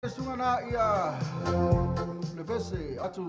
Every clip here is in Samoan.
Suga na ia le pese atu.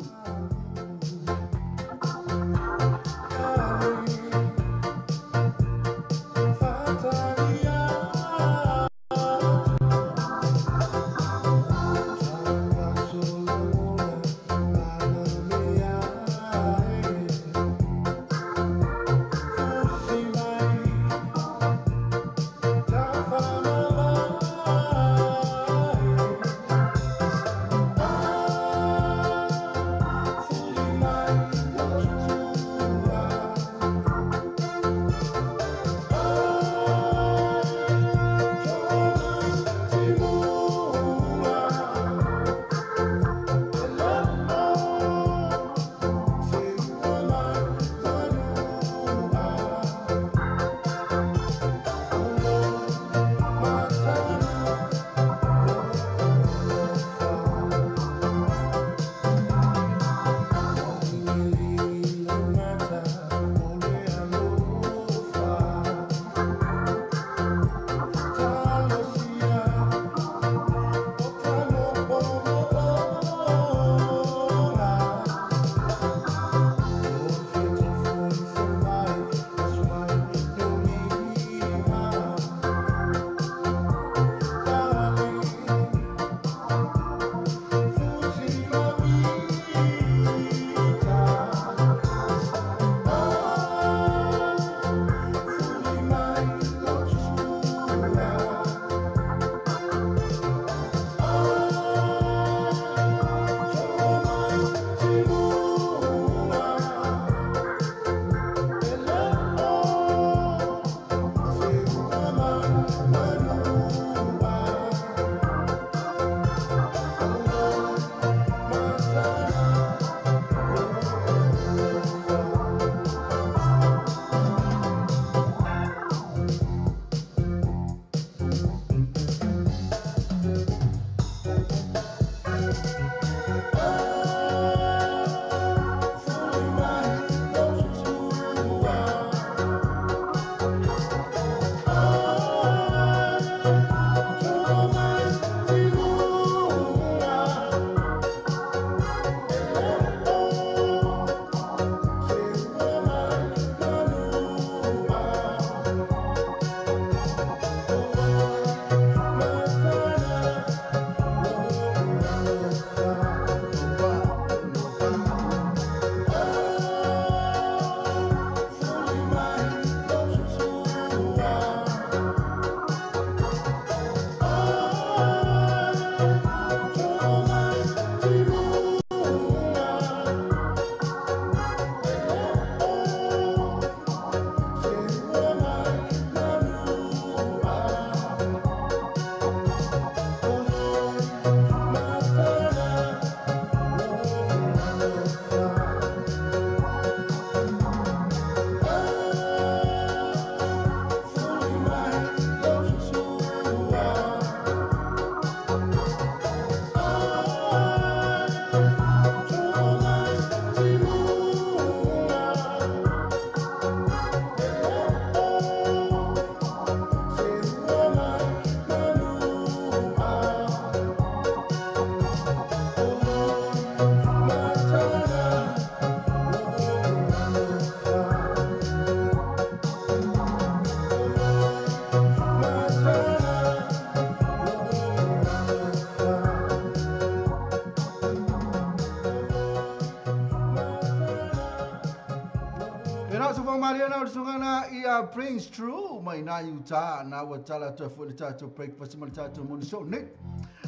Ia Prince True mai na Utah na ua tala atu ai foi le tatou breakfast ma le tatou morning show nei.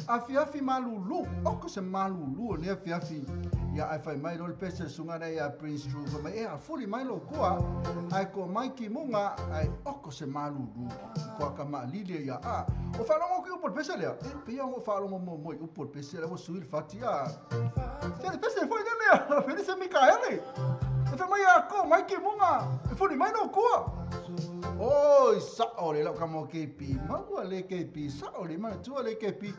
Afiafi malulu, oko se malulu o nei afiafi. Ia ai fai mai lo le pese suga na ia Prince True fai mai e a fuli mai lo kua ai ko mai ki munga ai oko se malulu. Ko ka ma lili ia a. O whalongo ki upo le pese lea. E pia o whalongo mo moi upo le pese lea o sui le fati a. Se le pese foi lea, Felice Mikaele. E fai mai a ko mai ki munga. E fuli mai no kua. Oi, sao le lau ka mo KP. Maua le KP, sao le mana tua le KP.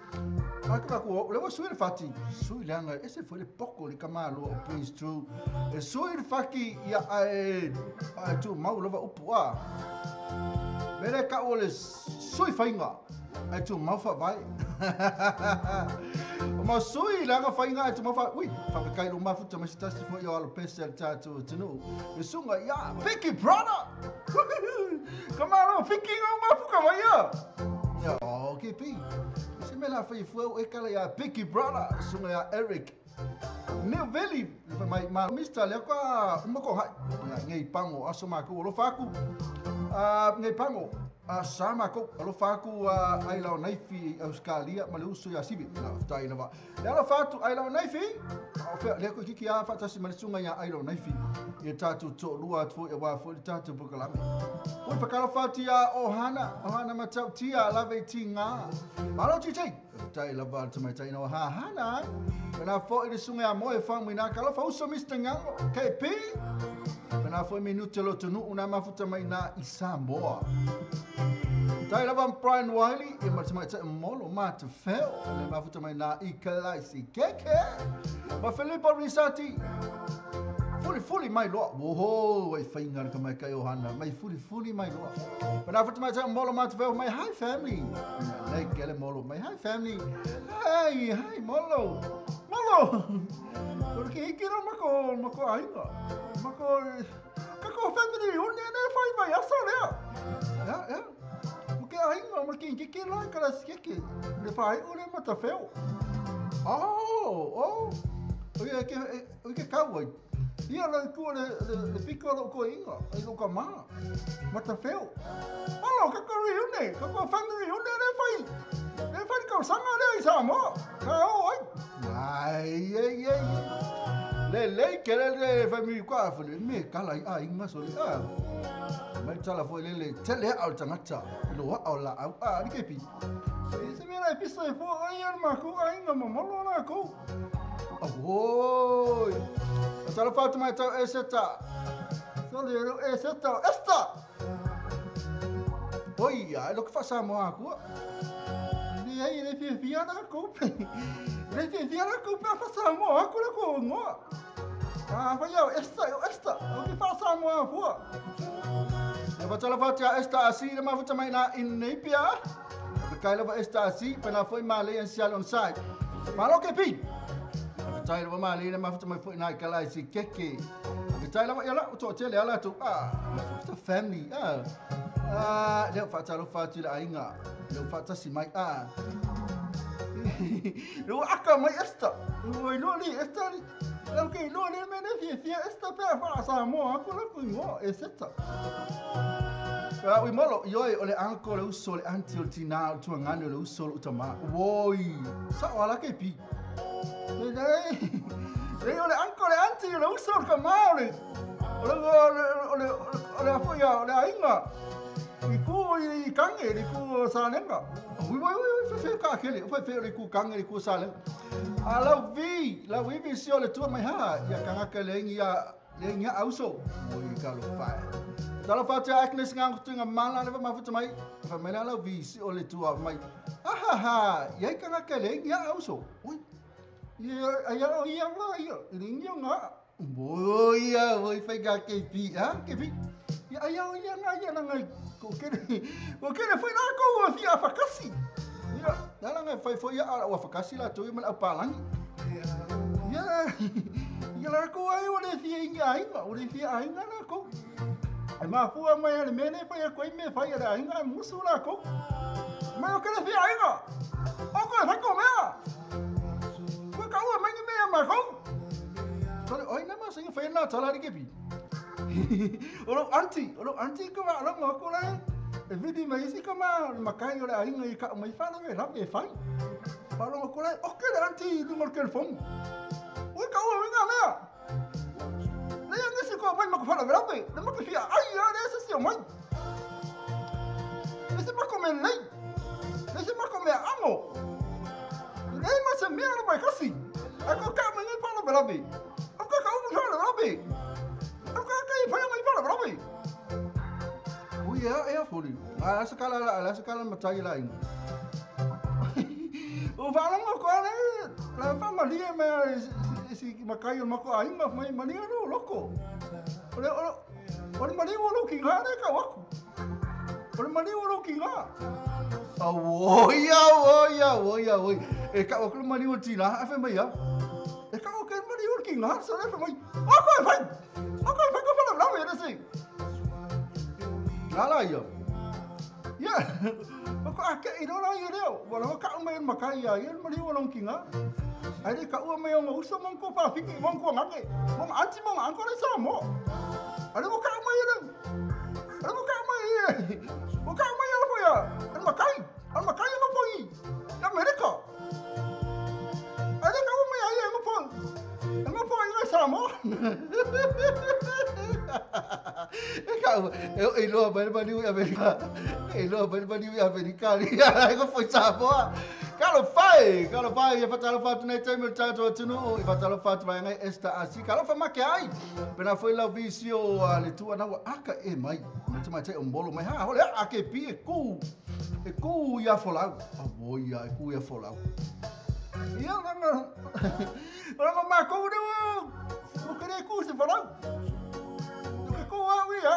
Ai ka ku le sui le fati. Sui le anga, e se foi le poko le kamalo o Prince True. E sui le faki ia ai ai tu mau lova upu a. Mere ka o le sui fainga. Ae tumau faavae. O masui le aga faiga ae tumau faavae. Ui, faafetai i lou mafuta mai se tasi foi o alo pese a le tatou atunuu. Le susuga ia Piki Brother. Ka malo Piki ngau mafuka mai ia. Ia, o KP. Se mea la fai fua e kala ia Piki Brother, susuga ia Eric. Neo veli mai ma Mr. Lea kwa uma ko hai. Ia ngei pango aso makou alofa aku. Ngei pango a sa makou alofa aku ai lao naifi Australia ma le uso ia Sivi. La faafetai lava. Le alofa atu ai lao naifi. O fea lea ko kiki a faatasi ma le susuga ia ai lao naifi. Ia tatou toalua atu foi aua foi le tatou polokalame. Ui whakalofa atu ia Ohana, Ohana Matautia, lave i tinga. Malo TT! Faafetai lava le tamaitai na ha hana. Pena foi le susuga ia Moe Faumuina, kalofa uso Mr. Ngango, KP. Pena foi minute lo tunuu na mafuta mai na i Samoa. Tai lava Brian Wiley, e ma tamaitai molo ma te feo, le mafuta mai na i Kalaisi Keke. Ma Filipo Risati, fuli fuli mai loa. Woho, e whainga le kamaikai o hana. Mai fuli fuli mai loa. Pena futa mai tai molo ma te feo mai, hi family. Nei kele molo mai, hi family. Hi, hi molo. Molo. Ora ke hiki rā mako, mako ainga. Mako, kako family, o ne ne whai mai asa lea. Ya, ya. Mo ke ainga, mo ke kike la kala skeke. Le whai o le matawheo. Oh, oh. O ia ke, o ke kauai. Ia la kua le piko lo ko inga, ai lo ka ma. Matawheo. Alo, kako reune, kako family reune le whai. Le whai kau sanga le i Samoa. Ka o ai. Ai, ai, ai. Le le ke le le family kwa fule me kala i a inga so le a. Mai tala foi le le tele au tangata. Lo au la au a ni kepi. E se mea e pisa e fo ai al ma ko ai nga mamalo la ko. Oi. Tala fatu mai tau eseta. So le eseta esta. Oi, ai lo fa Samoa ku. Ni ai le fia fia na ko. Le fia fia na ko pa fa Samoa ku le ko ngo. Ah, fa yo esta yo esta. O ke fa Samoa fu. E va tala fatu esta asi le mafuta mai na in Napia. Kai lava esta asi pa na foi ma le en sial on side. Malo ke pi. Tai lava ma le mafuta mai foi na kala si keke. Tai lava ia la to tele ala to ah the family ah. Ah, le fa talo fa tu la ainga. Le fa tasi mai ah. Lo aka mai esta. Lo lo li esta li. Lo ke lo le me ne fia fia esta pe fa sa mo ko la ku ngo e seta. Ah, ui molo ioi o le anko le uso le anti o le tina o le tuangani o le uso le utama. Woi, sa o ala ke pi. Le le o le anko le anti o le uso o le kama o le o le o le afo ia o le ainga. I ku i kange i ku salenga. Ui ui ui fe ka kele, fe fe le ku kange i ku salenga. A la vi si o le tua mai ha ia kanga ke le ngia le ngia auso. Oi ka lo fa. Tala fa te Agnes ngang tu nga mala le ma futa mai. Fa mai la vi si o le tua mai. Ha ha ha, ia kanga ke le ngia auso. Oi. Ia ia ia ia ia ngia nga. Oi ia oi fe ga ke pi ha ke pi. Ia ia ia nga ia nga ko ke ko ke le foi na ko o fia fakasi. Ia la nga foi foi ia o fakasi la tu ma palangi. Ia ia la ko ai o le fia inga ainga o le fia ainga la ko. Ai ma fua mai le mene foi ko me foi la ainga musu la ko. Ma o ke le fia ainga. O ko fa ko mea. Ko ka o mai me ma ko. Tole oi na ma singa foi na tala ri ke pi. O lo anti ko ma lo ko la. E vidi mai si ko ma makai o le ainga i ka mai fa la la e fai. Pa lo ko la o ke le anti lu mo ke le fom. O ka o nga mea. Le nga si ko mai ma ko fa la la le ma ko fia ai ya le se si o mai. Le se ma ko me lei. Le se ma ko me amo. Le ma se mea la mai kasi. A ko ka mai fa la la. O ka ka o fa la la. O ka ka i fa mai fa la la. Ui ia ia foli. A sa kala la sa kala matai la inga. O valongo ko le la fa malia me si makai o mako ainga mai malia no loko. O le o le malia o lo ki ngare ka waku. O le maliu o lou kiga. Auoi, auoi, auoi, auoi. E kau aku le maliu o le tina, ae fai mai ia. E kau aku le maliu o le kiga, sa le fai mai. O koe fai! O koe fai ko whalau e rese. Nā la ia. Ia, o ko ake i rora ia reo. Wala ho kau mai o makai ia, ia le maliu o lou kiga. Ai le kaua mai o ngā uso mong ko pāwhiki, mong ko ngake, mong anti mong anko le sa mo. Ale mo kau mai e Ale mo kau mai e. Mo kau mai e po ia. Ale makai. Ale makai e mo i. Amerika. Ale kau mai ai e mo po. E mo po i ngai Samoa. E kau e e loa mai maliu i Amerika. E loa mai maliu i Amerika. Ai ko foi Samoa. Kalo fai, kalo fai, e whatalo whatu nei taimi o le tātou atunuu, e whatalo whatu mai ngai Esther Asi, kalo wha make ai, pena foi lau visi o le tua na ua aka e mai, me te mai te o molo mai, ha, hole a ke pi e ku ia folau, a voi ia, e ku ia folau. Ia, ranga, ranga mākou ne o, o kere ku se folau, o ke ku au ia,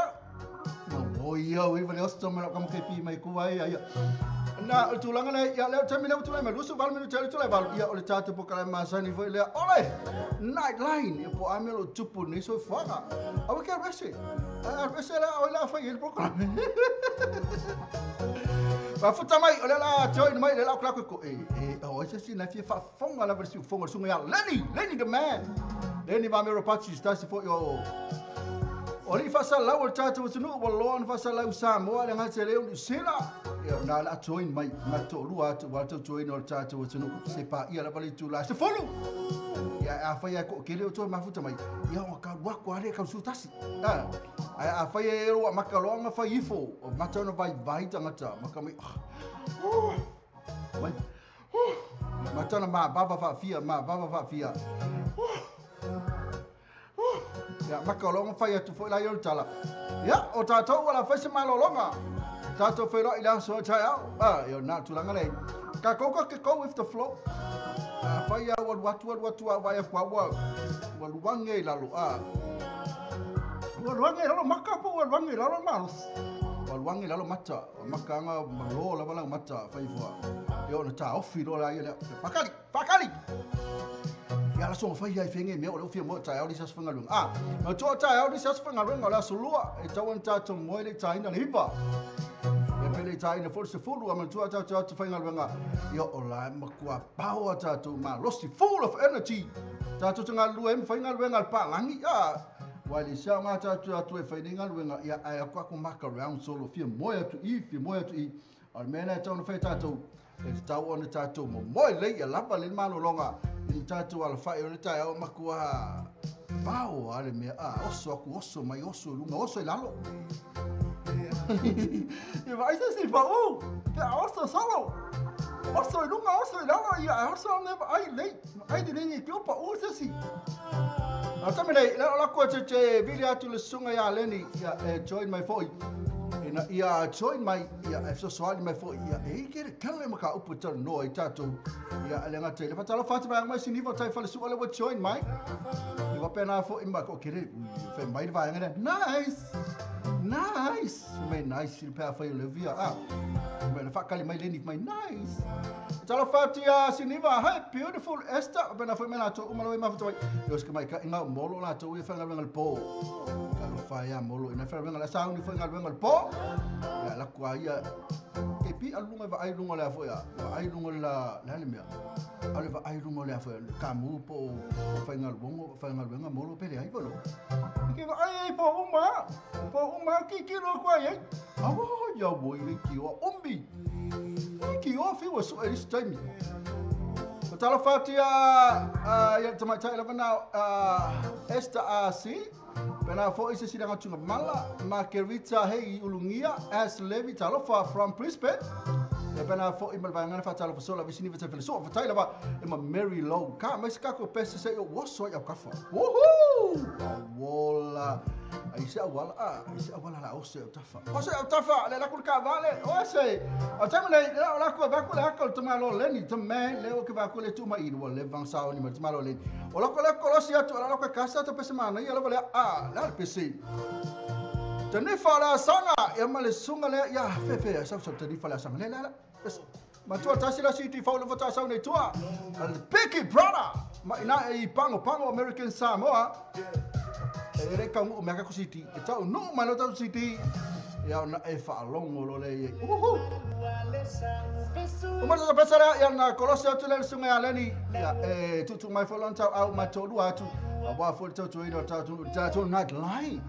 ma voi ia, ui vale osto me lau ke pi mai ku ai ia. Na, o le tulaga lea, ia lea o le taimi lea ua tulai mai, 28 minute le tulai valu, ia o le tatou polokalame masani foi lea, ole, Nightline, ia po o a mea o lo o tupu i lenei soifuaga. Aua e ke alu ese, alu ese la o le a fai ai le polokalame. Faafuta mai, o lea o le a join mai, lea o le a ou ko, e, e, o ai se isi na fia faafofoga lava i le siufofoga o le susuga ia Lenny, Lenny the man. Lenny Mamero Pachi, se tasi foi o O alii faasalalau o le tatou atunuu ua loa ona faasalalau i Samoa le gata lea o Niu Sila. Ia, na o le a join mai ma toalua atu aua le tautuaina o le tatou atunuu se paia lava le itula 10. Ia, afai lava e toatele o toe mafuta mai, ia ona tau atu lava lea e tausu tasi. Ae afai e ua maka loa ona fai ifo, o mata ona vaivai tagata, maka mai, oh, mai, oh, mata ona mavava faafia, mavava faafia. Oh. Ia, maka o loa fai atu foi la ia o le tala. Ia, o tātou ua la fai se malologa. Tātou whailoa i le aso o taeao. Ah, ia, nā tulaga lei. Ka kouka ke go with the flow. A fai au alu atu alu atu a vai aku ua ua luange i lalo. A ua luange i lalo maka po ua luange i lalo malosi. Ua luange i lalo mata. Maka anga malo lava lau mata fai fua. Ia ona tāofi loa la ia lea. Pakali! Pakali! Ia la soga fai ai fenge mea o le ufia moe taeao le isi aso faigaluega. A, na toa taeao le isi aso faigaluega o le aso lua, e tatau ona tatou moe le itaina le 9. Ia pe le itaina foi le 10, a manatua tatou atu faigaluega, ia o la e matua power tatou malosi, full of energy. Tatou te galulue ai ma faigaluega a le palagi, a, aua e le sao ngā tatou atu e fai nei galuega, ia ae aku aku maka round solo, fia moe atu i, fia moe atu i. A o le mea lea e tatau ona fai e tatou, E tatau ona tatou momoe lelei ia lava le malologa i le tatou alafai o le taeao matua pao a le mea a oso aku oso mai oso i luga oso i lalo. Ia vaai se isi pau pe a oso solo. Oso i luga oso i lalo ia e oso ane vaai lelei vaai lelei e kio pau se isi. A taimi nei, lea o lako e te vili atu le susuga ia Lenny ia e join mai foi. Ina ia join mai, ia e fesoasoani mai foi, ia e i kere kele ma ka upu e talanoa ai tatou. Ia e le gata i le faatalofa atu mai mai Siniva tai falesua le ua join mai. Ia faapena foi ma ko kere fai mai le vaega lea. Nice! Nice! Mai nice i le pe afai o Olivia. Ah. Mai na whaakali mai Lenny mai nice. Talofa atu ia Siniva, hi beautiful Esther. Faapena foi mai latou uma lava i mafuta mai. Ia o se mai ka inga molo latou ia whangaluenga le po. Talofa ia molo ina whangaluenga le sauni foi galuega le po. Ia laku a ia ke pi alu lunga vaai lunga le afo ia. Vaai lunga la le mea. Ale vaai lunga le afo ia. Ka mu po whaingaluenga whaingaluenga molo pele ai valo. Ke vaai ai po uma. Po uma ki ki ro kwa ai. Awa ia moi le ki o umbi. Ki o fi wa so e this time. Talofa atu ia ia tamaitai lava na Esther RC. Pena foi se sila ngatu mala Margarita hei ulungia as Levi talofa from Brisbane. Ia pena foi ma vaega fa talofa sola visini va tafele so fa lava e ma Mary Low. Ka mai se kako pese se o woso ia kafa. Woohoo! Wola. Ai se awala a, ai se awala la ose o tafa. Ose o tafa le la ku ka vale. Ose. O taimi nei le la ku va ku le hakol te malo leni te me le o ke va ku le tuma i le vang sao ni ma te malo leni. O la ko le kolosi atu la ko kasa te pese mana ia lava le a la le pese. Tanifa le asaga ia ma le susuga lea ia fefe sau sau tanifa le asaga lea lea matua tasi la siti fau le fata sau nei tua al Picky Brother ma ina e pango pango American Samoa e le ka mo mea ka siti e tau no ma lo tau siti ia ona e faalogo lo le ia uhu o ma sa pesa ia na kolosi atu le susuga ia Leni ia e tutu mai fo lona tau au ma tolu atu a wa fo tau tu ina tau tu tau night line.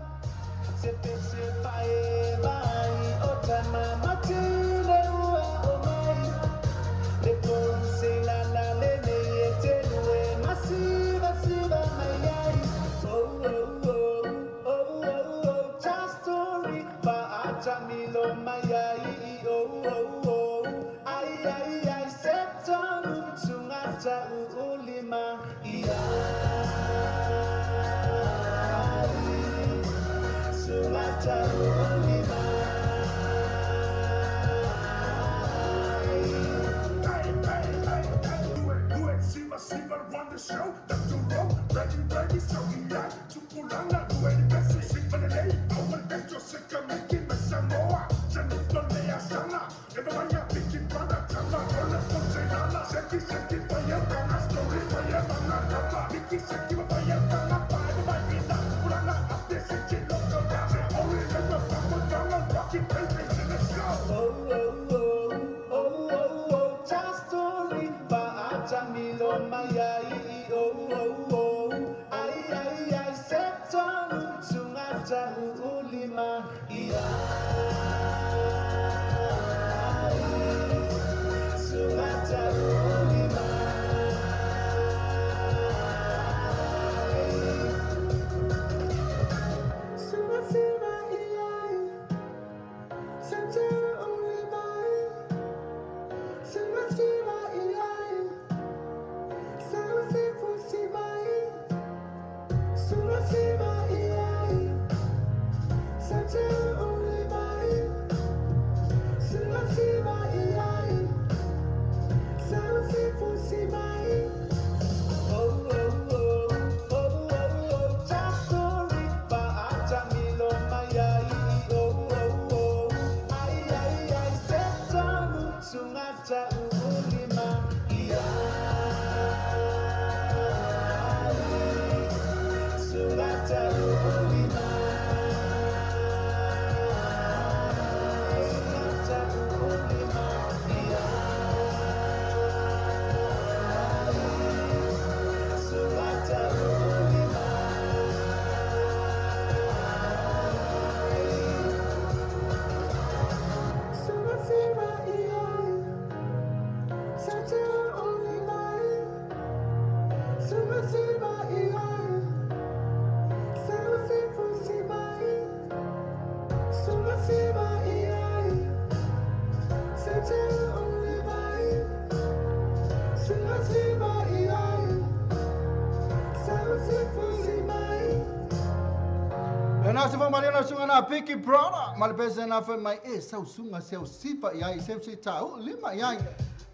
Picky Brother, malapesa na fa mai e sau sunga seu sifa iai seu se tau lima iai.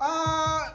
Ah,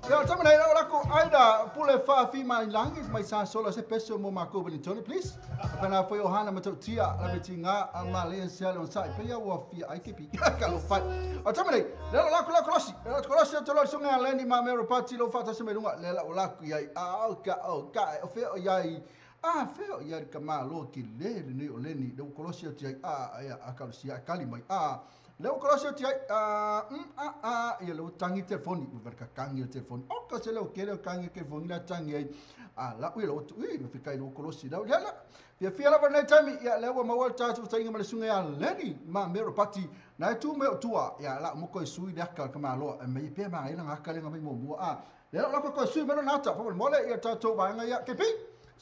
yo tama nei ora ko aida pule fa fi mai langi mai sa sola se peso mo ma ko Tony please. Pana foi ohana ma tau tia la metinga a ma le se le sai pe ia wa fi ai ke pi ka lo fai. O tama nei le la ko la kolosi. Le la kolosi to lo sunga le ni ma me ro pati lo fa ta se me lunga le la o la ku iai. Ah ka o ka o fe o iai. Ah, feo ia ka malo ki le ni o le ni le kolosi ati ai a ia a ka sia kali mai a le kolosi ati ai a a a ia le tangi telefoni u ver ka kangi telefoni o ka se le o ke le kangi telefoni la tangi ai a la u le tu i fi kai le kolosi la la fia fia la nei tami ia le wa mawal ta tu tangi ma le sunga ia le ni ma me ro pati na tu me tua ia la mo ko sui le ka malo me pe ma ina ka le ngai mo mo a le la ko sui me no na ta fo mo le ia ta to ba ngai ia ke pi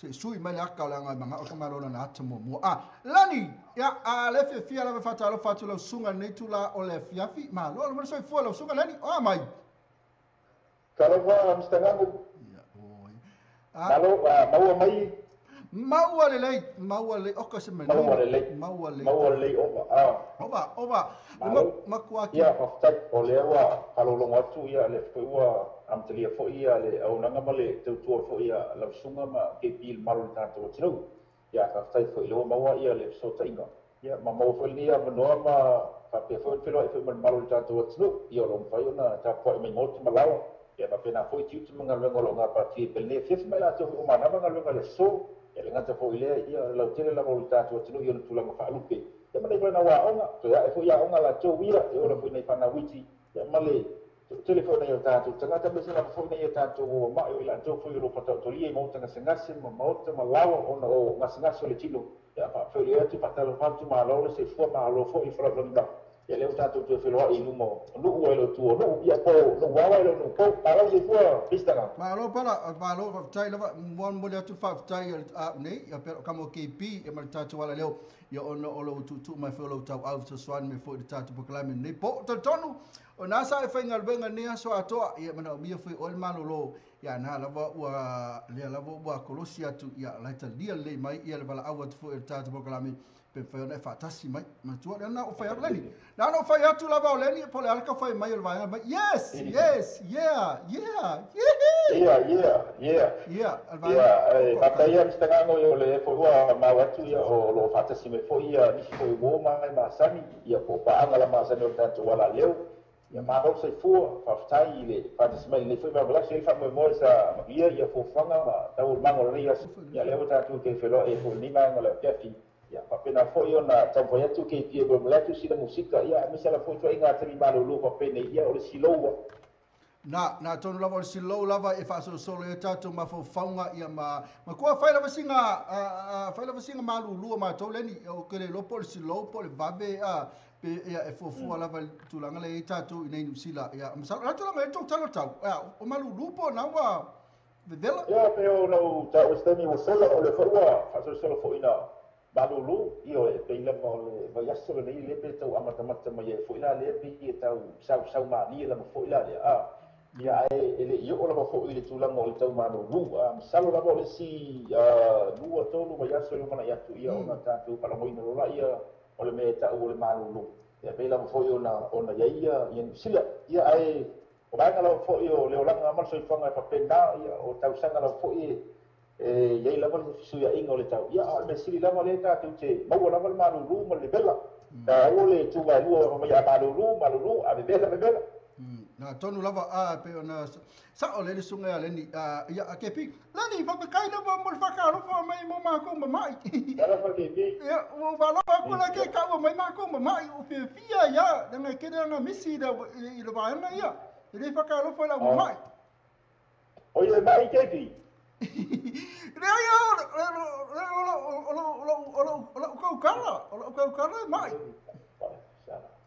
se sui mai le aka langa manga o kamalo na ata mo mo a lani ya a le fia fia la fata lo fatu lo sunga nei tu la o le fia fi ma lo lo so fu lo sunga lani o mai talofa mstangaku ya oi malo maua mai maua le lei maua le o ka se meni maua le maua le ova a ova ova makua ki ya hafta o le wa kalolongo atu ia le foi ua amtalia foi ia le aunaga ma le tautua foi ia lau susuga ma kepi i le malo le tatou atunuu. Ia faafetai foi i le ua maua ia le fesootaiga. Ia ma maua foi lenei avanoa ma faapea foi ona feloai foi ma le mamalu o le tatou atunuu. Ia o lo o mafai ona tapuai mai maota ma laoa. Ia faapena foi tiute ma galuega o lo o gapatia pea i lenei afiafi ma i latou foi ua manava galuega i le aso. Ia le gata foi i lea, ia o le lautele lava o le tatou atunuu i ona tulaga faalupe. Ia ma nai fanau aoga, toe ae foi aoga a latou ia, e ola foi nai fanau iti, ia ma le toatele foi o nai o tatou tagata, aemaise lava foi nai o tatou uo ma'i o i latou foi o lo o faataotolia i maota gasegase ma maota ma laoa ona o gasegase o le tino. Ia faafeiloai atu, faatalofa atu, malo le soifua, malo foi le falaulagi mai. Ia lea ua tatou toe feloai i luma o nuu ai lo tua o nuu, ia po o nuu ao ai lo nuu pou. Malo le soifua, Mr. Malo pala, malo faafetai lava, molimoli atu faafetai a nei, ia pea o kamo KP, ia ma le tatou ala leo, ia ona o lou tuutuu mai foi o lou tauau fesoasoani mai foi i le tatou polokalame lenei po. Talitonu, o nā sa e faigaluega nei aso atoa, ia manaomia foi oe le malolo, ia na lava ua lea lava ua kolosi atu, ia lai talia lelei mai, ia le valaau atu foi o le tatou polokalame, pe mafai ona e faatasi mai. Matua lea na o fai atu Leni. Na o fai atu lava o Leni, po o le ala ka fai mai o le vaega mai. Yes, yes, yeah, yeah, yeah. Yeah, yeah, yeah. Yeah, Yeah, faafetai ia Mr. Gago o le foi ua mau atu ia o lo o faatasi mai foi ia nisi foi uo ma masani, ia po o paaga la masani o le tatou alaleo. Ia malo soifua, faafetai i le faatasi mai lenei foi vavalasi ai faamoemoe sa manuia ia fuafuaga ma taualumaga o lenei aso. Ia lea ua tatou toe feloai ai foi i lenei vaega o le afiafi. Ia faapena foi ona taumafai atu KP e molemole atu sina musika, ia aemaise lava foi ituaiga taimi malolo faapenei, ia o le siloua. Na tonu lava o le silou lava e faasolosolo ai tatou mafaufauga ia ma kua fai lava singa fai lava singa malulu o matou Leni o ke le iloa po o le silou po o le vave pe ia e fuafua lava i le tulaga lea e i ai tatou i nei Niu Sila ia masalo o le a tulaga i ai le tou tala o le tau o malulu po o na ua vevela. Ia pei ona ou taua i se taimi ua sola o lea foi ua faasolosolo foi ina malulu, ioe, e pei lava o le vaiaso lenei lea pe tau amatamata mai ai foi la lea pei e tau sausau malie lava foi la lea a ia ae e le i oo lava foi i le tulaga o le tau malulu a masalo lava o le isi 2-3 vaiaso e lumanai atu ia ona tatou faalogoina loa ia o le mea e tau o le malulu ia pei lava foi ona i ai ia Niu Sila ia ae o vaega lava foi o le olaga ma le soifuaga e faapena ia o tausaga lava foi e i ai lava le fesuiaiga o le tau. Ia, a o le mea sili lava lea tatou te maua lava le malulu ma le vevela. Taua le tuga e lua mai a malulu, malulu, a vevela, vevela. Na tonu lava a pe ona sao le le susuga ia Leni ia a KP. Leni, faafetai lava mo le faatalofa mai mo matou mama'i. Talofa KP. Ia, ua valofa atu la ke taua mai matou mama'i o fiafia ia, leaga e tele ana misi i le vaega ia. E le faatalofa i lau mama'i. O ia ma'i KP. Leai o lou tautala, o lou tautala e ma'i.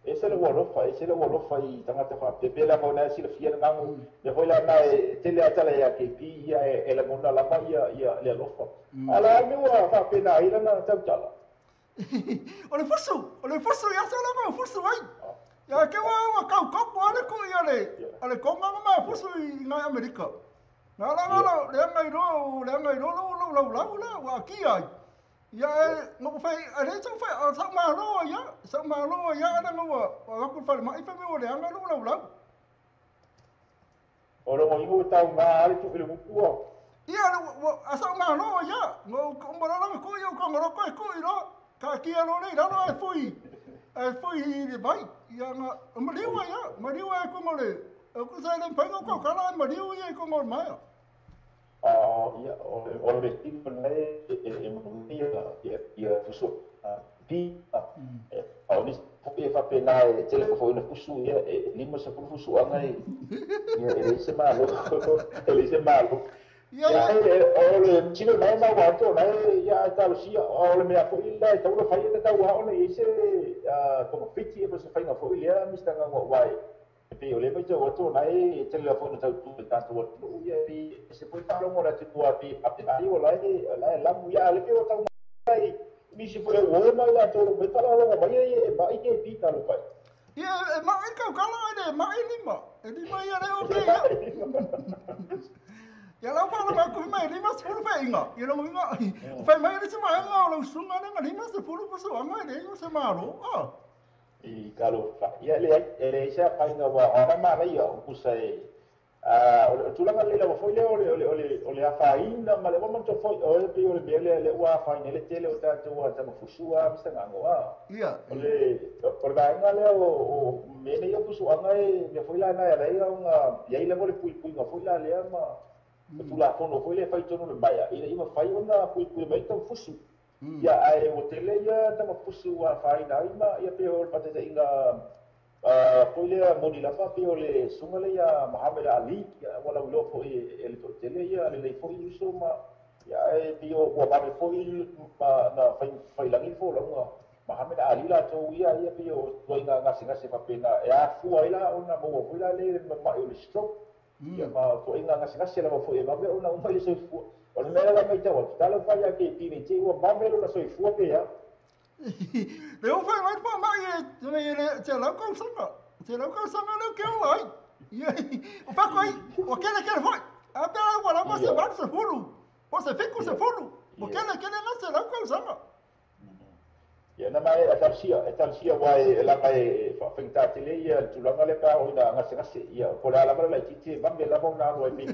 Ese le ua alofa, ese le ua alofa i tagata faapea pe lava ona e silafia le gago. Ia foi la na e tele a tala ia KP ia e lagona lava ia ia le alofa. A la ai ua faapena ai lana tautala. O le fusu, o le fusu ia sa lava o fusu ai. Ia ke ua ua kau kopo ale ku ia le ale konga ma fusu i ngai Amerika. Na la la la le ngai ro le ngai ro lo lo lau lau la ua ki ai. Ia e ngo fai a le tau fai a sa malo ia, sa malo ia ana ngo wa ku fai mai fai me le ngai lo lau lau. O lo ngo tau ngā ale tu le mupua. Ia a sa malo ia, ngo ko mo la ko ia ko ngo ko ko i ro. Ka ki a lo le la e fui. E fui i le vai. Ia nga mariua ia, mariua e ko ngo le. O ku sa le pai ngo ko kala mariua ia ko ngo mai. Ia o le tipo nei e manuia ia ia fusu pi o ni e faapena e tele foi na fusu ia e lima sa fusu anga e ia e le se malo e le se malo. Ia ia o le tino nei ma wa to nei ia talosia o le mea foi la e tau fai e tau ha ona i se togafiti e se faiga foi lea Mr. Gago wai e pei o le mai tau atu nei e tele foi na tau tu e tatou atunuu ia e se foi faalogo le atunuu a pe ai o la e lamu ia le pe o tau mai nisi foi o mai latou me faalogo mai e mai ke pi talo pai. Ia e mai kau kala e mai lima. E lima ia le o ke. Ia lau whala mai kuhi mai lima se fulu whainga. Ia lau inga. Whai mai le se maenga o lau sunga le nga lima se fulu pusu anga e le se malo. I kalo fa. Ia le e le se painga wa ona mara ia o kusa e O le tulaga lelei lava foi lea o le afaina ma le ua manatua foi o le pei o le mea lea lea ua afaina ai le tele o tatou tamafusu a Mr. Gago a. Ia. O le vaega lea o mea nei o pusuaga e mea foi la na e ala ai ona i ai lava le puipuiga foi la lea ma tulafono foi lea e fai tonu le maea ina ia mafai ona puipui mai tamafusu. Ia ae ua tele ia tamafusu ua afaina ai ma ia pei o le faataitaiga foi lea moni lava pei o le susuga lea ia Muhammad Ali, ia ua lauiloa foi e le toatele ia lelei foi uso ma ia ae pei ua vave foi ma na failagi le folauga Muhammad Ali latou ia ia pei o ituaiga gasegase faapena e afua ai la ona maua foi la le mama'i o le stroke. Ia ma ituaiga gasegase lava foi e vave ona uma i le soifua. O le mea la matau atu talofa ia KP nei te i ua vave lona soifua pe a. Le o fai mai pa mai e me le te lau tausaga. Te lau tausaga le ke ola ai. Ia, o fa koi, o kele kele foi. A pe la wala mo se valu se fulu. O se fiku se fulu. O kele kele na se lau tausaga. Ia na mai e talosia aua e lava e faafaigata tele ia le tulaga lea pe a oo ina gasegase. Ia po o le a lava le laitiiti e vave lava ona alu ai pei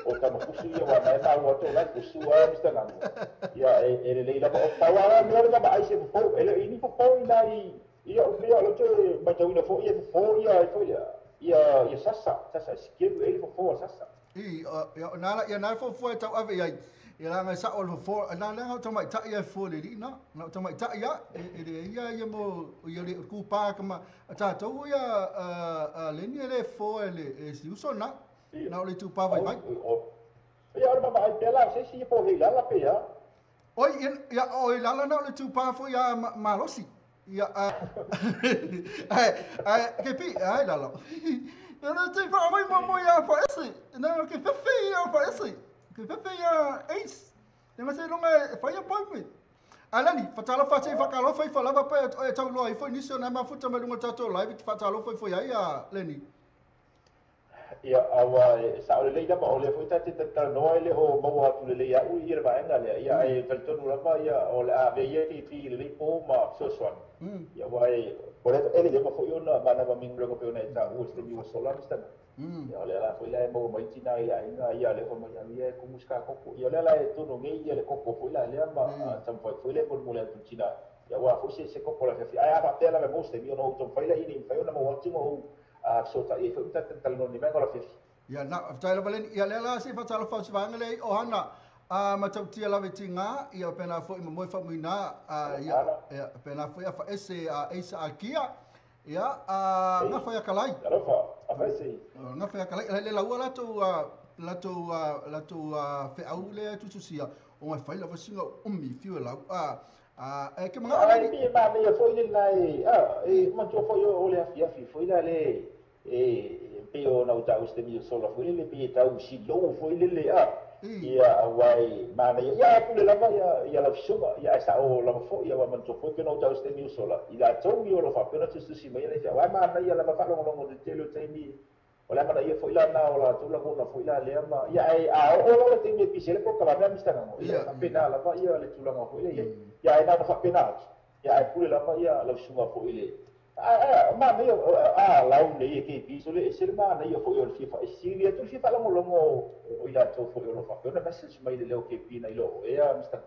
o tamafusu ia aua na e maua atu o la e fusu a Mr. Gago. Ia e lelei lava o pau lava le mea o le vaavaai i se fofo e le o i ai ni fofo i nai ia o le mea o lea ou te matauina foi e fofo ia ai foi lea ia sasa sasa e sikelu i ai le fofo a sasa. I, ia, na la, ia na fofo e tau ave i ai. Ia la ngai sao le fofo, na le ngau tamaitai ia fo le li na. Na tamaitai ia e le ia ia mo ia le ku pa kama tatou ia le ni le fo e le e si uso na. Na o le tu pa vai vai. Ia o le vaavaai pea la o se isi po o le ilala pe a. Oi, ia, ia o ilala na o le tu pa foi ia malosi. Ia, ai, ai, ke pi, ai lalo. Ia na te wha mai mo mo ia fa ese. Na ke fefe ia fa ese. Ke fefe ia ace. Ia ma se longa e whai appointment. Alani, whatalofa te whakalofa i whalava pe e tau loa i foi nisi o nā mafuta mai lunga tātou live te whatalofa i foi ai a Lenny. Ia, aua e sao lelei lava, o lea foi ta te talanoa e le o maua atu lelei a'u ia le vaega lea. Ia, ae talitonu lava ia o le a avea ia KP i lenei po ma fesoasoani. Ia, aua e o lea e lelei foi ona manava migloga pei ona e taua i se taimi ua sola Mr. Ia, o lea la foi la e maua mai tina i le aiga, ia lea foi mai au ia e kumu se ka koko. Ia, o lea la e tonu nei ia le koko foi la lea ma taumafai foi le molemole atu i tina. Ia, aua foi se koko la fiafia. Ae a faapea lava e maua se taimi ona ou taumafai lea ina ia mafai ona maua atu ma ou fesootai ai foi ma tatou talanoa i lenei vaega o le afiafi. Ia, na, faafetai lava Leni. Ia, lea la se faatalofa o se vaega lea i Ohana a matautia lava i tiga, ia pēnā foi ma moe faamuina, a, ia, ia, pēnā foi a faese a Aisa Akia, ia, a, gafa ia kalai. Alofa, a faese. Gafa ia kalai, le laua latou, a, latou, a, latou, a, feau lea tutusia, o ngai fai lava singa umi fiu e lau, a, a, e ke mangao Leni. Ai, e manaia foi le na e, a, e manatua foi o le afiafi foi la le, e pei ona ou taua i se taimi ua sola foi lele, pei e tau silou foi lele, a, ia, aua e manaia, ia, a pule lava ia, ia lau susuga, ia, ae sao lava foi, aua manatua foi pei ona ou taua i se taimi ua sola, i latou ia o lo o faapea ona tusitusi mai ana aua e manaia lava faalogologo i le tele o taimi, o le amanaia foi la lena o latou lagona foi la lea ma, ia, ae a oo loa le taimi e pisi ai le polokalame a Mister Gago, ia, e faapena lava ia le tulaga foi lea i ai, ia, ae na ona faapena atu, ia, ae pule lava ia lau susuga foi i le, a manaia, a lau nei e KP, sole ese le manaia foi o le fia faesili atu le fia faalogologo o i latou foi o lo o faapea ona message mai le leo KP nai lo o ea Mister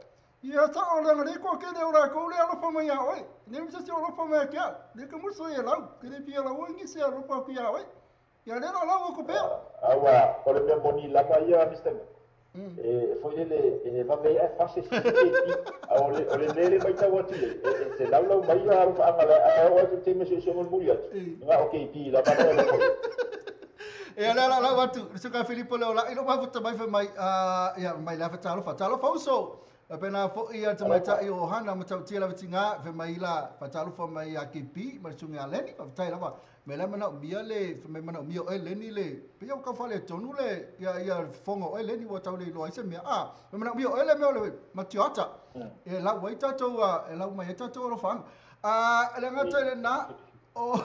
Ia sao leaga le koa kele o lakou le alofa mai ia oe. Le se se alofa mai ia ke au. Le ka muso ia lau. Ke le fia lau ingi se alofa atu ia oe. Ia le la lau o ko pea. Aua o le mea moni lava ia Mister E foi lele e vave ai ae fase sisi KP. A o le o le mea le matau atu nei e te laulau mai ia alofaaga lea ae oo atu i le taimi e suesue mulimuli atu na o KP lava lea e loko i ai. Ia lea la lau atu le suka Filipo leo la ilo mafuta mai fai mai ia mai le afa talofa talofa uso pena foi ia tamaitai o Hana matautia lava tiga fai mai la fatalofa mai ia KP ma le susuga ia Leni faafetai lava me la manaomia le fai mai manaomia oe Leni le pei ua tau faaletonu le ia ia le fofoga o oe Leni ua tau le iloa ai se mea a fai manaomia oe le mea o le matiota e lau ai tatou e lau mai ai tatou alofaaga a le gata i lena o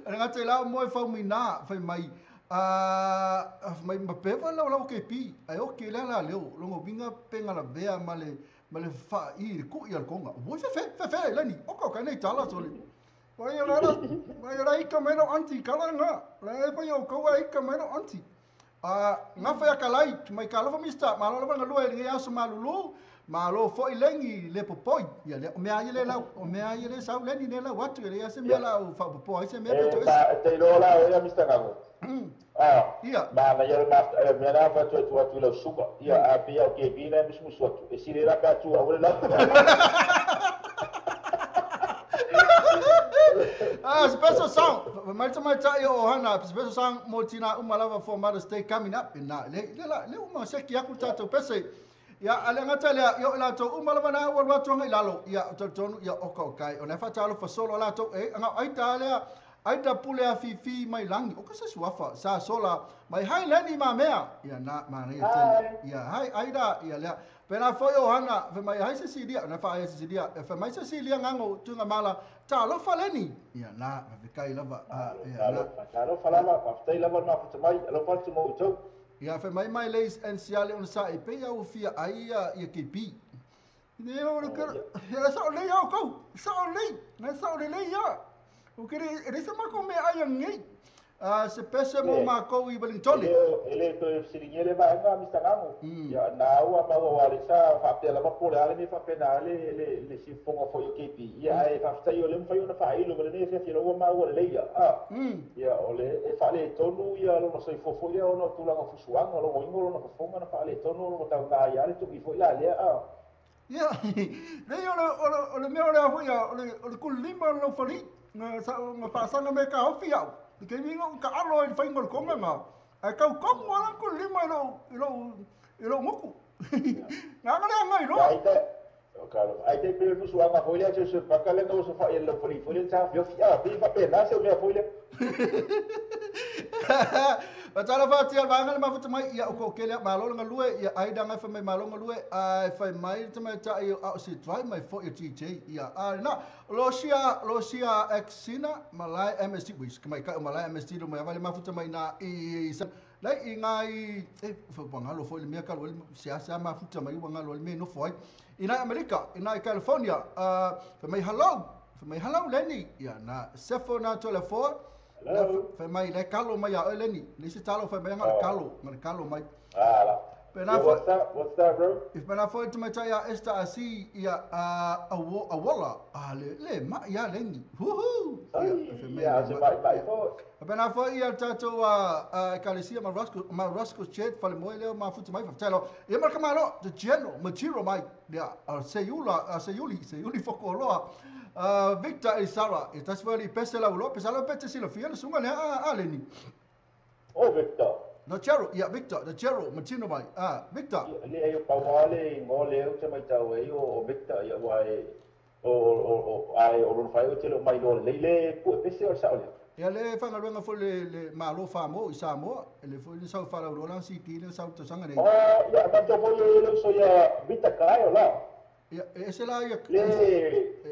le gata i la o moe faumuina fai mai a fai mai ma pewa lau lau KP ai o ke lea la leo longa winga penga la vea ma le ma le faa'i le ku'i a le konga oi fefe fefe Leni oka oka nei tala sole Mai o la mai o la ika mai lo auntie kala nga. La e pai o kau ika mai lo auntie. Ngafa ia kalai, mai ka alofa mista, malo lava ngalua e lenei aso malulu, malo foi lengi le popoi. Ia le o mea ai le lau, o mea ai le sau leni le lau atu le se mea lau fa popo ai se mea pe to ese. Te lo la o ia mista ngago. Ia. Ma na ia ma mea la fa tu tu atu lau suka. Ia a pe o ke bi na musu atu. E sire la ka tu a la. Special song. Mai tai o hana special song mo tina uma lava for Mother's Day coming up na le le le uma se ki aku tatou pese. Ia ale ngata le yo la to uma lava na wa wa tonga ilalo ia tonu ia oka okai ona fa talo fa solo la to e anga ai ta le ai ta pule a fifi mai langi o ka se suafa sa sola mai hai leni ma mea ia na ma ia te ia hai ai da ia le pena foi o hana fe mai hai Cecilia na fa ai Cecilia fe mai Cecilia ngango tunga mala ta lo fa leni ia na ma kai lava ia na ta lo fa lava fa tai lava na fa mai lo fa mo to ia fe mai mai leis NCL on sa e pe au fia ai ia KP ne o le ia sa le au ko sa le na sa le le ia o que re se ma ko me ai ngi se pese mo ma ko i Wellington ele to siringele ba nga mista ngango ia na ua ma wa le sa fa pe la po le ale me fa pe na le le le si fonga fo KP ia e fa fta yo le fa yo na fa ilo le ne fe lo ma wa le ia ia o le e fa le tonu ia lo no soi fo fo ia no tu la ngo fusuanga lo ngo lo no fonga na fa le tonu lo ta nga ia le tu i fo ia le ia le yo o le me o le fo ia o le kulima lo fali nga sa nga fa sa nga me ka ofi au ke mingo ka alo i whaingo le konga ngā. Ai kau kongo ala ko lima i lo nguku. Ngā ngā lea ngai loa. Ai te pe musu anga foile se se pakale no so fa ele foli foli sa fio fia pe fa pe na se mea foile. Batala fa tia vanga le mafuta mai ia o ko kele malo nga lue ia ai da ngai fa mai malo nga lue ai fa mai te mai ta ia au si try mai fo ia TJ ia a na Losia Exina Malai MST wis mai ka Malai MST do mai vale mafuta mai na i lai i ngai e fa bangalo fo le mea ka lo sia sia mafuta mai bangalo le me no foi i na Amerika i na California fa mai hello Lenny ia na sefo na telefon. Fa mai le kalo mai a Lenny le se talo fa mai nga kalo mai ala what's that bro if mana foi to mai tai esta asi ia a wala a le ma ia Lenny hu ia se mai mai fo pena foi ia tato a Kalesia ma Rosco chat fa le moi le ma futu mai fa telo ia marka malo the general material mai ia seiula seiuli fokoloa Victor e Sara e tas foi pese la ulo pese la pete sila fia sunga le a Lenny oh Victor no chero ia Victor the chero matino mai Victor le ai pawale ngole o te mai tau e o Victor ia wai o ai o lo fai o te lo mai lo le le pu pese o sa ole ia le fanga luenga fo le malo fa mo i sa mo le fo le sa fa la ulo la si ti le sa to sanga ne ia ma to fo le so ia Victor kai o la ia ese la ia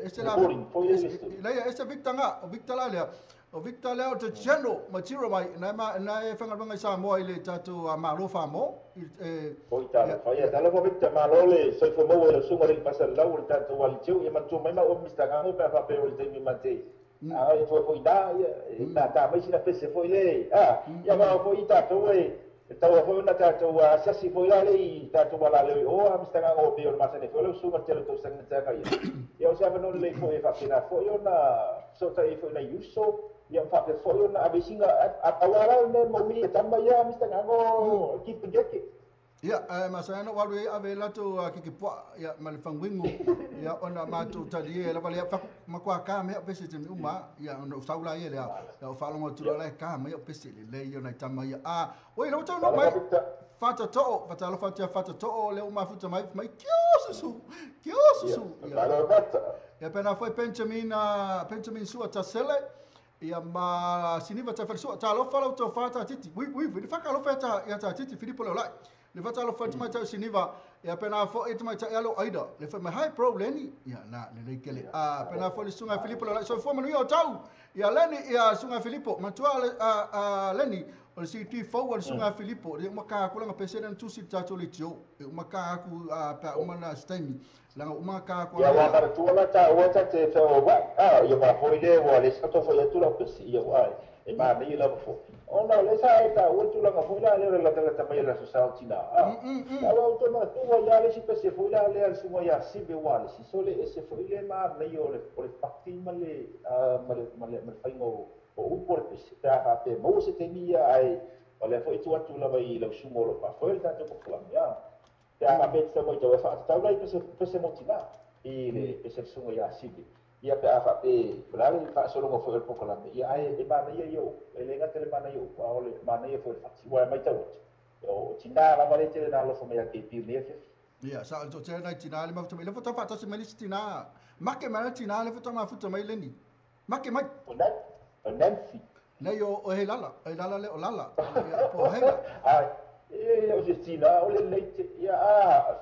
ese la la ese Victor nga o Victor la le o Victor le o te cheno matiro mai na ma na e fanga luenga sa mo i le tato malo fa mo e foi ta fa ia talo Victor malo le so fo mo le sunga le pasa la o tato wal tiu ia mantu mai ma o Mr. Ngango pa fa pe o le mi mate a e foi foi da ia ta ta mai sina pese foi le ia ma foi ta to e tau foi na ta to sa si foi la le ta to wala le o a Mr. Ngango pe o masa ne foi le sunga te le to sanga ta ia ia o sa no le foi fa pena foi ona so ta e foi na yuso ia fa pe foi ona abesinga a wala ne mo mi tamba ia Mr. Ngango ki pejeke ia masana walu e ave la to kiki poa ia malfangwingu ia ona ma to talie la vale fa makwa ka me pese te uma ia ona saula ia le ia fa longo tu la ka me pese le le ia na tama ia a oi lo to no mai fata to fata lo fata fata to le uma futa mai mai kiosusu kiosusu ia pena foi Benjamin Benjamin sua tasele ia ma siniva ta felso ta lo fa lo to fata titi wi wi fa ka lo fata ia ta titi Filipo lo lai le fata lo fata mai ta siniva ia pena fo e mai ta alo aida le fa mai hi bro Lenny ia na le le kele a pena fo le sunga Filipo lo lai so fo manu ia tau ia Lenny ia sunga Filipo matua a Lenny o le CT fo o le sunga Filipo le maka ku langa pese na tusi ta to le tio e maka ku a pa uma na stemi langa uma ka ku ia wa ka tu la ta wa ta te fa wa a ia pa fo ile wa le sa to fo ia tu la pese ia wa e ma me la fo Ona o le sa e taua le tulaga foi la lea o le latalata mai o le Aso Sa o Tinā. A ua ou toe manatua ai lava le isi pese foi la lea a le susuga ia Sive Wallace, sole ese foi le manaia o le fati ma le ma le ma le faiga o upu o le pese pe a faapea e maua se taimi ia, ae o lea foi e tuu atu lava i lau susuga o lo o faafoe le tatou polokalame pe a faapea e te tau matau e faatatau la i pese mo tinā i le pese a le susuga ia Sive. Ia pe a faapea o le a le faasologa foi o le polokalame, ia ae e manaia ia o upu, e le gata i le manaia o upu, a o le manaia foi o le fati. Ua e matau atu, o tinā lava lea e tele ina alofa mai ia KP i lenei afiafi. Ia, sa o le toatele nai tinā le mafuta mai. Lea faatoa faatasi mai le isi tinā. Make mai le tinā lea faatoa mafuta mai Leni. Make mai. O Nancy. Nei o Heilala, o Heilala lea o Lala. Ia, po o Heila. Ai, ia, o se tinā, o le leite, ia, a,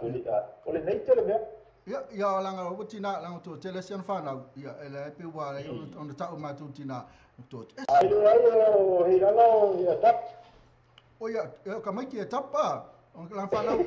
o le neite le mea. Ia, ia langa ua tina, langa to tele si ana whanau. Ia, e le pe ua le ona tau mātou tina. To ese. Ai le ai o Heilala o ia tap. O ia, ka maiki e tapa. O lana whanau,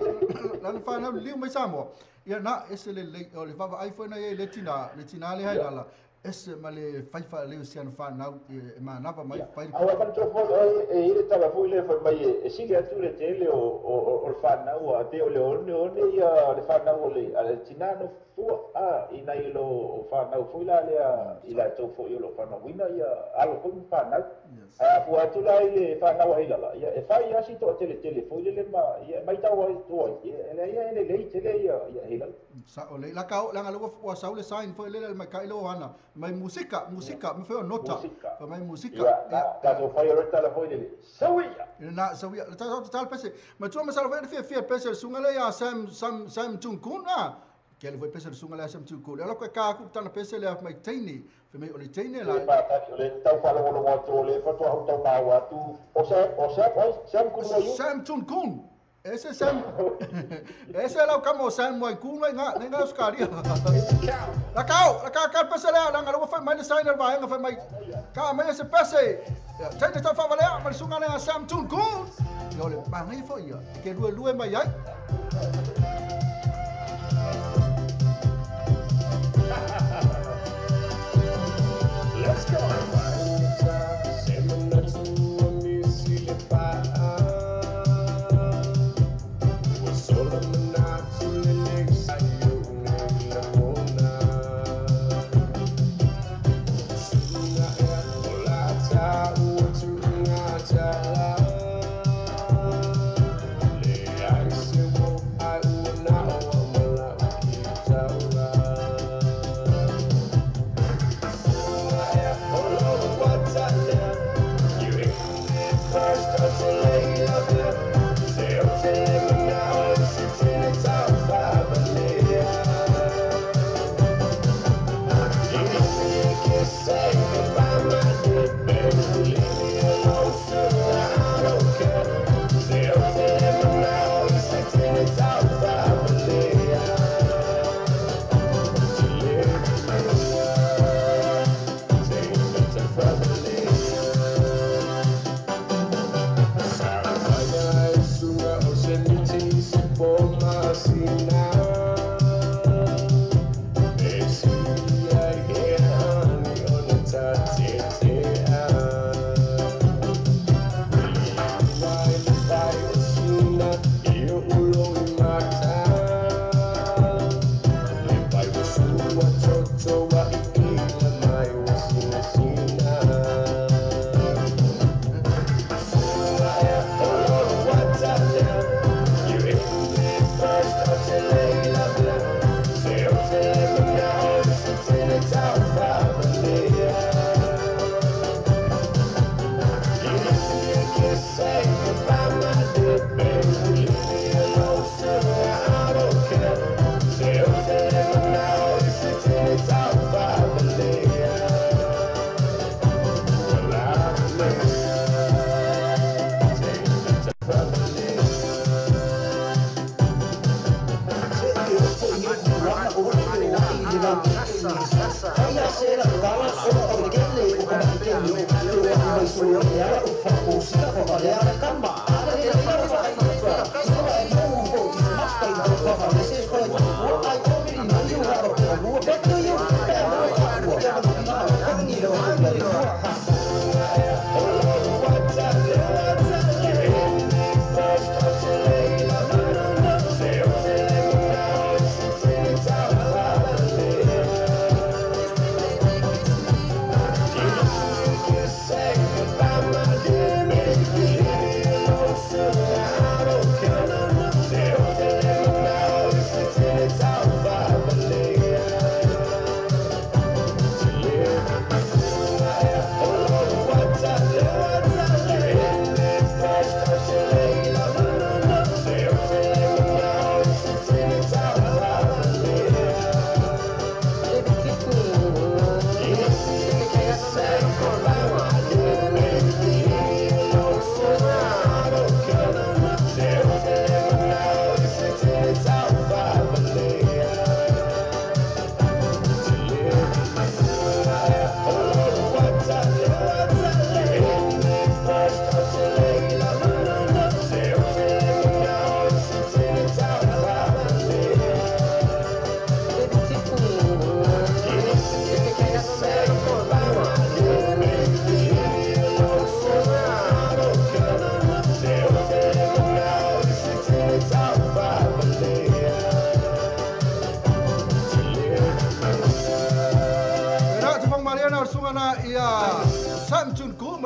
lana whanau liu mai Samoa. Ia na, ese le le, o le vava ai foi na ia le tina, le tina le Heilala. Ese ma le faifa leo si ana whanau, e manava mai fai. Aua e manatua foi e i le tala foi le fai mai e sili atu le tele o le whanau a te o le one one ia le whanau o le tina no fua a i nai lo o whanau foi la lea i la tau foi o lo whanauina ia alo foi ma whanau. A fua atu la i le whanau a Heilala ia e fai asi toa tele tele foi le ma ia mai tau ai toa ia le ia le lei tele ia Heilala. Sa o le la ka la ngalo wa sa le sign foi le le mai ka ilo ana mai musika musika me foi nota fa mai musika ia ta to foi o tala foi le sawia na sawia ta ta pese ma tu ma sa foi fia fia pese sunga le ya Sam Sam Sam Tunkun a ke le foi pese sunga le Sam Tunkun le ko ka ku tana pese le mai teini fa mai o le teini la pa ta le tau fa lo lo to le fa to au tau ma wa tu o sa Sam kun wa Sam Tunkun. Ese Sam, ese lau kamo Sam wai ku ngai nga ngai nga Australia. La kau, la ka ka pese lea, la ngalo fai mai le sign al vaenga fai mai. Ka mai se pese. Teine tau whavalea, ma le sunga lea Sam Tunkun. Ia o le mangai foi ia, ke lue lue mai ai. Let's go.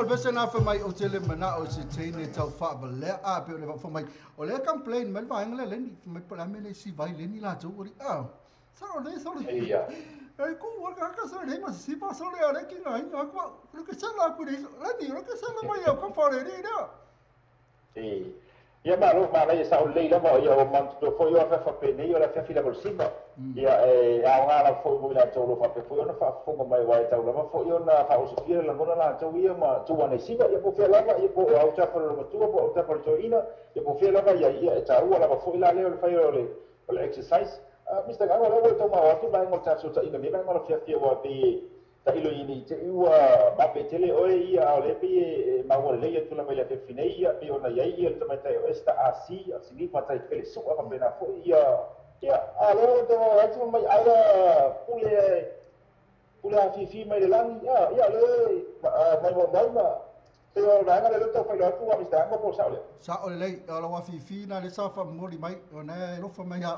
pese na fa mai o tele mana o se teine tau fa valea a pe o le fa mai o le complain mai vaenga le leni mai pala me le si vai leni la tu ori a sa o le so le Ia. Ai ku wa ka ka so le ma si pa so le ale ki ngai nga kwa lo ke sala ku le leni lo ke sala mai o ka fa le ni da. E. Ia malo ma lai sa o le lava ia o man to fo ia fa fa pe nei o la fa fila bolsima. Ia e a nga la fo mo la to lo fa pe fo ona fa fo mai wai tau lava fo ia na fa o se fia la ngona la to ia ma tu ane siva ia po fia lava ia po au ta fo lo tu po ta fo to ina ia po fia lava ia ia e ta ua lava fo ila le o le fa o le exercise. Mr. Gango le o to ma wa tu ba ngo ta so ta ina me ba ngo fia fia wa pe ta ilo ini te ua ma pe tele oe ia o le pe ma o le ia tula mai le fine ia pe ona ia ia te mai tai o esta asi asi ni pa tai pele so a pe na fo ia ia a le to atu mai ala pule pule a fifi mai le langi ia ia le mai mo mai ma te o la nga le to fa atu a Mr. Gango po sa le sa o le o la wa fifi na le sa fa moli mai o na lo fa mai a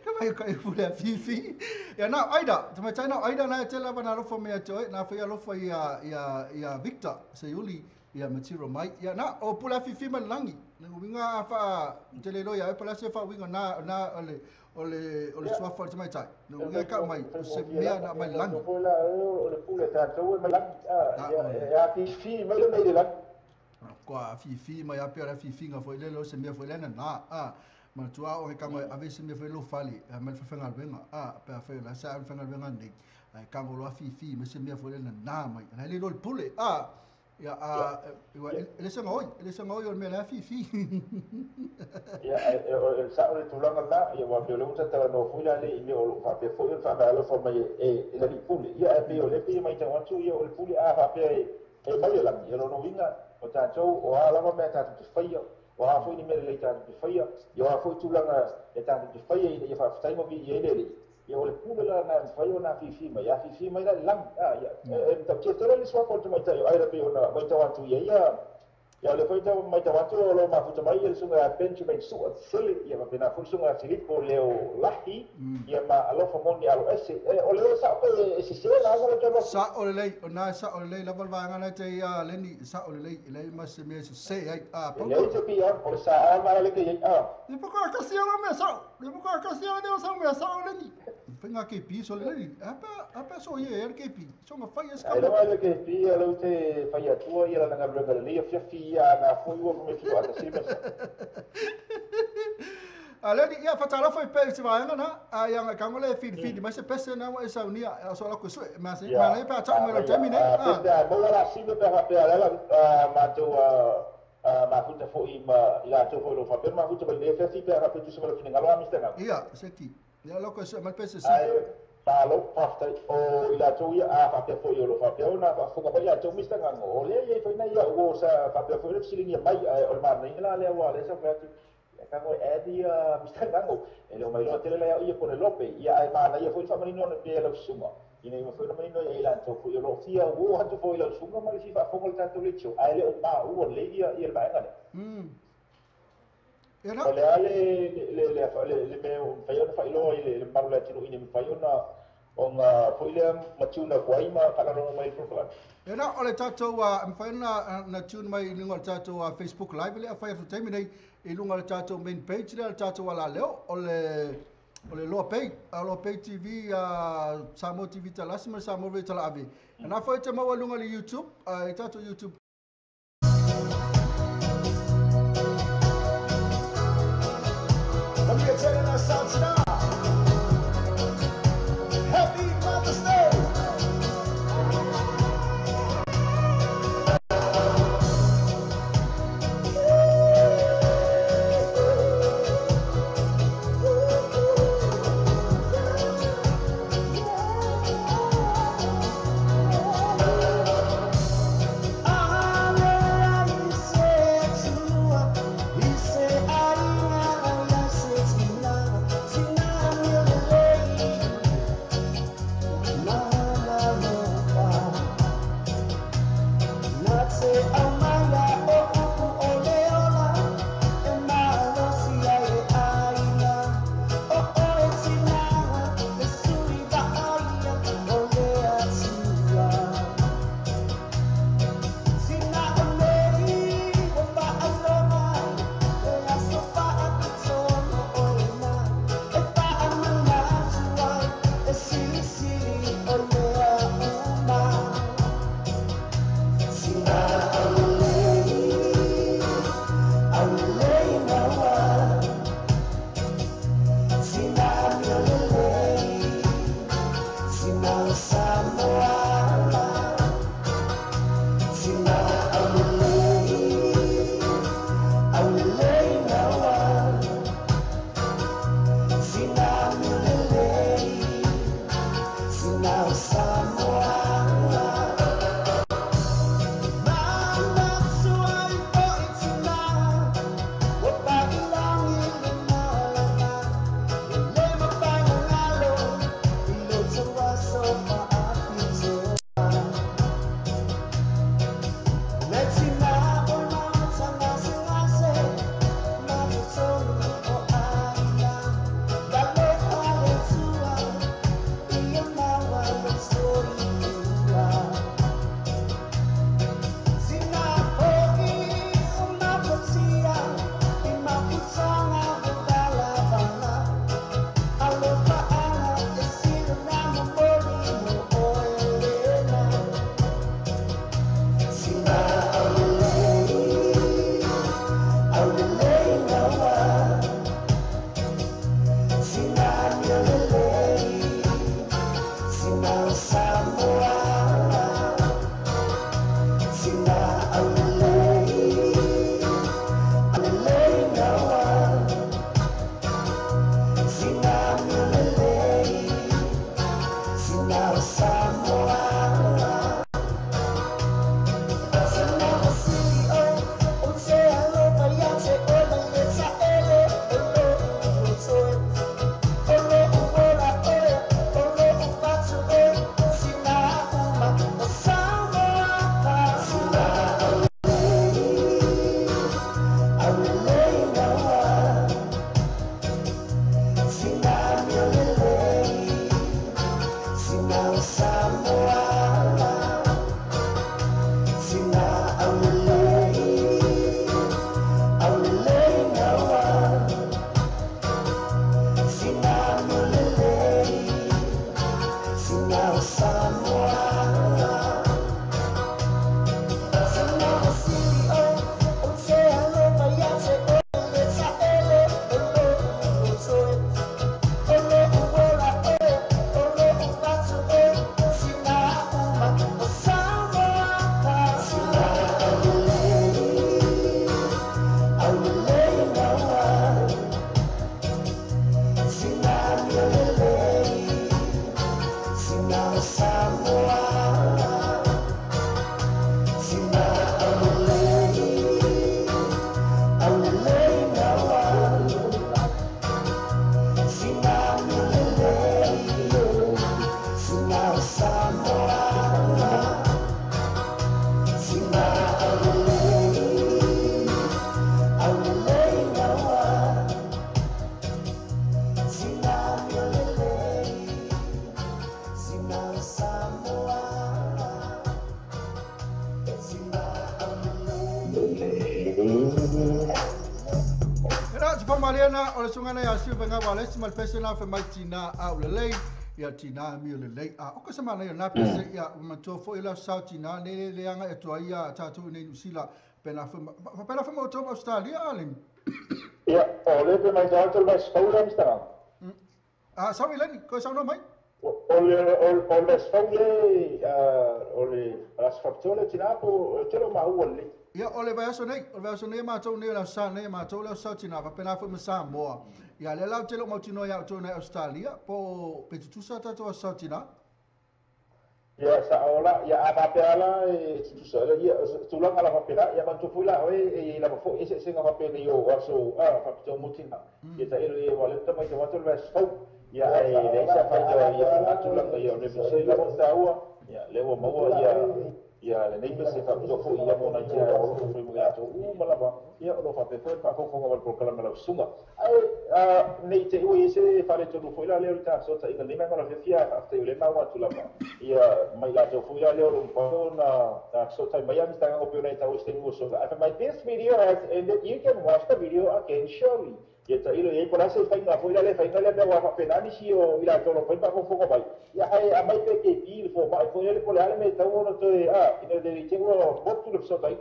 ka mai ka pule a fifi ia na aida te mai na aida na te la na lo fa mai to na fa ia lo fa ia ia ia Victor se yuli ia material mai ia na o pule a fifi mai langi na winga fa te le lo ia pula se fa winga na na o le o le o le swa fa te mai tai na winga ka mai se mea na mai langi o le pule ta to mai langi ia ia fifi mai le mai le langi kwa fifi mai ape ra fifi nga foi le lo se mea foi le na na a ma tua o ka mai ave se mea foi lo fale ma fa nga venga a pe fa la sa fa nga venga ni ka ngo lo fifi me se mea foi le na na mai na le lo pule a ya a le se ngoi le se ngoi o me la fifi ya el sa o tulanga la ya wa pe le uta ta no foi la le me o fa pe foi fa ba lo fa mai e le pule ya pe o le pe mai ta wa tu ya o le pule a fa pe e mai la mi lo no winga o tātou o a lava mea tātou te whaia, o a foi ni mea lei tātou te whaia, i o a foi tūlanga e tātou te whaia i ia whaaftaima vi i ele le. Ia o le pule la nā mwhai o nā whiwhi mai, a whiwhi mai la lang, ia, e mtau tia tera le swaka o te mai tai o aira pe o nā mai tau atu ia, ia, ia le foi tau mai tau atu o lo mafuta mai ia le sunga a Benjamin Sua Tsele, ia ma pena foi sunga a Filipo Leo Lahi, ia ma alofa moni alo ese, o leo sa o e se se la o le sa o le lei, o nā sa o le lei, lava vaanga nei te ia leni, sa o le lei, lei ma se mea se se ai, a pau. Lei te pia, o le sa a ma le ke ia, a. Le poko a kasi ala mea sa, le poko a kasi ala leo sa mea sa o leni. Whainga KP, so le leni, apa so ia e KP, so nga whai es kama. Ai lawa le KP, a lau te whai atua, ia la nga blenga le lei, fia fia, na fui ua me fia ata sima sa. A leni, ia whatalofa i pe se vaenga na, a ia nga kango le whiri mai se pese na wa e saunia, a so ala koe sue, ma se, ma le pa tau me lo temi nei. Pese a moa la sima pe whapea lela, mātou mafuta foi ma i latou foi lo whapea, mafuta ma le fia pe a whapea tusa ma le finengalo a Mr. Ngau. Ia, se ki. Ia loko se mal pese se. Ai palo paftai o i latou ia a whapea foi o lo whapea o na whafunga mai latou Mr. Ngango. O lea ia i whaina ia o sa whapea foi le fisilingia mai o le mana ina la lea ua lea sa whai atu. Kango e adi Mr. Ngango. E leo mai loa tele lea ia pone lope. Ia ai mana ia foi whamanino na pia lau sunga. Ina ima foi na manino ia i latou foi o lo fia o hatu foi lau sunga ma le si whaafonga le tātou le tio. Ai le o mā ua le ia ia le vaenga le. O le a le le mea o mawhai ona whailoa i le maru le tino ine mawhai ona o ngā foi lea matuna kuai ma whakarongo mai prokalani. E na o le tātou mawhai ona na tune mai i lunga o le tātou Facebook Live le a whai atu taimi nei i lunga o le tātou main page le tātou ala leo o le Loa Pay, Loa Pay TV, Samoa TV talasi ma Samoa TV tala ave. E na whai te maua lunga le YouTube, i tātou YouTube. Let me get telling us out now. Happy Mother's Day. Pamaliana o le sungana ya siu venga wale si malpese na fe mai tina a ulelei ia tina mi ulelei a o ka sama na na pese ia matua fo ila sa tina le le anga e tua ia tatu nei usila pena fe pena fe mo to Australia alin ia o le pe mai tatu le spaula mista a sorry Lenny ko sa no mai o le spaule o le asfaltole tina po te lo ma uole. Ia o le vaiaso nei matou nei la sa nei matou la sa tina va pena foi Samoa. Ia le lau tele mautino ia o nei Australia po petutusa tatou sa tina. Ia sa ola ia a papela e tutusa ia tulanga la papela ia mantu fula o e la fo ese se nga papela yo aso a papito mutina. Ia ta ele e wale ta mai te watu le sfau. Ia e le sa fa ia tulanga ia ne se la taua. Ia le o maua ia ia le nei pese fa to fo ia mo na ia o fo mo ia to u malava ia o fa pe fo fa fo fo ko kala mala sunga ai nei te o ese fa le to fo ila le ta so ta ina nei ma la fia fa te le ma wa tu lava ia mai la to fo ila le o po na ta so ta mai am sta o pe nei ta o ste mo so fa my this video has ended, you can watch the video again shortly. Ia ta ilo ia por ase fa ina fo ila le fa ina le wa fa penani si o ila to lo fa fo fo mai ia ai a mai pe ke bi fo mai fo le po le me ta o no to a ina de che o botu le so tai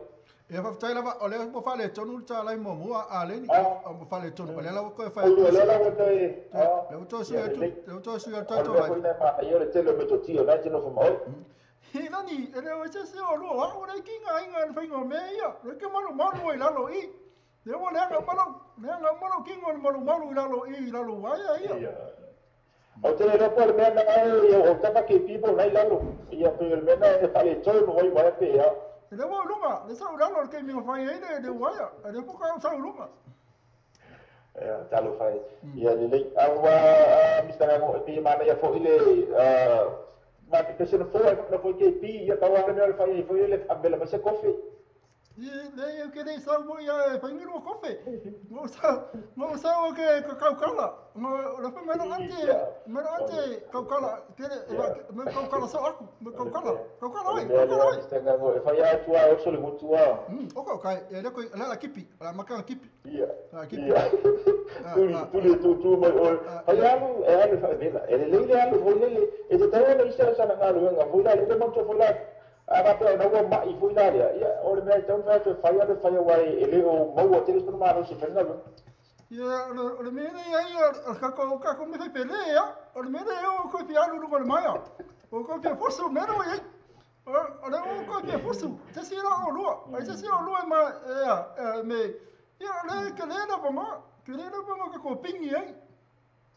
ia fa tai lava o le mo fa le tonu ta lai mo mo a le ni o fa le tonu le la ko fa le la ko te le to si le to si ta to mai ia le tele me to ti o na te no fo mai he nani ele o se se o lo o le kinga inga fa ingo me ia le ke malu malu i lalo i le o le nga malu le nga malu kingo malu malu i lalo i lalo ai ia o te le po le mena o tapa ke people nei lalo ia pe le mena e fa le tonu oi vai pe ia le o lunga le sa lalo ke mi fa ia le le waia le po ka sa lunga ia talo fa ia le le awa Mr. Ngo pe mana ia fo ile ma te pese no fo no fo ke pi ia tawa le fa ia fo ile abela ma se kofi le eu que dei sa mo ia fa ngiru kofi mo sa o ke kaukala mo le fa mero ante kaukala tele me kaukala sa aku me kaukala oi oi fa ia tua o so le mutua o ko kai le ko la kipi la maka kipi ia tu tu mai o fa ia lu e alu fa vela ele le alu fo le e te tawa le isa sa nga lu nga fo la le mo to fo la a pa na ua mai foi la ia o le mea tau fa fa ia le fa ia wai ele o maua tele se ma se fenga ia o le mea ia ka ko ka ko me fe pele ia o le mea o ko fi alu lu mai o ko fi fosu mero ia o le o ko fi fosu te si ra o lu ai te si o lu ma ia me ia le ke le na ma ke le na ma ko pingi ai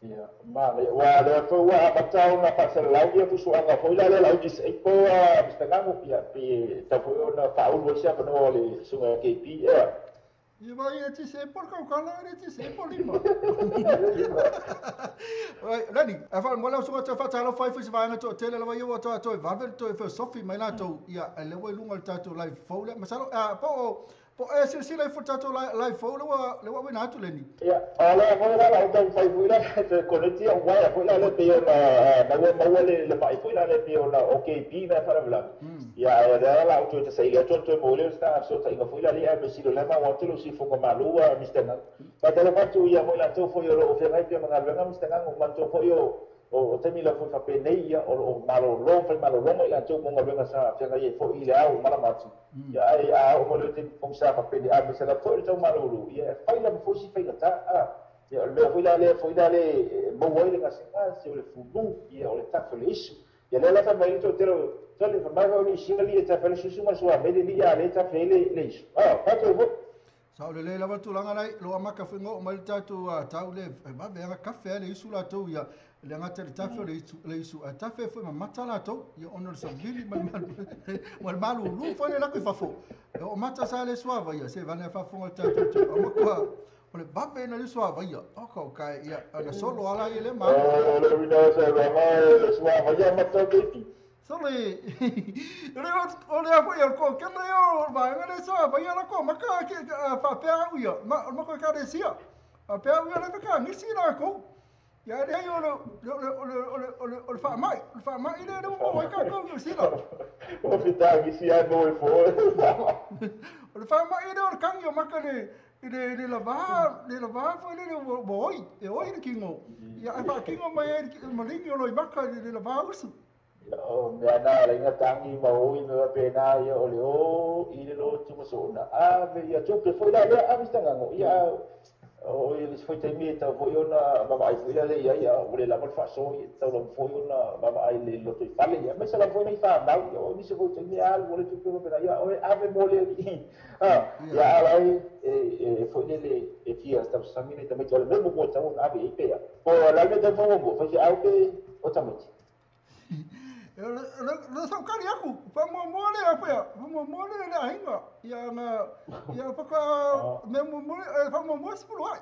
ia ma le wa le fo wa batau na fa se lau ia fusu anga fo ila le lau dis e po a Mr. Ngango ia pe ta fo na fa u lo sia no le sunga ke pi ia ia vai e ti se por kaukala e ti se por lima oi Lenny a fa mo la sunga te fa ta lo fa fi va nga to tele la vai o to to va ver to filosofi mai la to ia le wo lunga le tatou live fo le masalo a po po e se se live tatou live fo le wa le wa wina atu Lenny ia ala mo la la o fai foi la te koneti o wa foi la le pe na na wa ma le le fai foi la le pe na o ke pi na fa la ia la la o to te sei le to to mo le sta so ta inga foi la le a me si le ma wa te lo si fo ko ma lu wa Mr. Ngang pa te le fa tu ia mo la to fo yo lo fe ngai pe ma nga Mr. Ngang o ma to fo yo o te mi la fo fa pe nei ia o malo lo fa malo lo mo la to mo nga sa fe ngai fo i le au mala matu ia ai a o mo le te fo sa fa pe ni a me se la fo le to malo lu ia fa la fo si fa ta a ia le fo la le fo la le mo wo le nga se se le fu lu ia o le ta fo le isu ia le la fa mai to te lo to le fa mai o ni si le ta fa le su ma su a me le ia le ta fe le le isu a fa to fo Sa o le le lava tulaga lai lo amaka whengo o mai le tātou tau le ma vea kafe le isu latou ia le ngata le tafe le isu a tafe foi ma mata latou ia ona le savili ma le malu lu foi le lako i fafo o mata sa le suava ia se vane fafonga le tātou o makua o le vape na le suava ia o kau kai ia na solo ala i le malu o le wina se rama le suava ia mata keiti Sole, o le afu ia ko ke le o vai le so vai la ko maka ke fa pe au ia ma ma ko ka sia a pe au ia le ka ni si la ko ia le o le o le o le fa mai le o mai ka ko si la o fi ta ni si a mo fo o le fa mai le o ka ni o maka le I le lava, le lava foi le ua oi, e oi le kingo. Ia ai whaakingo mai ai le malingi o loi maka i le lava usu. O mea na la inga tangi ma oi me wa pena ia o le o i le lotu ma sona. A me ia tupe foi la lea a mista ngango. Ia o i le foi taimi e tau foi ona mamaai foi la le ia ia o le lava le faaso i tau lau foi ona mamaai le loto i fale ia. Mai sa lau foi nei whanau ia o nisi foi taimi a alu o le tupe ma pena ia o e ave mo le ali. Ia ala e foi le e fia tau sami le tamaiti o le mea mo tau ona ave e pea. O la me tau fo mo foi au pe o tamaiti. Le saukari aku, whamuamua le apea, whamuamua le le ainga. Ia nga, ia whaka, me muamua, whamuamua sipulu ai.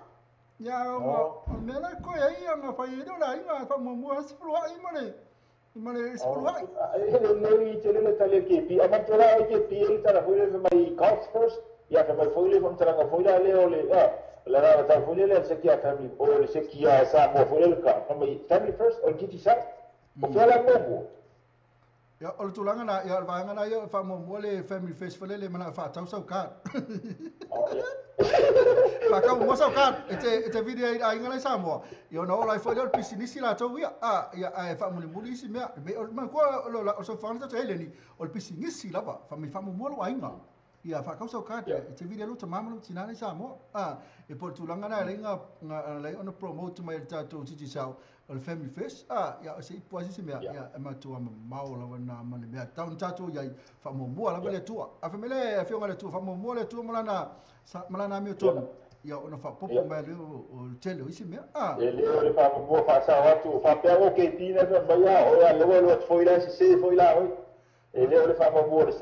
Ia nga, me la koe ai, ia nga whai ere o le ainga, whamuamua sipulu ai ma le sipulu ai. E le le te le tale ke pi, a mantola ai ke pi e tala foi le mai golf first, ia ka mai foi le whamtaranga foi la le o le, la la tala foi le se kia family, o le se kia sa mo foi le ka, family first, o titi sa, o whiala mo. Ia, o le tulaga na, ia, o le vaega na ia, faamuamua le family first foi lele mana faatau sau card. Faatau sau card, e te vili ai aiga lai Samoa. Ia ona oo lai foi lea o le pisinisi latou ia, ia, ae faamulimuli isi mea. Me kua o sau whanga tatou eleni, o le pisinisi lava, faamuamua lou aiga. Ia, faatau sau card, e te vili ai lou tamā ma lou tinā lai Samoa. E po o le tulaga na e alai ona promote mai e le tatou Digicel o le family first, ia, o se ipu ai se mea, ia, e matua mamao lava na ma le mea. Tau na tatou iai, faamuamua lava le Atua. A fai mai le afioga le Atua, faamuamua le Atua ma lana amio tonu. Ia, ona faapopo mai le o le tele o isi mea. E le o le faamuamua faasao atu, faapea o ke tina mai ia, o ia lewa lua foi la se foi la oi. E le o le faamuamua o le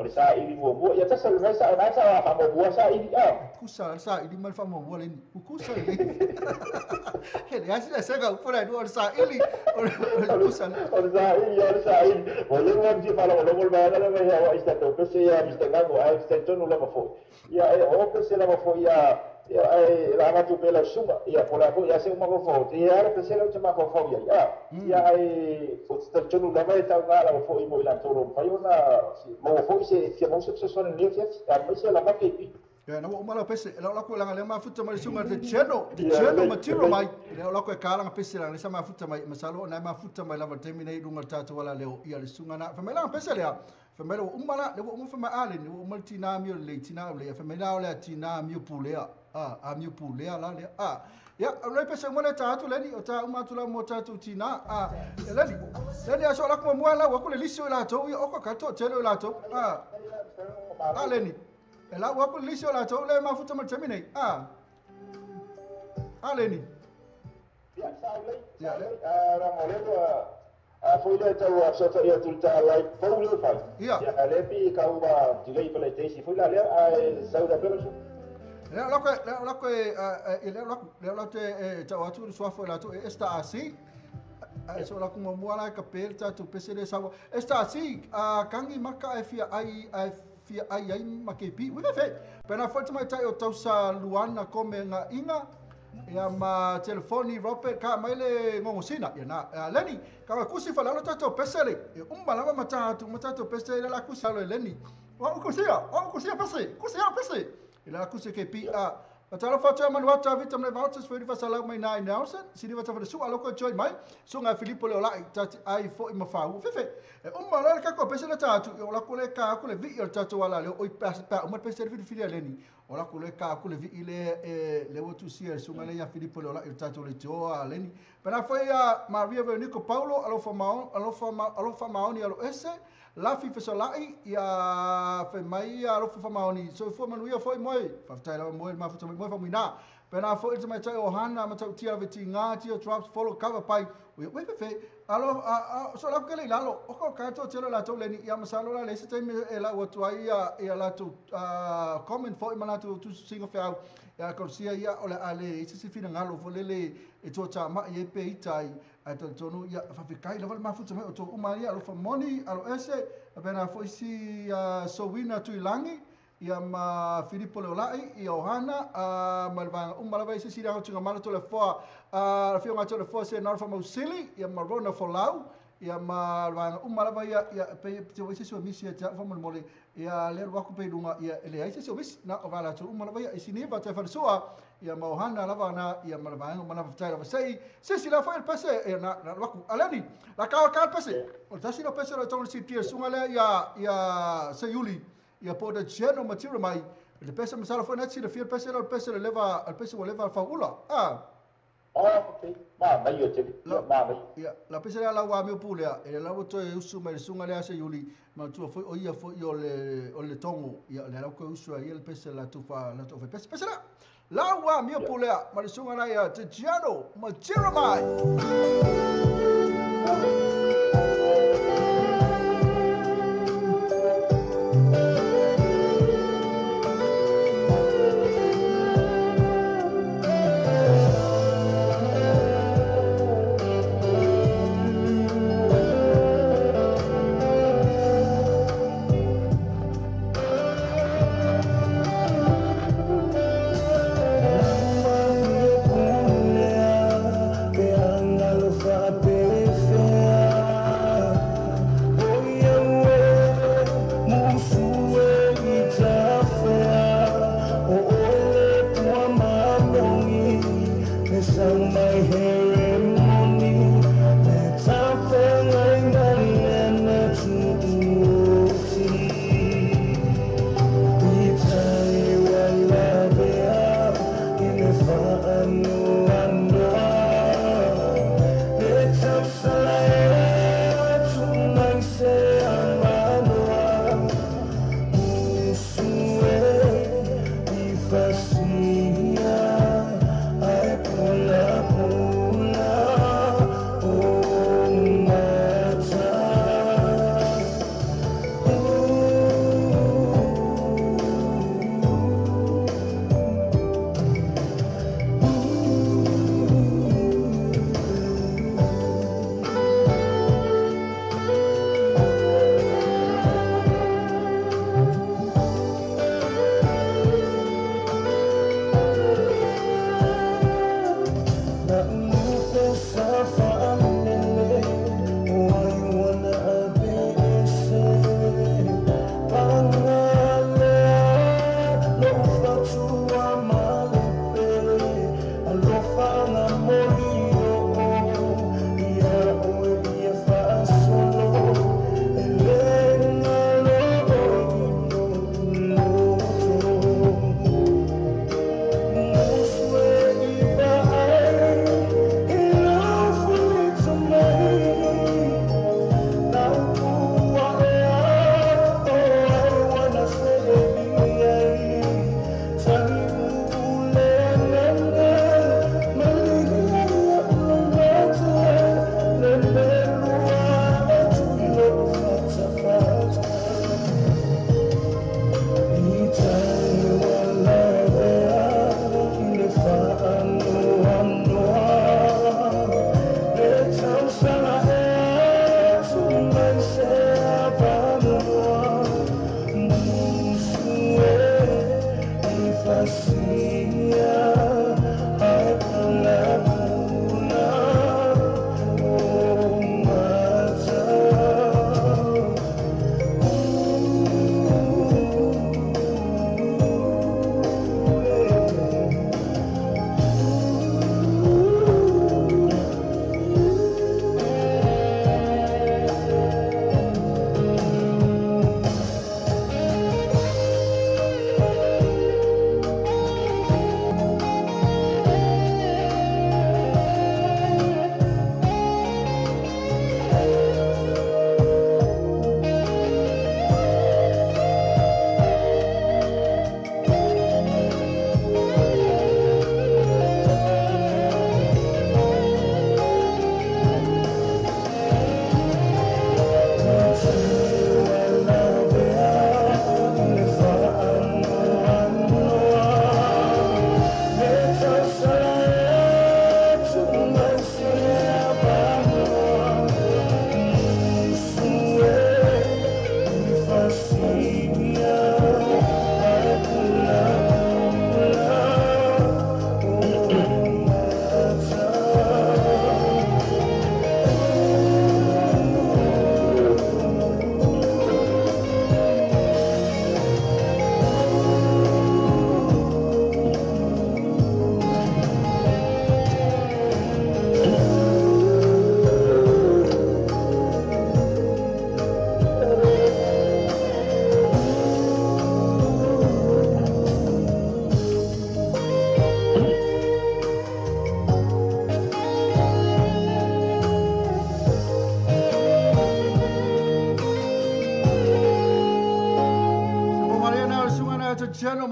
saili muamua. Ia tasa le mai sa o nai sa faamuamua saili. Kusa le saili ma le faamuamua leni. Kusa le. He le asi le sega upu la o le saili, o le kusa. O le saili, o le saili. O le ua mti whala o longo le maana le mai hawa ista tau pese ia Mr. Ngango, ai msta tonu lava foi. Ia e o pese lava foi ia ia ai la ngatu pe la sunga ia pola ko ia se uma ko fo te ia pese la te ma ko fo ia ia ai o te tonu lava e tau ngala fo i mo i la toro pai ona mo fo se se mo se se son ni se a me se la ma ke pi. Ia na ua uma pese la la ko langa le mafuta mai sunga te cheno te cheno matiro mai le la ko e kala pese la le sa mafuta mai masalo na mafuta mai lava temi nei lunga tatu wala leo ia le sunga na fa mai la pese le fa mai uma la le uma fa mai ale ni uma tina mi le tina le fa mai la le tina mi pulea a mi pulea la le ia le pese mo le tatu le ni o ta uma tu la mo tatu tina le ni le ni aso la ko mo la wa ko le lisio la to ia o ko ka to telo la to a le ni e la ua ku lisio la tau le mafuta ma temi nei. A le ni. Ia, sa le. Ia, le. A ranga le a foi le tau a sota ia tulta lai pau le fai. Ia. Ia le pi ka ua delay pala te si foi la le a sau da pelo. Le la ko le la ko e le la le la te tau atu le suafo la tu e esta asi. A so la ku mo la ka pel ta tu pese le sawa. Esta asi a kangi maka e fia ai ai fia ai ai ma ke pi. Ui fe. Pena foi mai tai o tausa Luana kome nga inga. Ia ma telefoni Robert ka mai le ngongosina. Ia na Leni ka kusi fa la tato pese le. E umba lava mata tu pese la kusi le Leni. O kusia, o kusia pese, kusia pese. Ila kusi ke pi a Atala fatua manuata vita mle vouchers foi fa salau mai nai Nelson sini vata fa su aloko join mai so nga Filippo le olai tati ai fo i mafau fefe e umma la ka ko pese la tatu o la ko le ka ko le vi o tatu ala le o pa pa uma pese fi fi le ni o la ko le ka ko le vi le e le wotu si e so nga le ya Filippo le olai tatu le jo a le ni pena foi a Maria Veronico Paulo alofa mao alofa ma alofa maoni alo ese la fi fesolai ia fe mai alofa fa maoni so fo manuia foi moi fa tai la moi ma fa moi fa muina pena foi te mai tai o hana ma tau tia veti ngā tia drops follow cover pai we we fe alo so la ke le lalo o ko ka to telo la to le ni ia masalo la le se te me la o tu ai ia la tu comment foi mana tu tu singo fe au ia ko sia ia o le ale se se fina ngalo fo le le e to ta ma e pe itai a to tonu ia fa fe kai la ma fu mai o to uma ia alo fa moni alo ese pena foi si so wina tu ilangi ia ma Filippo Leolai, ia Ohana, ma le vaega uma lava i se sili ago tunga mana tole foa, fioga tole foa se nara whamausili, ia ma Rona Folau, Ia ma vaega uma lava ia, ia pei te ua i se isi o misi ia te au faamolemole, ia le alu atu pea i luga, ia e leai se isi o misi, na o vaega uma lava ia i Siniva toe falesua, ia ma ohana lava na, ia ma le vaega uma na faafetai lava sei, sisi la foi le pese, ia na na alu atu. Aleni, la ka ka le pese, o le tasi lea o pese o le tau le silafia le susuga lea ia ia Seiuli, ia po o le General Material mai, le pese masalo foi na te silafia le pese lea o le pese o le leva, le pese ua leva fauula. Ah. Oh, okay. Manaia tele. La, Manaia. Ia, la pese lea lau amio pu lea, e le lau toe usu mai le susuga lea Seiuli, manatua foi o ia foi o le o le Togo, ia lea lau toe usu ai ia le pese la tu fa la tu fa pese pese lea. Lau amio pu lea ma le susuga lea ia Tiziano ma Jeremiah.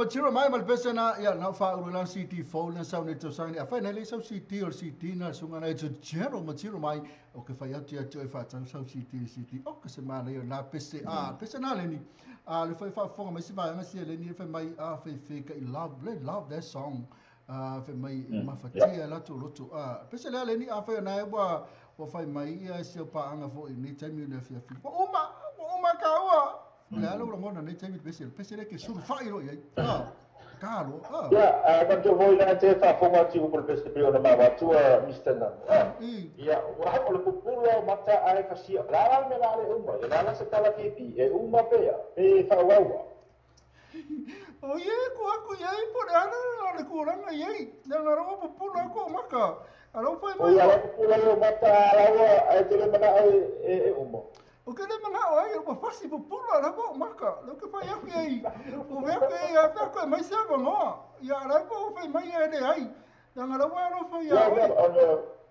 Material mai ma le pese na ia na fa ulu la CD fo na sa ne to sa ni a fa na le sa CD o CD na sunga na to general material mai o ke fa ia tu e fa tau sa CD CD o ke se ma le na pese a pese na le ni a le fa fa fonga mai si va nga si le ni fa mai a fe fe ka love le love that song a fe mai ma fa tia la tu lotu a pese le le ni a fa na e wa o fai mai ia se pa anga fo ni taimi le fia fi o ma ka ua le alo lo ngona nei taimi pese pese le ke suru fai ro ia a kalo a ia a manto foi na te fa fonga ti o pese pe ona ma tua Mr. Na ia wa o le pupula mata ai fasia la la me la le uma la la se tala ke pi e uma pe ia e fa wawa o ye ko aku ye por ana le kuranga ye na na ro pupula ko maka alo fai mai o la pupula lo mata la wa ai te le mana e uma o que le mana ai o fasi pupula la bo maka lo que fai aku ye o ve que ya ta ko mai se bo ya ra ko fai mai e le ai na na ro ro fai ya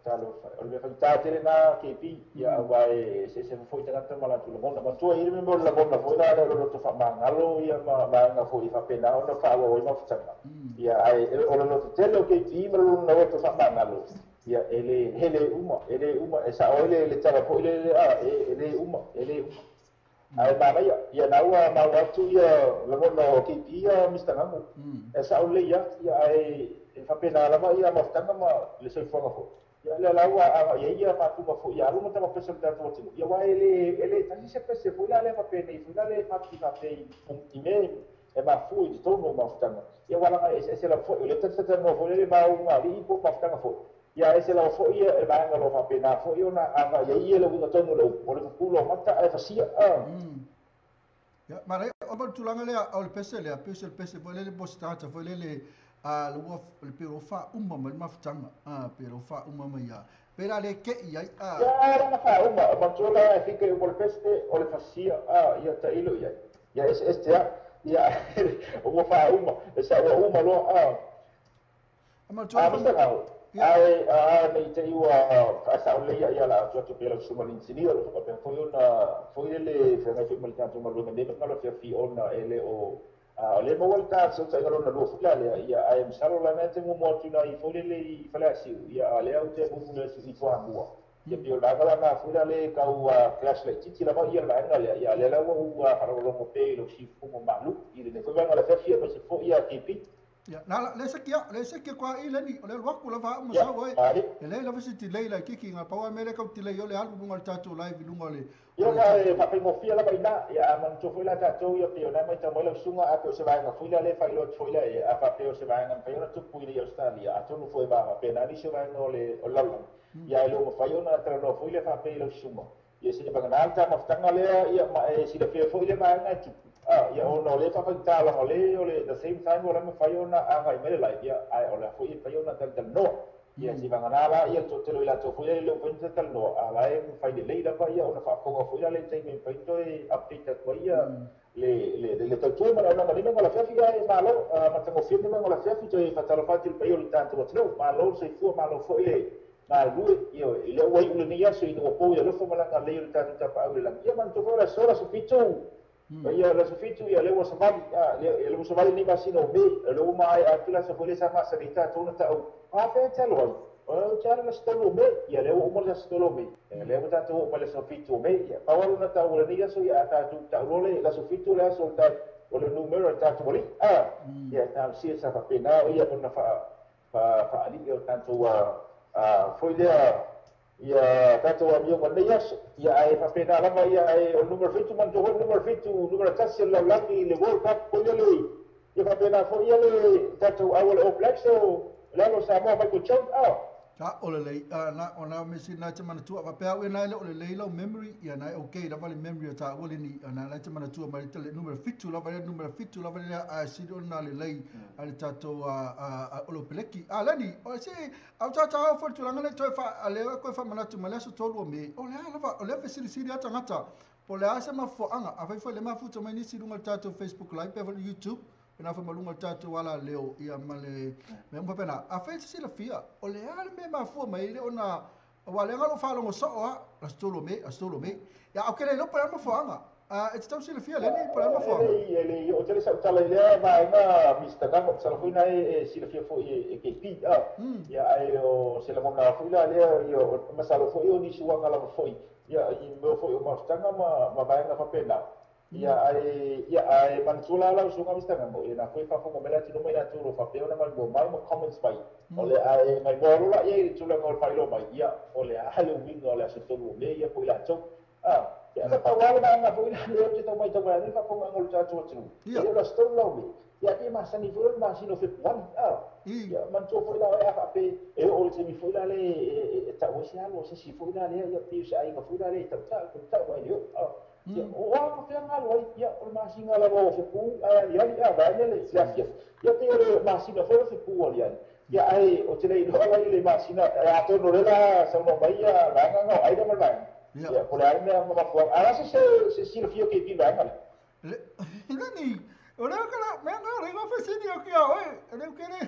talo fai o le fai ta tele na KP ia wa se se foi tangata mala tu le ma tu i me la bona foi la lo to fa mangalo ia ma nga foi fa pena ona fa wa ma futanga ia ai o lo to tele KP ma lo na to fa mangalo ia ele hele uma e sa o ele le tala foi le a ele uma ai ma ia ia na wa ma wa tu ia la bona KP ia Mr. Ngamu e sa o le ia ia ai fa pena la ma ia ma futanga ma le se fonga fo ia le la wa ia ia ma tu ma fo ia lu ma pese da to ti ia wa ele ele tasi se pese fo la le ma pene fo la le ma ti ma pe i me e ma fu i tono ma futanga ia wa la e se la fo le tasi te mo fo le ma u ma li po ma futanga fo ia e se la fo ia e ma nga lo fa pena fo ia na anga ia ia le una tono le o le pulo mata e fasia a ia ma re o va tulanga le o le pese le pese le pese fo le postata fo le a lo le pero fa uma ma mafutanga a pero fa uma ma ia pera le ke ia a ia na fa uma ma tola e fica o peste o le fasia a ia ta ilo ia ia este ia o fa uma esa o uma lo a ma tola ai a nei te iwa a sa o le ia la tu tu pela suma l'insinio lo fa foi una foi le fa na foi mal tanto ma lo me ma lo fi ona ele o o le mo volta so ta ngalo na lo fula le ia ai msalo la mente mo mo tu na i fole le i fala si ia le au te mo le si fo amua ia pio la la na fula le ka u clash le titi la ia la nga le ia le la u fala lo mo pe lo si fu mo malu i le fo nga la fa fia pa se fo ia kipi ia na le se kia kwa i leni o le waku la fa mo sa oi le la fa si le la kiki nga pa me le ka ti le yo le alu lunga le tatu live lunga le ia ga fa pe mo fia la baina ia man to foi la tatu ia pe na mai ta mo la sunga a pe se vai nga foi la le fa lo foi la a fa pe se vai nga pe na tu pui le Australia a tu no foi ba pe na ni se vai no le o la ia lo mo fa yo na tra no foi le fa pe lo sunga ia se ba na ta ma tanga le ia ma si le fe foi le ba nga tu ia o no le fa fa ta la le o le the same time o la ma fa yo na a ga me la ia ai o la foi fa yo na tal tal no ia si ba na la ia to te lo la to foi le foi tal no a la e fa le le la fa ia o na fa ko foi la le te me fa to e update ko ia le le le to tu ma la ma le ma la fa fi e ma lo ma te mo fi ma la fa fi to e fa ta lo fa ti pe yo tanto no ma lo se fu ma lo foi le ma lui io le oi le nia so ino po ia lo fo mala le io ta ta pa le ia man to fora sora su fitu ia la su fitu ia le wasabali le wasabali ni basino me le uma ai atula so fole sama sa vita to na ta o a fe ta lo o cha la stolo me ia le uma la stolo me le ta to ma le so fitu me ia pa wa na ta o le nia so ia ta tu ta lo le la so fitu la so ta o le numero ta to li a ia ta si sa fa pena ia na fa fa ali o tanto foi lea ia tatou amio ma nei aso ia ae faapena lava ia ae o numero 7 man toho numero 7 numero 1 le lalagi le World Cup foi lea ia faapena foi ia le tatou au le All Blacks o lalo Samoa Michael Chong ta o le lei na ona mesi na te mana tua papea o na le o le lei lau memory ia na okay lava le memory o ta o le ni na le te mana tua mai le numero 7 lava le numero 7 lava le a si o na le lei a le tatou a o lo peleki a lani o se au ta ta fo tu langa le toi fa a le ko fa mana tu mala so tolu me o le lava o le fesili sili ata ngata po le asa ma fo anga a fai fo le ma fu to mai ni si lunga tatou Facebook live pe YouTube na fa malunga tatu wala leo ia male me mpena a fe se la fia o le ale me ma fu mai le ona wala ngalo fa longo so a la stolo me a stolo me ya o kele lo pa ma fo anga E te tau silafia Leni po o le a mafuaaga? E leai o tele sau tala i lea vaega Mr Gamo masalo foi na e silafia foi e KP ia ae o se lagona foi la lea ia masalo foi o nisi uaga lava foi ia i mea foi o mafutaga ma vaega faapena ia ae manatua la lau susuga Mr Gamo ia na foi faafofoga mai le atunuu ma i latou o lo o faapea ona maimoa mai ma comments mai o le ae maimoa loa la i ai le tulaga o le faailoa mai ia o le a le uiga o le aso 3 o Me ia po i latou ia na pau lava le vaega foi lea ou te tau matau mai ai le faafofogaaga o le tatou atunuu. E le o le aso 3 la o Me, ia pe masani foi le masina o Fepuari. Ia manatua foi la oe a faape e oo i le taimi foi la lea e tau ai se alo a se isi foi la lea ia pei o se aiga foi la lea e tautau tau ai le oo. Ia o a faapea alo ai ia o le masina lava o Fepu ae aliali vaeane le afiafi. Ia pei o le masina foi o Fepu aliali. Ia ae o te le iloa la i le masina atonu o lea la saunoa mai ia vaega na o Aida ma le vaega. Ia po o le a le mea mafuaaga. A o le a se silafia o KP vaega lea? Leni, o lea kala mea ngā le ngā whesini o kia oe, e leo kere,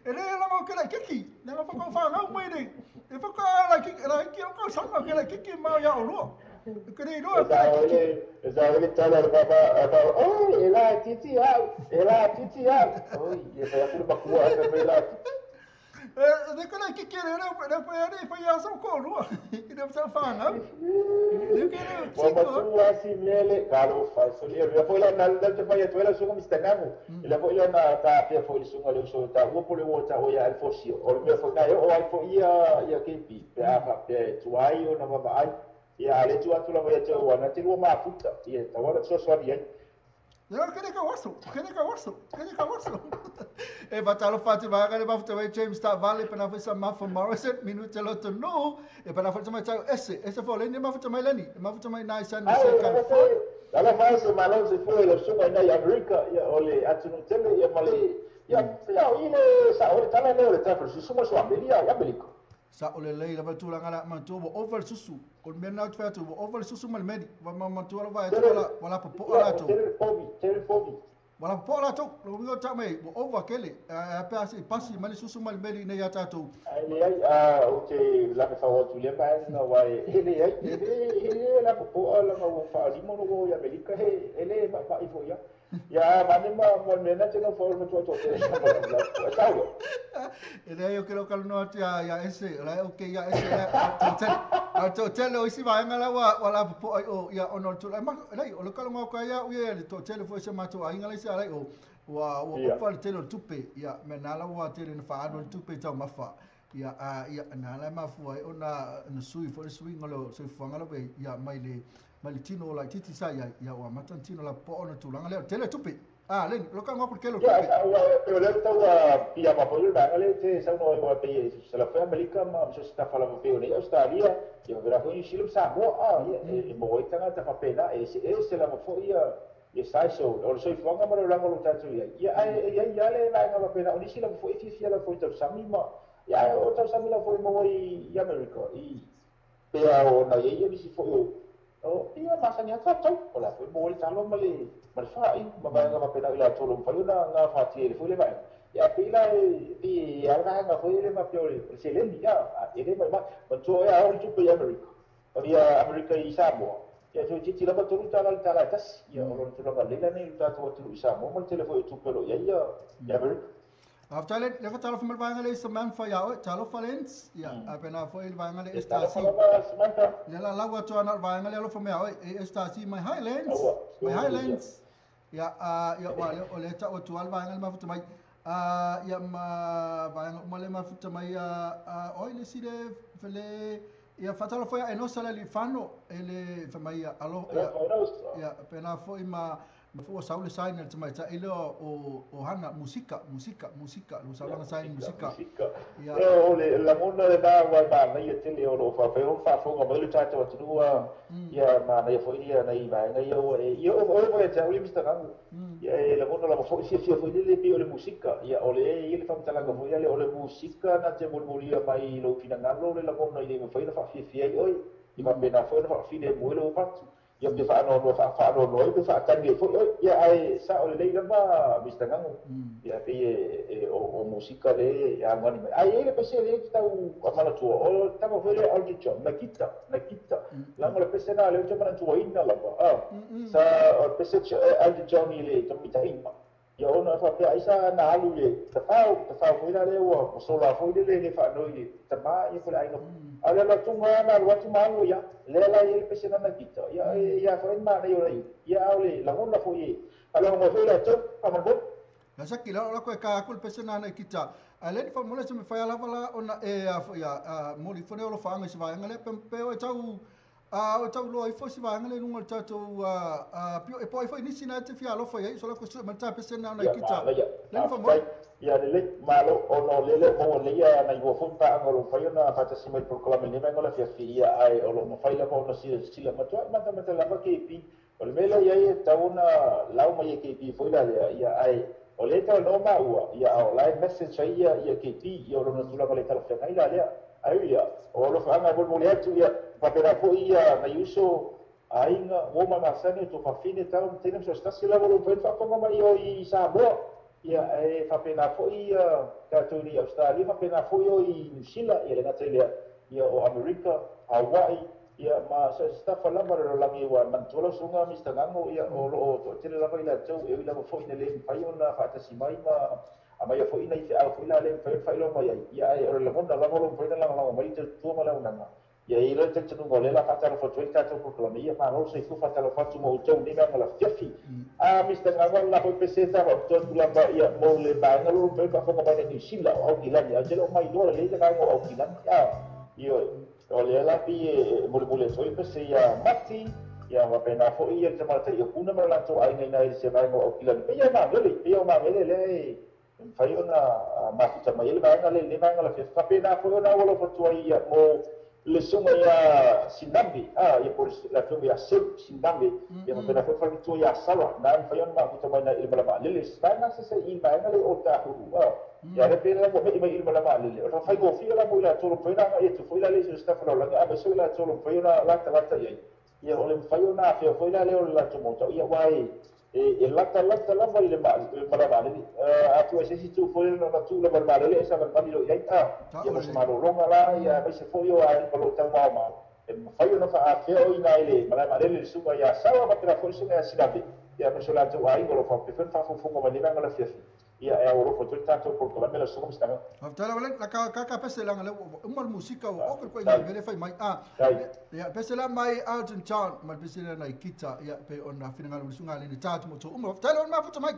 e le langa o kere kiki, le ngā whakawhangau mai nei, e whaka la ki o kau sanga kere kiki ma ia o lua. Kere iloa kere kiki. E sa ole tala le papa, oi, e la titi au, e la titi au. Oi, e whai aku le makua e whai la titi. E kere kiki le leo whai ane whai asa o ko lua, i leo sa whangau. Leo kere o tiko. Wa matua si mele, kalo whai soli, e lea foi la na te whai atu ela sunga Mr. Ngamu. E lea foi la na ta pia foi le sunga leo so ta ua pole ua ta o ia alfosi. O le mea foi nai o ai foi ia KP, pe a whapea e tuai o na mama ai. Ia ale tu atu lava ia te au ana te lua mafuta, ia tawala fesoasoani ai. Ia kere ka waso, kere ka waso, kere ka waso. E fatalo fati vaega le mafuta wei James Ta Vale pena foi sa Mafa Morrison minute loto no e pena foi mai tau ese ese fo leni mafuta mai leni mafuta mai nai san se California. Ala fai se malo se foi le sunga nei Amerika ia o le atunuu tele ia ma le ia ia i le sa o le tala le o le tafa susu mo so Amerika ia Amerika. Sa o le lei lava tulaga la matua ua ova le susu o le mea na atu atu ua ova le susu ma le meli wa matua lava e atu wala popoa latou. Tele fobi. Wala popoa latou lo wingo ta mai ua ova kele a pe asi pasi ma le susu ma le meli nei a tatou. Ai le ai o te la me fa atu le mai na wa e le ai e la popoa la ma fa limo no ia Amerika he ele ma fa ifo ia. Ia mane ma mena te no forma tu to te sa. E le o ke lo kalno atu ia ese la o ke ia ese a to tele o isi vaega la wa la popoa o ia ono tu la ma lai o lo kalonga ka ia o ia le to tele fo se mato ai ngala se ai o wa o fa le tele tupe ia me na la wa tele na fa alo tupe tau mafa ia ia na la mafua o na sui fo sui ngalo sui fanga lo ia mai le tino la titi sa ia ia wa matantino la po ona tulanga le tele tupe le lo ka ngoko ke lo tupe ia o le tau ia ma foi la le te sa no o pe se la foi Amerika ma se sta fala fo nei Australia ia vera foi silu sa mo ia e mo itanga ta papela e se la fo ia ia sai so o so fanga ma lo lo tatu ia ia ia ia le la nga papela o ni sila fo fi la fo tau sami ma ia o tau sami la fo mo i Amerika i pe o na ia ni si fo o ia masani atu o la foi mo le talo ma le fa'i ma vaega faapena i latou lo mafai ona gafatia i le foi le vaega ia pei la e a le vaega foi le faapea o le seleni ia e le maimai manatua oe a oo le tupe i Amerika o ia Amerika i Samoa ia toeitiiti lava tolu tala le tala e tasi ia o lona tulaga lelei lanei le tatou atunuu i Samoa ma le tele foi o tupe o lo o i ai ia Amerika. After le le talofa mai vaega le Samantha ia oe talofa lens ia a pena foi le vaega le Estasi le la laua atu ana vaega le alofa mea oe e Estasi my Highlands my Highlands ia ia wa le o le ta o tu al vaega le mafuta mai ia ma vaega uma le mafuta mai oi le si le fele ia fatalofa ia enosa le lifano e le fa mai alo ia pena foi ma Fua saule sain le mai ta ile o hana musika musika musika lo saule sain musika ia o le la mona le na wa ma na ia tele o lo fa fa o fa fonga mai le tata atunuu ia ma na ia foi ia na i vaega ia o ia o o e ta o le Mr. Gangu ia e la mona la fo sia foi le pe o le musika ia o le ia le faamatalaga foi ia le o le musika na te mulimulia mai lo finangalo le la mona i le foi na fa fia oi i ma pena foi na fa file mo le o patu. Ia pe faanoanoa faanoanoa ai pe faatagi ai foi oe. Ia ae sao lelei lava Mr. Gago. Ia pei e o musika le e agoani mai. Ae i ai le pese lea e te tau manatua, o le tama foi lea Elton John, na kita, na kita. Leaga o le pese lena lea ou te manatuaina lava, a, sa o le pese Elton John i le tamaitaiga. Ia ona e faapea ai sa na alu i le tafao, tafao foi la lea ua sola foi lele le faanoi i le tama ia po o le aiga. A o le alu atuga lava na alu atu ma alu ai lava. Lea la e i ai le pese lana kita, ia e ia foi le manaia o le ia a o le lagona foi e faalogo mai foi latou, faamolemole. Ia saki la o la koe ka aku le pese nana i kita. Ae le ni faamolemole se mafai lava la ona e a foi a moli ifo nei o alofaga i se vaega lea pe pe o e tau a o tau loa ifo se vaega lea i luga o le tatou a pio e po ai foi nisi na e te fia alofa i ai so la koe sue mai le ta pese nana i Ia, kita. manaia. Le ni faamolemole. Faafetai. Ia lelei, malo, ona o lea e le o maua lelei ia nai ua foi paaga o lo o mafai ona faatasi mai i le polokalame i lenei vaega o le afiafi, ia ae o lo o mafai lava ona silasila matuai matamata lava KP. O le mea lea e i ai e tatau ona lau mai e KP foi la lea, ia ae o lea e talanoa maua, ia a o la e message ai ia ia KP, ia o lona tulaga le talafeagai la lea. Ae ui ia, o alofaaga e molimoli atu, ia faapena foi ia nai uso, aiga, uo ma masani o tuafafine, tama ma teine ma so o se tasi lava o lo o mafai ona faafofoga mai o i Samoa. Ia e faapena foi ia tatou i Ausetalia, faapena foi o i Niu Sila, ia le gata i lea, ia o Amerika, Hawaii, ia ma so o se tafa lava o le lalolagi ua manatua lau susuga Mister Gago, ia o lo o toatele lava i latou e ui lava foi ina le mafai ona faatasi mai ma aumaia foi nai feau foi la le mafai ona faailoa mai ai, ia ae o le lagona lava o lo o mafai ona lagolago mai le tautua ma le auaunaga. Ia e i ai le talitonuga o lea o le a faatalofa atu ai le tatou polokalame, ia malo le soifua, faatalofa atu ma outou i lenei vaega lafiafi. A Mister Gago, o le la foi pese sa faapitoa atu lava ia mo le vaega lea o lo o mafai ona faafofoga mai nei Niu Sila o Aukilani, ae ou te le o mailoa lelei le vaega o Aukilani. A, ioe, o lea la pei e molimoli atu ai pese ia Mati, ia faapena foi ia le tamaitai o Puna ma le latou aiga i nai se vaega o Aukilani. Pei lava o Magele, pei o Magele lea e mafai ona mafuta mai ai le vaega lea i lenei vaega lafiafi. Faapena foi ona aualofa atu ai ia mo le susuga ia Sinambe, a, ia po o le afioga ia Seu Sinambe, ia faapena foi le faletua ia Sara, na e mafai ona mafuta mai i le malae vaalele. Se vaega se i le vaega lea o Otahuhu, a, ia lea pei la ua me'i mai i le malae vaalele. O le faafaigofie la mo i latou o lo o mafai ona agai atu foi la lea i so o se tafa lalolagi, aemaise o i latou o lo o mafai ona latalata i ai. Ia o le mafai ona afea foi la lea o le latou maota, ia aua e e latalata lava i le malae vaalele. A tuu ai se isi tu foi lea na tuu lava i le vaalele e savalivali loa i ai, a, ia mo se malologa la, ia aemaise foi o aiga o lo o taumaomao, e mafai ona faaafea o i ina i le malae vaalele le susuga ia Saua faapena foi le susuga ia Sinave, ia aemaise o latou aiga o lo o faapea foi ona faafogafoga mai i lenei vaega lafiafi. Ia e aualofa atu ai le tatou polokalame lau susuga Mr. Faafetai lava le la ka ka pese langa le ua uma le musika ua oka le koe ngai mele fai mai a ia pese la mai Elton John ma le pese la nai kita ia pe ona finagalo le susuga le ni tatu mo to uma. Faafetai lava le mafuta mai.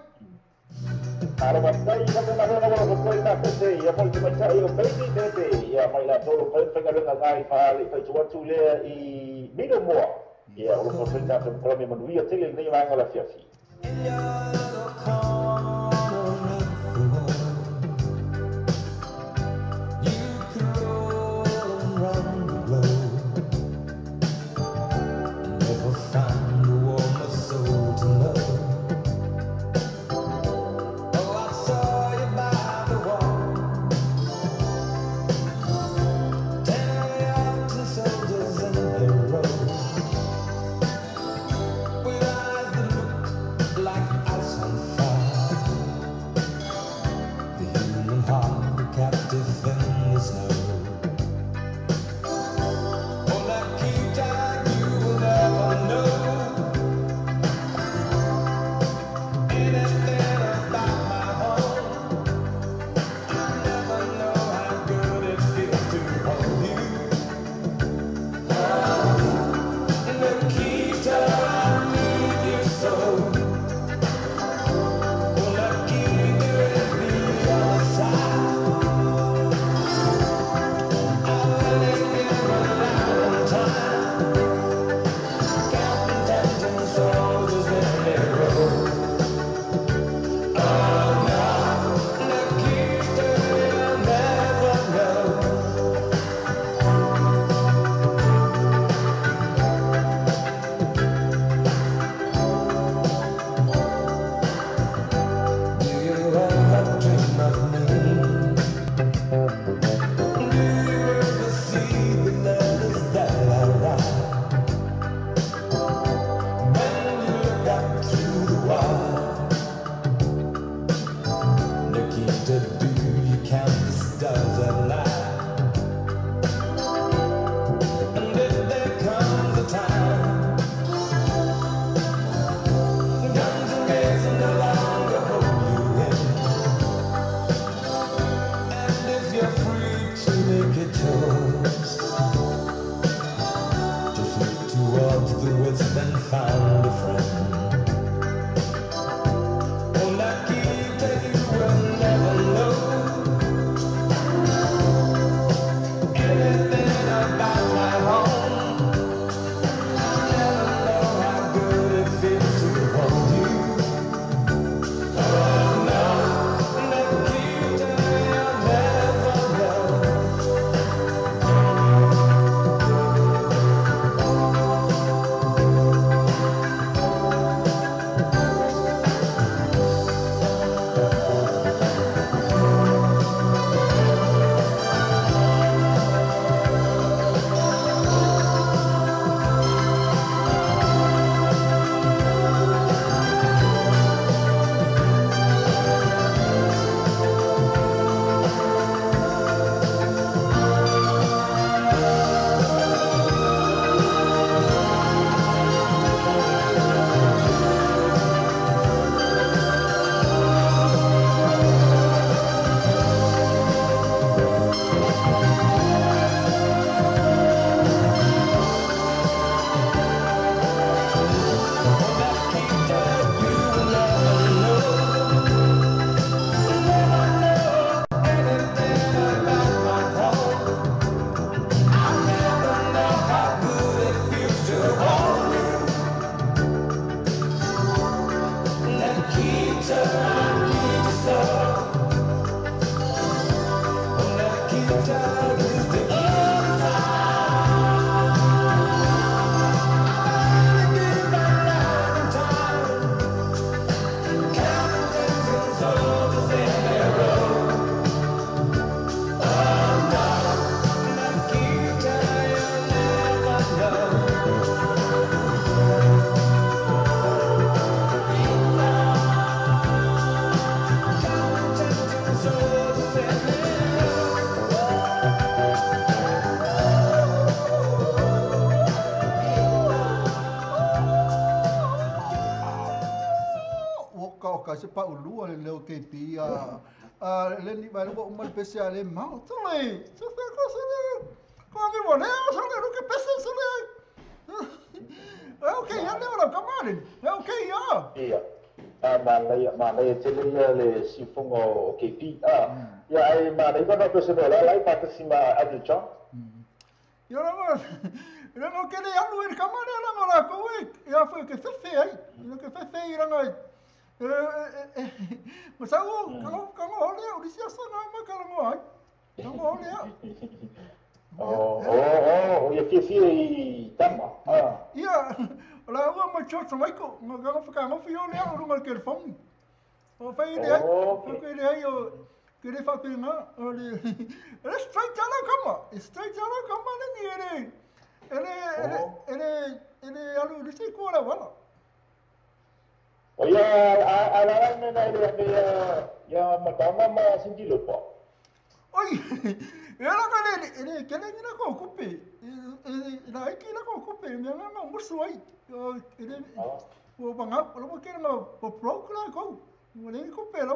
Malo faafetai faapena foi ona aualofa atu ai le pese ia mo le tamaitai o Baby Bebe ia mai latou o lo o mafai ona faigaluega nai faale faaitu atu lea i Middlemore. Ia o lo o mafai le tatou polokalame manuia tele i lenei vaega o le afiafi. In your little corner of the world, you could roll around the globe and never find a warmer soul to know. Oh, I saw you by the wall, 10 Upton soldiers in a row, with eyes that looked like ice on paulua le leo KP a le ni vai lo uma le pese a le mau tole se fe ko se le ko mi mo le se le ke pese se le okay ya le ora kamare okay ya ia manaia tele ia le sifoga o KP ia ai manaia kono pese mo la lai patasi ma Abidjan ia la Ranga ke le alu e kamare ranga la ko e ia foi ke fefe ai ina ke fefe i ranga ma sa o ka ngo ole o disia sa na ma ka ngo ai ka ngo ole o ia fie i tama ia la ua ma church mai ko nga ga fa ka ngo fi ole o runga ke fong o fa i le ai ke le ai o ke le fa pe nga o le straight ala kama straight ala kama le ni ere ele alu lisi ko la wala o ia ala me na ile ya matama ma sinti lopa oi era ka le ele kele ni na ko kupe la ki na ko kupe me na musu ai ele o banga lo ke na po pro la ko o le kupe la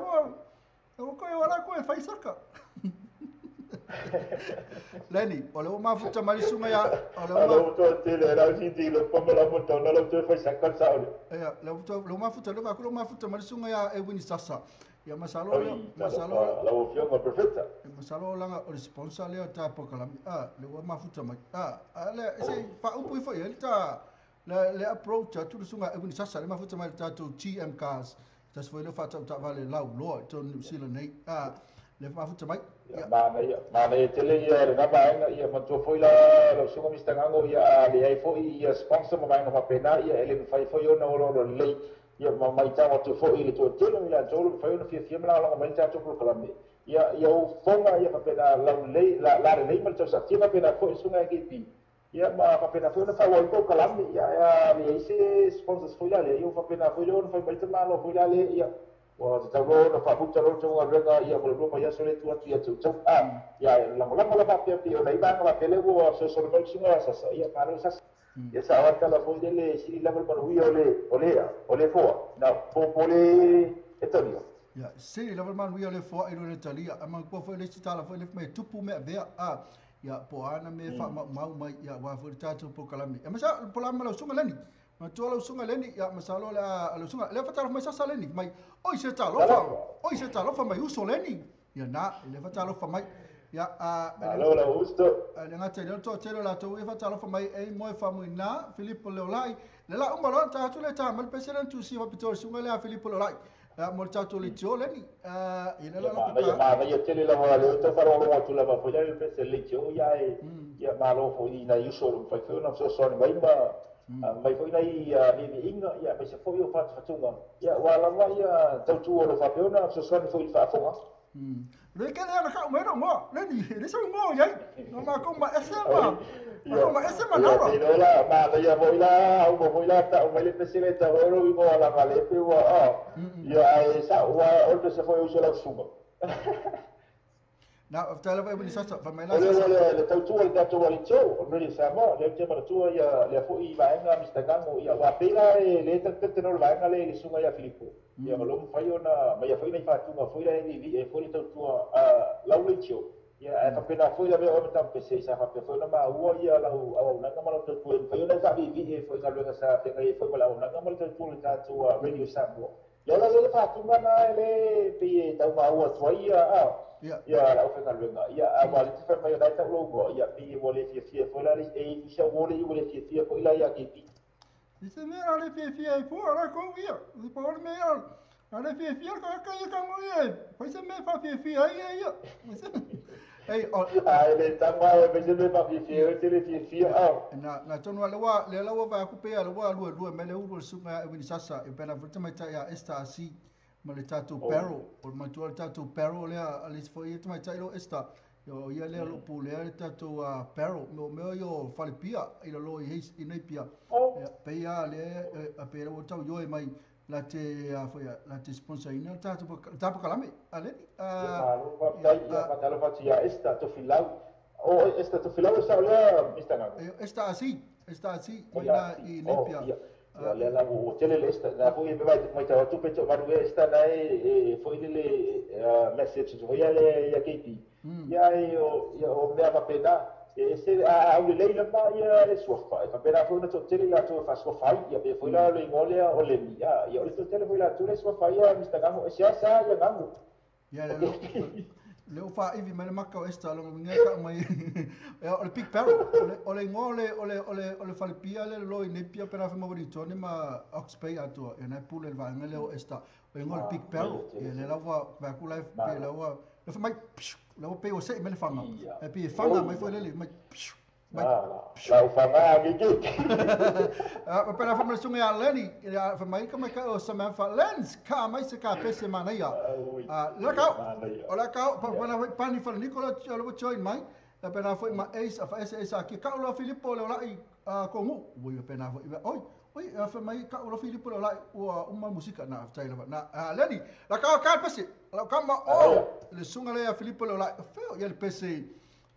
o ko wala ko e faisaka Lenny, o le mafuta mai sunga ya o le o tele la sinti lo pa la moto na lo te faisaka sa ole ia le mafuta le va ko mafuta mai sunga ya e wini sasa ia masalo masalo la ofio perfecta masalo la o sponsor le ta pokala le o mafuta mai le se fa upu ifo ia ta le approach tu sunga e wini sasa le mafuta mai ta to TM cars tas foi le fa ta vale lau lo to New Zealand nei le mafuta mai manaia tele ia lena vaega ia matua foi la lau suga mistagago ia leai foi ia sponsor ma vaega faapena ia e le mafai foi ona oloolo lelei ia ma maitau atu foi i le toatele i latou le mafai ona fiafia ma lagolago mai le tatou polokalame ia ia ufoga ia faapena laulelei lalelei ma le tausa'atia faapena foi le suga e KP ia ma faapena foi ona faaauau polokalame ia leai se sponsors foi la lea ia faapena foi le ona fai mai tamalo foi la lea ia ua tatau ona faafuta lo tou galuega ia mo le lua mai aso le tu atu ia tautau ia lagolago la faapea pei ona i vaega faapea lea ua fesoasoani mai le suga sasa ia malo sasa ia sa awata la foi lele sili lava le manuia o le foa na po le Italia ia sili lava le manuia o le foa i le Italia ama ko foi le tala foi le mai tupu me vea ia po ana me fa mau mai ia wa foi tatou polokalame ia masa polama lau suga leni ma tua lau suga leni ia masalo la lau suga le fatalo mai sasa leni mai oi se talofa mai uso leni ia na le fatalo fa mai ia malo la usto le ngata le to tele la to e fatalo fa mai e mo fa mo na Filippo Leolai le la umalo ta tu le ta mal president tu si va pitol suga le Filippo Leolai mo tatou le tio leni ile la la ma ia tele la va le to faro lo tu la va foi le president le tio ia ia malo foi na uso fa foi na so so mai ma mai foi nei viviiga ia mai se foi o fatufatunga ia ua lava ia tautua o lo faapea ona fesoasoani foi i le faafoga le kele ana ka umero mo leni le so mo ia no ma ko ma ese ma ko ma ese ma nora ia la ma ia foi la au foi la ta mai le pese le ta oro i mo la vale pe ua ia ai sa ua o pese foi o so la suga na tala vai ni sasa fa mai la sasa le tautua le tatou alitio o le Samoa le te manatua ia le foi vaega Mr. Gango ia ua pela le tete no vaega le le suga ia Filipo ia o lo mafai ona mai foi nei faatuga foi le vi foi le tautua lau le tio ia e faapena foi la mea o ta pese sa faapea foi na maua ia lau auaunaga ma lau tautua e mafai ona faaviivii foi galuega sa feagai foi ma le auaunaga ma le tautua le tatou Radio Samoa ia la le faatuga na le pei e tau maua atu ai ia ia lau faigaluega ia ua le te fai mai o tau lougoa ia pei ua le fiafia foi la e isa ua le ua le fiafia foi la ia KP i se mea le fiafia ai fua la kou ia i po le mea ale fiafia ka ia ka ngo ia fai se mea faafiafia ai ia ei o le tama e me se mea faafiafia e te le fiafia na tonu ale wa le la ua vai aku pea le ua lua lua me le ulu le suga e wini sasa e pena furta mai ta ia esta asi ma le tatou peril o le matua le tatou peril lea a le foi ia tamaitai lo Esther o ia lea lo pulea le tatou peril mo mea ia falepia i lalo i i nei pia peia le a pera o tau ioe mai la te foi la te sponsor ina tatou tapokalame ale malo faafetai ia faatalofa atu ia Esther Tofilau o Esther Tofilau sa lea Mr. Gango Esther asi mai na i Nepia Ia lea la ua tele le Esta na foi e mai mai tau atu pe to maru Esta na e foi le message foi ia ia KP. Ia e o ia o mea faapena e se a au lelei lava ia le suafa e faapena foi ona toatele i latou e faasuafa ai ia pe foi la o le igoa lea o Lemi a ia o le toatele foi latou le suafa ai ia Mr Gago e seasea ia Gago. Ia le le ua faaivi mai le maka o Esther lona uiga e tau mai o le Big Barrel o le igoa o le o le o le o le falepia le lolo i Napier pe na fai mai Wellington ma Ox Bay atoa ia na e pule le vaega lea o Esther o le igoa o le Big Barrel ia lea la ua vaai atu la pe la ua la fai mai la ua pei ua sei mai le faga e pei e faga mai foi lele mai mai la ufaga gigi. Ma pela fa mai sunga ia Lenny ia fa mai ka mai ka o Samantha Lens ka mai se ka pese manaia. La kau o la kau pa pa na pani fa Nicola o le join mai la pena foi ma Ace a fa ese ese ki ka o Filippo le ola i kongu ui pena foi oi oi a fa mai ka o Filippo le ola ua uma musika na tai la na Lenny la kau ka pese la ka ma o le sunga le a Filippo le ola feo ia le pese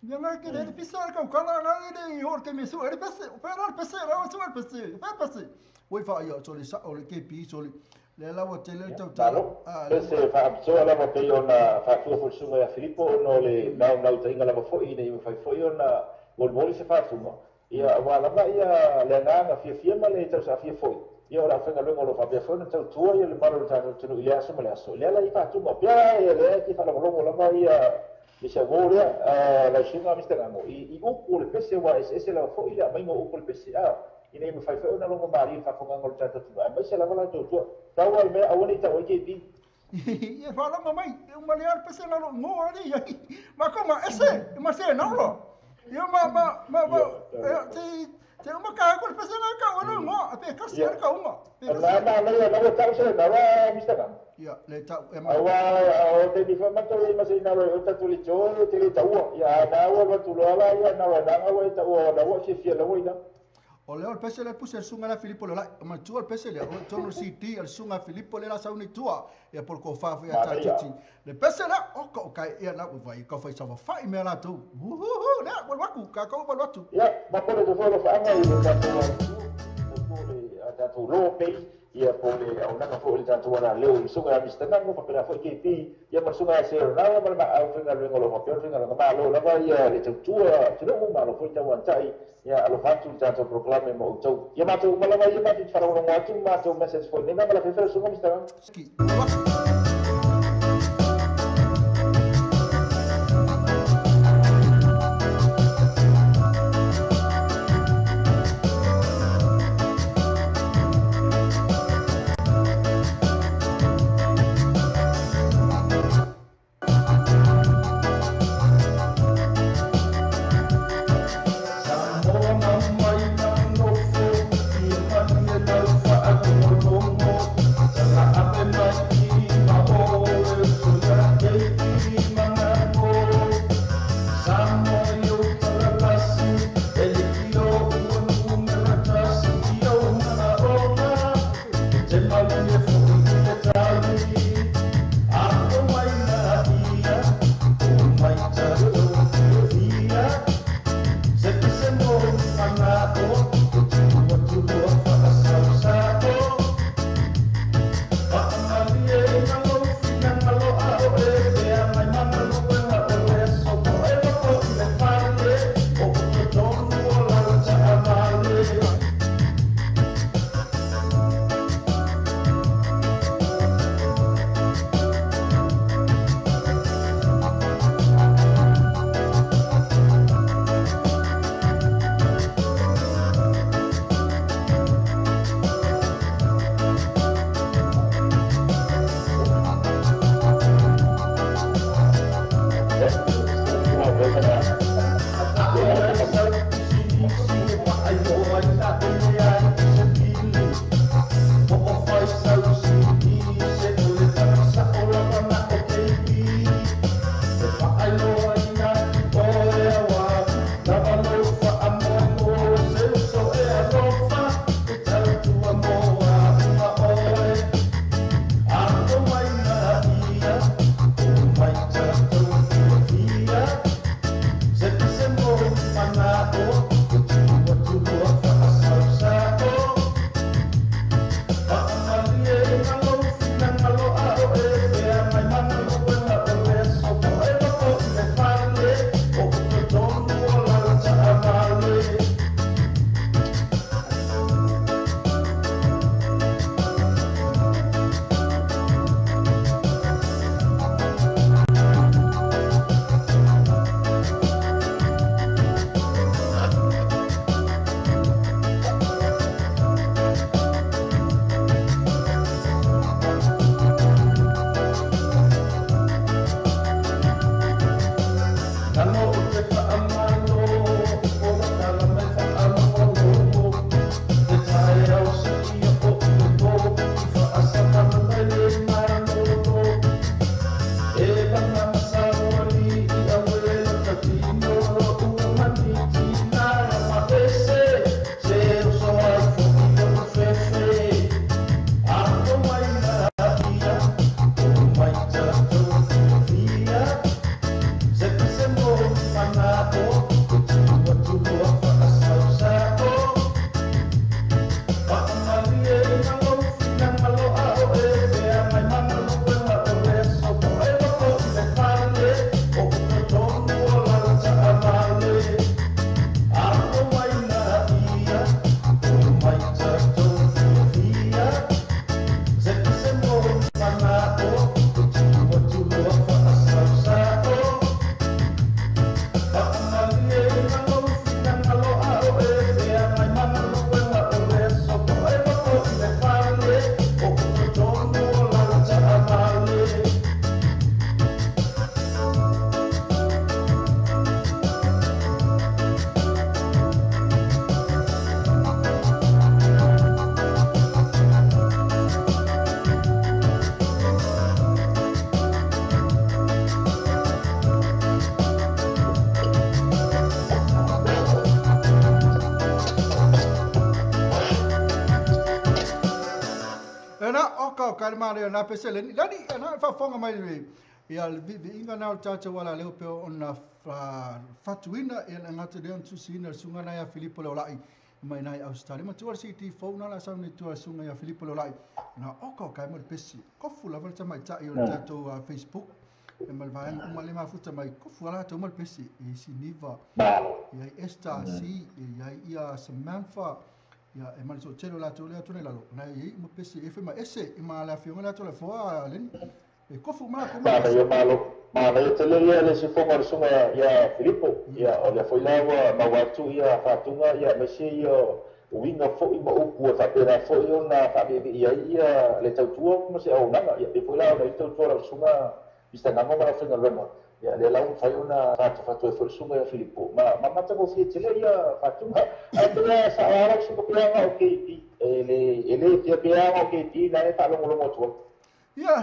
ia nga ke le pese ka ka la nga le i hor te me su le pese o pera le pese la su le pese pe pese oi fa ia so le sa o le KP so le le la ua tele tau tala pese faapitoa lava pei ona faatua foi le suga ia Filipo ona o le naunautaiga lava foi ina ia mafai foi ona molimoli se faatuga ia auā lava ia le agaga fiafia ma le tausaafia foi ia o le aufaigaluega o loo faapea foi ona tautua ia le malu o le tatou atunuu i le aso ma le aso lea la i faatuga pea ia lea e te faalogologo lava ia le se uō lea lau suga Mr Gago i upu o le pese ua eseese lava foi le aumaiga o upu o le pese a ina ia mafai foi ona logo malie le faafogaga o le tatou atunuu aemaise lava la tautua tau a le mea aua nei tau ai KP. Ia faalogo mai uma lea le pese na lou igoa ali ai ma ko ma ese ma se na lo ia ma ma ma ma te te uma ka ko le pese na ka o lou igoa pe kasi le ka uma pe kasi na na na na tau se na wa Mr Gago ia le tau e ma aua o te ni fa matou ma se na o tatu le jo te le taua ia na ua ma tu loa ia na wa na wa taua na wa fia la wa ina o lea o le pese lea puse le suga lea Filipo le olai o matua le pese lea o tonu CD le suga Filipo le la sauni tua ia pol ko fa foi ata titi le pese lea o ko kai ia na vai ko fai sa fai me la tu hu hu hu lea wa waku ka ko wa watu ia ma pole te foi fa anga i le tatou le tatou lo pe ia po le aunaga foi le tatou ala leo i suga Mr Gago faapena foi KP ia ma suga se na ma ma au faigaluega o loo faapea ona faigaluega malo lava ia le tautua atunuu malo foi tauatai ia alofa atu le tatou programe ma outou ia matou uma lava ia matou te faalogologo atu matou message foi nei ma la fefe le suga Mr Gago. kai le manaia o lena pese Leni. Leni, e na faafofoga mai le ia le viiviiga na o le tatou alaleo pei ona fatuina ia le gata lea ona tusiina le susuga lena ia Filipo Leolai mai ina i Ausetalia. Matua le CD fou na la sau nei tua le susuga ia Filipo Leolai na oka oka ai ma le pesi. Kofu lava le tamaitai o le tatou Facebook e ma le vaega uma le mafuta mai kofu ala latou ma le pesi. E i Siniva, e i ai Esther C, e i ai ia Samantha, ia e ma le toatele o latou lea atu nei lalo. Na e i ai uma pesi e fai ma ese i ma le afioga le atu le foa Leni. E kofu ma latou ma le pesi. Manaia malo, manaia tele ia le sifoga o le susuga ia Filipo. Ia o lea foi la ua maua atu ia faatuga ia aemaise ia uiga foi ma upu e faapena foi ona faaviivii ai ia le tautua ma se auaunaga. Ia pei foi la ona i ai le tautua a lau susuga Mister Gago ma lau faigaluega. Ia lea la ua mafai ona fatufatu ai foi le susuga ia Filipo ma matagofie tele ia faatuga. Ae pei lava sao lava lau susuga Peaga o KP e le fia Peaga o KP na e faalogologo atu ai. Ia,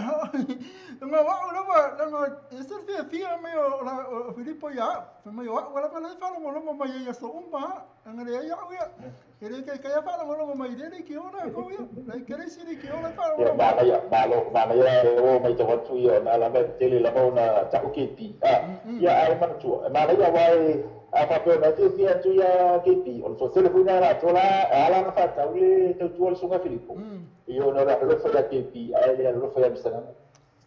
leaga o au lava, leaga e ese le fiafia mai o Filipo ia au. Fai mai o au lava la e faalogologo mai ai i aso uma lava. Leaga leai au ia. E le kaikai lava faalogologo mai i lea leitio latou ia. Lai kele isi leitio la e Ia, faalogologo mai. manaia, malo, manaia e o matau atu ia ona lava e tele lava ona ta'u KP. Ia, ae manatua, e manaia aua e a faapea ona e fiafia atu ia KP, o le toatele foi lena latou la, e ala ona faatau le tautua a le Susuga Filipo. Ia ona o le alofa ia KP, ae le alofa ia Mister Gago.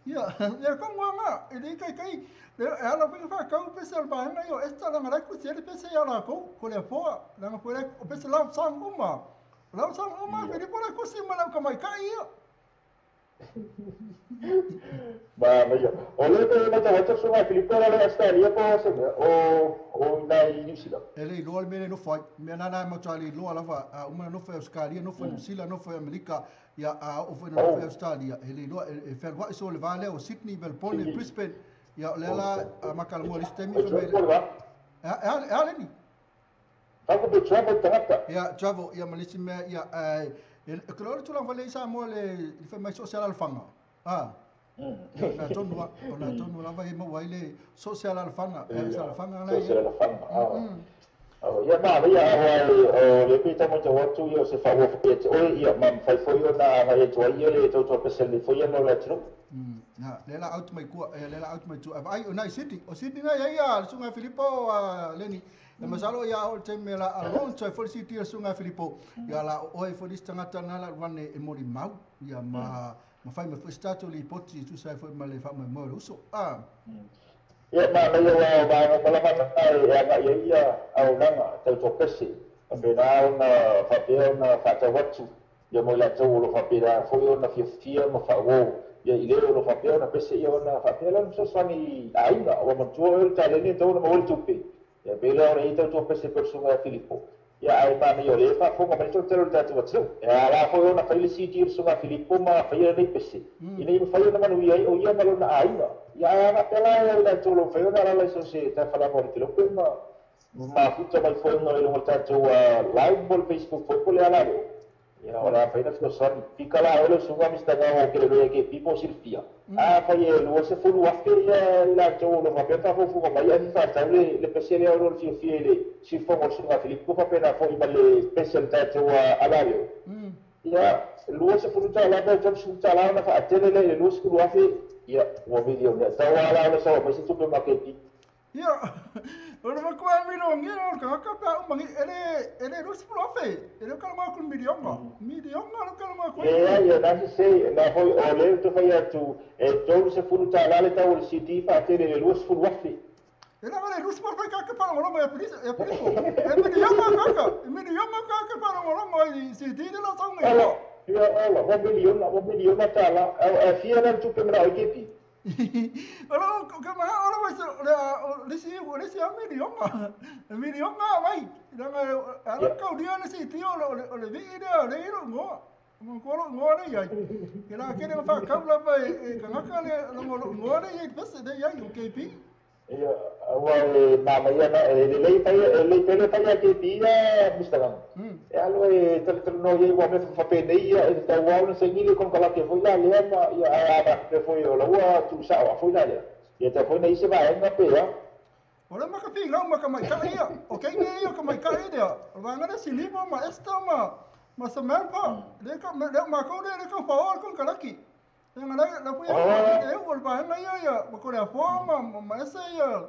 Ia, ia komu anga, e le kaikai, le e ala foi whakau pese o le vaega ia o Esther langa lai kusi ele pese ia lakou, ko le afoa, langa foi lai o pese love song uma. Love song uma, Filipo lai kusi ma lau kamaikai ia. Manaia. O lea pe matau atu le Susuga Filipo e lalo i Australia po o se mea, o i ina i New Zealand. E le iloa le mea lea e nofo ai. Mea lana e matua le iloa lava, a uma na nofo i Ausetalia, nofo i Niu Sila, nofo i Amerika, ia a oo foi na nofo i Ausetalia, e le iloa, e fealuai so le va lea o Sydney, Melbourne, Brisbane, ia o lea la a makalamua i le isi taimi O fai mai travel la. E a Leni? Tau pe travel tagata. Ia travel, ia ma le isi mea, ia, e ke loa le tulaga foi lea i Samoa le fai mai so o se alaalafaga. A. Ia, o na tonu a, o na tonu lava e maua ai le so o se alaalafaga, e se alaalafaga So la o se ia. alaalafaga. Ia manaia aua o le pe tau matau atu ia o se faaua foi ia te oe ia ma mafai foi ona agai atu ai ia le tautua pese lenei foi ia mo le atunuu. Na, lea la out mai kua, lea la out mai tua. Ai, o nai Sydney, o Sydney na ia ia, le susuga Filipo, Leni. E masalo ia o le taimi la a launch ai foi le CD a le susuga Filipo. Ia la o oe foi le isi tagata na la run e molimau, ia ma fai mai foi se tatou lipoti e tusa ai foi ma le faamoemoe o le uso. Ia, manaia aua o vaega uma lava na e agai ai ia auaunaga tautua pese. Faapena ona faapea ona faatau atu ia mo i latou o lo o faapena foi ona fiafia ma faauo ia i le o lo o faapea ona pese ia ona faapea lea ona fesoasoani i aiga. Ua manatua oe o le taleni e tatau ona maua le tupe. Ia pei lea ona i ai tautua pese pei o le susuga ia Filipo. Ia ae manaia o lea e faafofoga mai le toatele o le tatou atunuu. E ala foi ona fai le CD o le susuga Filipo ma faia lenei pese ina ia mafai ona manuia ai o ia ma lona aiga. Ia ae a faapea la i latou o lo o mafai ona alaala i so o se tafalaga o le kelope ma mafuta mai foi ona i luga o le tatou live mo le Facebook foi po o le ala lea. Ia o le a fai na fesoasoani. Fika la oe lau susuga Mister Gago ke le loia ke po o silafia. A fai e 20,000 ia i latou o lo o faapea ona faafofoga mai ae faatau le pese lea o lo o fiafia i le siufofoga o le susuga Filipo faapena foi ma le pese o le tatou ala lea. Ia $20 pe $30 ona faatele lea i le 20,000 ia ua milionea. Tau lava la o le sau mai se tupe ma KP. Ia, o le matua milionea o le tagata pe a uma nei, e le 20,000, e le o talanoa atu i le miliona, miliona le talanoa atu ai. Leai, o lena sese, na foi o lea ou te fai atu, e $30 le tau o le CD faatele i le 20,000. E lava le 20,000 kaka faalogologo ia Filipo, e miliona kaka, e miliona kaka faalogologo ai i CD le la sau nei. Ola, ia ola, ua miliona, ua miliona tala, e fia la le tupe manao ai KP. O lou ke manao lava se o le o le isi o le isi lava miliona, e miliona mai, leaga e ala kaulia le CD o le vii lea o lea e i ai lou igoa. Manatua lou igoa lea e i ai. Ke la kele ma whakau lava e kangaka le longo lou igoa lea e i ai le pese lea e i ai o KP. Ia, aua e manaia na, e lelei fai, e lelei tele fai a KP ia, Mister Gang. E alo e talatalanoa i ai ua mea faapenei ia, e tatau lava ona saini le konekarate foi la lea ma ia ae a faapea foi o la ua tuusao foi la lea. Ia tatau foi ona i ai se vaega pe a. O le maka finau ma tamaitai ia, o keine ia o tamaitai lea, o le vaega lea Siliva ma Esther ma Samantha, lea ka, lea o matou lea, lea tau paoa le konekarate. Nga la pui e o le vaega ia ia ma ko le afoa ma ese ia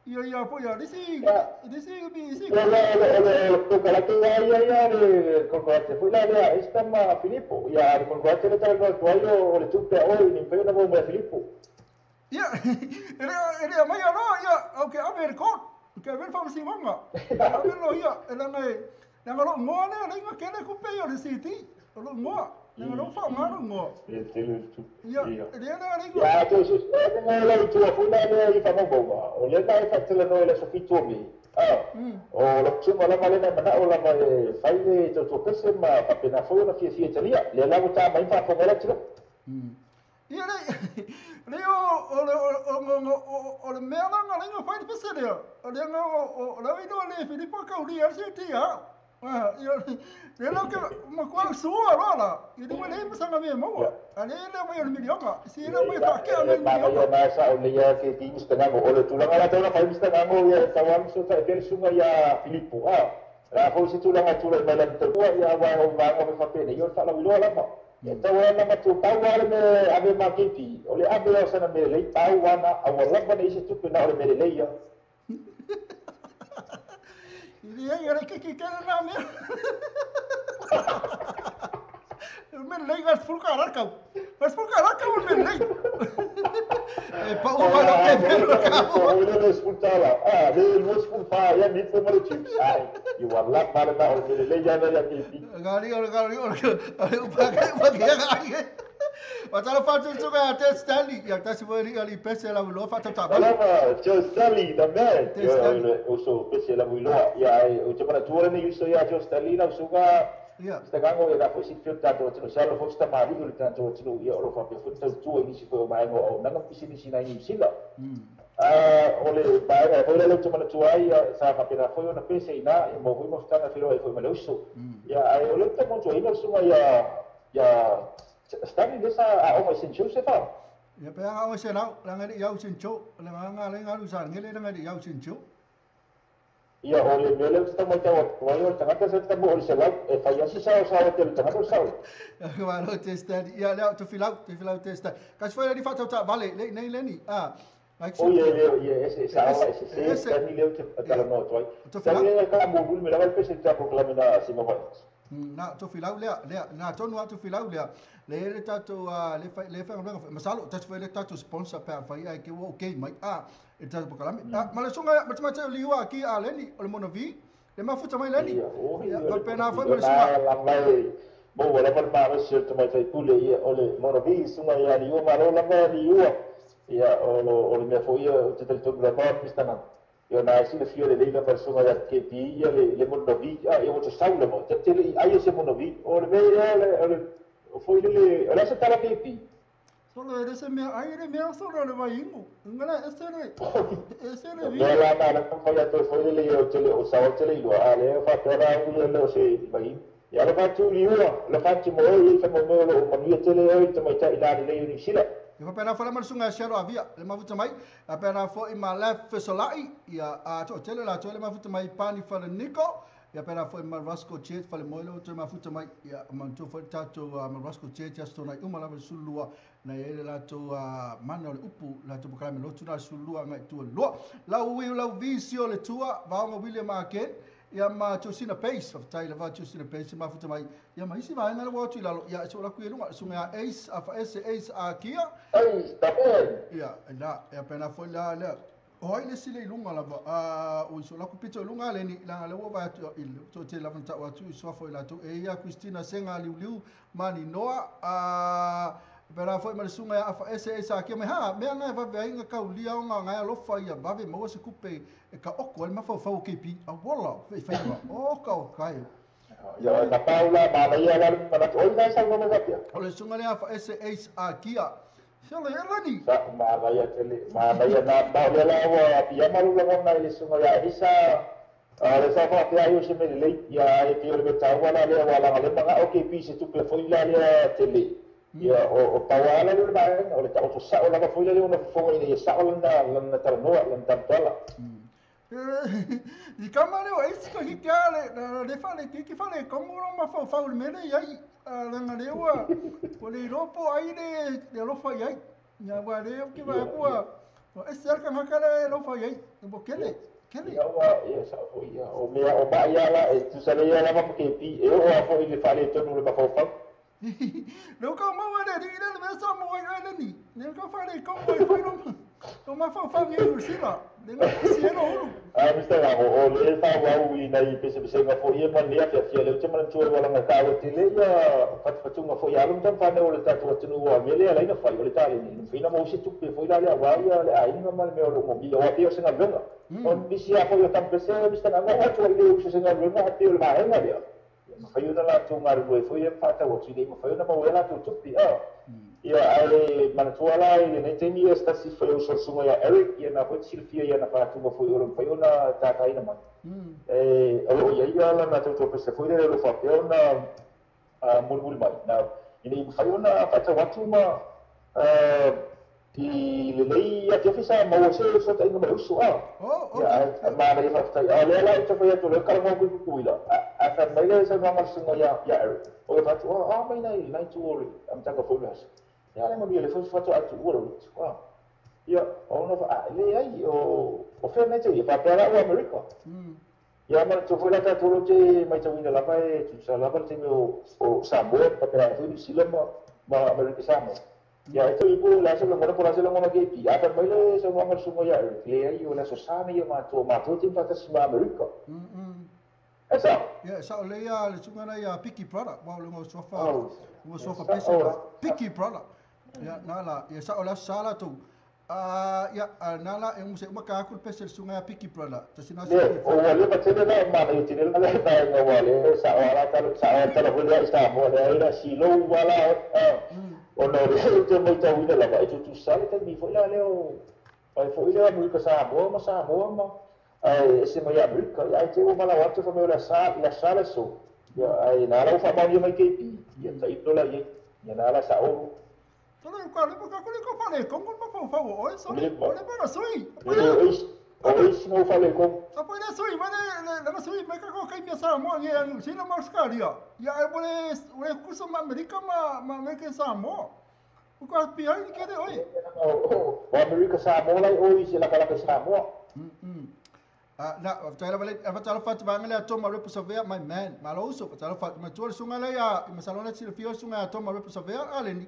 ia ia po ia disi disi bi isi. Le kokalate ia ia ia le kokalate foi la lea esta ma Filipo ia le kokalate le tala no ai o le tupe o ni pe na mo ma Filipo. Ia ele mai no ia okay ave record ke ave fa si wanga. Ave lo ia ele ngai na lo ngo le le nga kele ku pe o le city lo ngo na lo fa nga lo ngo. Ia tele tu. Ia ele le ia tu si le le tu fu la le i fa mo o le na fa tele no le sofitu mi. Ah. O lo tu ma la ma le na o la ma fai le to to pese ma fa pena fo na fia fia italia le la ta mai fa fo la tele. Ia le le o le o le mea la nga le fai pese le o le nga o la vi no le Filipo ka uri al si ti ha. Ah, ia le lo ke ma kwa sua lo la. Ia le le ma sanga me mo. A le le mai o le milionga. Si le mai fa ke le milionga. Ma sa o le ia ke ti mista ngo o le tulanga la tau fa mista ngo ia tawam so ta pe sunga ia Filipo. Ah, la fo si tulanga tula mai la te ia wa o va ngo fa pe ne yo fa la wi lo la ma. Ia tau ana ma tu pau ale me ave ma kepi. O le ave o sana me le pau ana a wala ba ne se tupe na o le me le ia. Ia ia ke ke ke na me. Me le gas furka raka. Gas furka raka o me le. E pa o pa ke me ka. O le spultala. Ah, le mo spulfa ia mi fo mo chips. Ai, i wala pa na o me le ia na ia kepi. Gari o gari o o pa ke pa ke ga. Ma tala fa tu ga te Stanley, ia ta si voi ali pese la lo fa ta. Alama, Joe Stanley the man. O so pese la lo ia o te para tu le uso ia Joe Stanley la suga. Sta gango e la fo si fiota to to sa lo fo sta mari lo tanto to ia o fa pe fo to tu e si fo mai o na no pisi ni na ni sila. Ah, o le ba e le to mana tu ai sa fa pe na fo na pese ina e mo mo sta na filo e fo ma uso. Ia ai o le te mo to ina suga ia ia Stanley desa a o sin chu se fa. Ia pe a o se la la ngai iau sin chu, la nga le nga lu sa ngai le ngai iau sin chu. Ia o le mele sta mo ta o o ta se ta mo o se la e fa ia si sa o sa o te ta o sa. Ia lo te Stanley ia le to filau te Stanley. Ka se foi li fa ta vale le nei le ni. Ah. O ia ia ese sa ese se Stanley le te ta la no toi. Stanley ka mo bul me la val pese ta proclamena si mo vai. Na to filau lea lea na tonu atu filau lea le le tato le le fa masalo ta foi le tato sponsor pa fa ia ke o okay mai a e tato pokalame ma le songa ma tama te liua ki a leni o le monovi le mafuta mai leni ia fa pena fa le songa la mai mo wala fa ma se te mai tai pule ia o le monovi songa ia liua ma lo la ma liua ia o le mea foi o te te la ma pistana ia na si le fio le leila persona ia ke pi ia le monovi ia o te saula mo te te ai se monovi o le me le o foi le o la se tala ke pi solo ese me ai le me solo le vai ingo ngala ese le vi la la la ko ia to foi le o te le o sa o te le lo a le fa pera u le o se vai ia le fa tu liua le fa ti mo i fa mo mo o mo te le o te mai ta ila le ni sila. Ia pena fo la masunga shero avia le mafuta mai a pena fo i ma la fesolai ia a to tele la tele mafuta mai pani fa le niko ia pena fo i ma Roscoe Church fa le moilo te mafuta mai ia mantu fo tato ma Roscoe Church asto na uma la sulua na ele la to mana le upu la to bukalame lo tu na sulua ngai tu lo la ui la visio le tua vaonga William Aken ia ma Josina Pace of Taylor va Josina Pace mafuta mai ia ma isi vai na lo tu la ia so la ku lunga sunga Ace afa S Ace a kia Ace ta ia la ia pena fo la la oi le sile lunga la a o so la ku pito lunga le ni la le wo va tu il to te la vanta wa tu so fo la tu e ia Christina Senga liu mani noa a pera foi ma sunga afa S Ace a kia me ha me nga va va inga kaulia nga nga lo fa ia va ve mo se kupe e ka oko el mafa fa o KP a wala fe fe o ka o kai ia na paula ma ia la ma o ina sa no me va o le sunga le afa S Ace a kia se le elani sa ma ia tele ma ia na ba le la wa pia malu la na le sunga ia isa a le sa fa pia yo se me le ia e pio le ta wala le wala le ma o KP se tu pe foi la le tele ia o tauala le vaega o le taoto sa'o lava foi lea ona fofoga ina ia sa'o lana talanoa lana talatoala. I kama le o eisi ko hiki a le le fa le kiki fa le kongo ro ma fa fa le mele ai la nga le ua o le ropo ai le le alofa i ai ia wa le o ki va kua o ese al ka ngaka le alofa i ai bo kele kele Ia ua ia sa fo ia o mea o mai ala e tusa le ia lava ke pi e o a fo i le fale tonu le mafaufau. Le ka mau le ri le le sa mo ai le ni le ka fa le kongo i fai ro o mafaufau ni lu sila le nga si elo ulu. A Mr. Gago, o le fa wau i nei pese pese nga fo ia ma lea fia fia le te mana tua wala nga ka o te le ia fatufatunga fo ia alum tam fa o le tatu atunu wa mele ala ina fai o le tale ni fina mo se tupe fo ila le wa ia le ainga ma le mea o lo mo bi o pio se nga venga. O nisi a fo ia tam pese Mr. Gago o tu ile o se nga venga a pio le mahenga lea. Ma fai una la tu ngaru e fo ia fata o tu ma fai una ma wela tu tupe a. Ia ai manatua la i lenei taimi ia se tasi foi o uso ia Eric ia na foi silafia ia na faatuga foi o le mafai ona tataina mai. E o loo iai ia lana tautau foi lea o lo faapea ona mulimuli mai. Na ina ia mafai ona faatau atu ma i lenei afiafi sa maua se fesootaiga ma le uso a. Ia ae mana ia faafetai. A o lea la ou te fai atu o lea kalanoa kui kukuila. A fai mai le saunoaga a le susuga ia Eric. O le faatu a mai nai lenai itu o le amataga foi o le aso. Ia le manuia le foi faatoa atu ua le utu. Ia, ona fa le ai o fea nei te ia faapea la ua Amerika. Ia manatua foi la tatou lo te maitauina lava e tutusa lava le taimi o Samoa faapea foi New Zealand ma Amerika Samoa. Ia e tau po le aso lagona po le aso lagona KP. A fai mai le saunoaga a le susuga ia Eric. Le ai o le aso sa nei ia matou matou te faatasi ma Amerika. E sao? Ia, sao le ia le susuga na ia Picky Brother. Wa o le ngo sofa. Ngo sofa pese. Picky Brother. Ia na la, ia sao le aso sa latou. Ia na la e se uma ka aku le pese le susuga ia Picky Brother. Tasi na Le, o ua leva tele la mana i tele la le vaega ua le sao ala tala sao tala foi lea i Samoa le ai la silou ua la ona o le ou te maitauina lava e tutusa le taimi foi la lea o ai foi lea Amerika Samoa ma Samoa ma ae ese mai Amerika ia ai te ua malao atu fa mai o le sa le sa le so ia ai na la ua faamaonia mai KP ia tailo la iai ia na la sao. Sole ka le ka kule ka fale kongo ma fau fau oi sole Leva. ole para sui. Le o is o is no fale kongo. A poi le sui ma le le sui me ka ko kai mia Samoa nge anu sina ma Australia. Ia e ole ole kusa ma Amerika ma ma Amerika Samoa. O ka pi ai ke le oi. O Amerika Samoa lai o is la kala Samoa. Na, tala vale, a tala fatu vanga le atoma repo savea my man. Malo uso, tala fatu ma tuo sunga le ya, ma salona silafia sunga atoma repo savea aleni.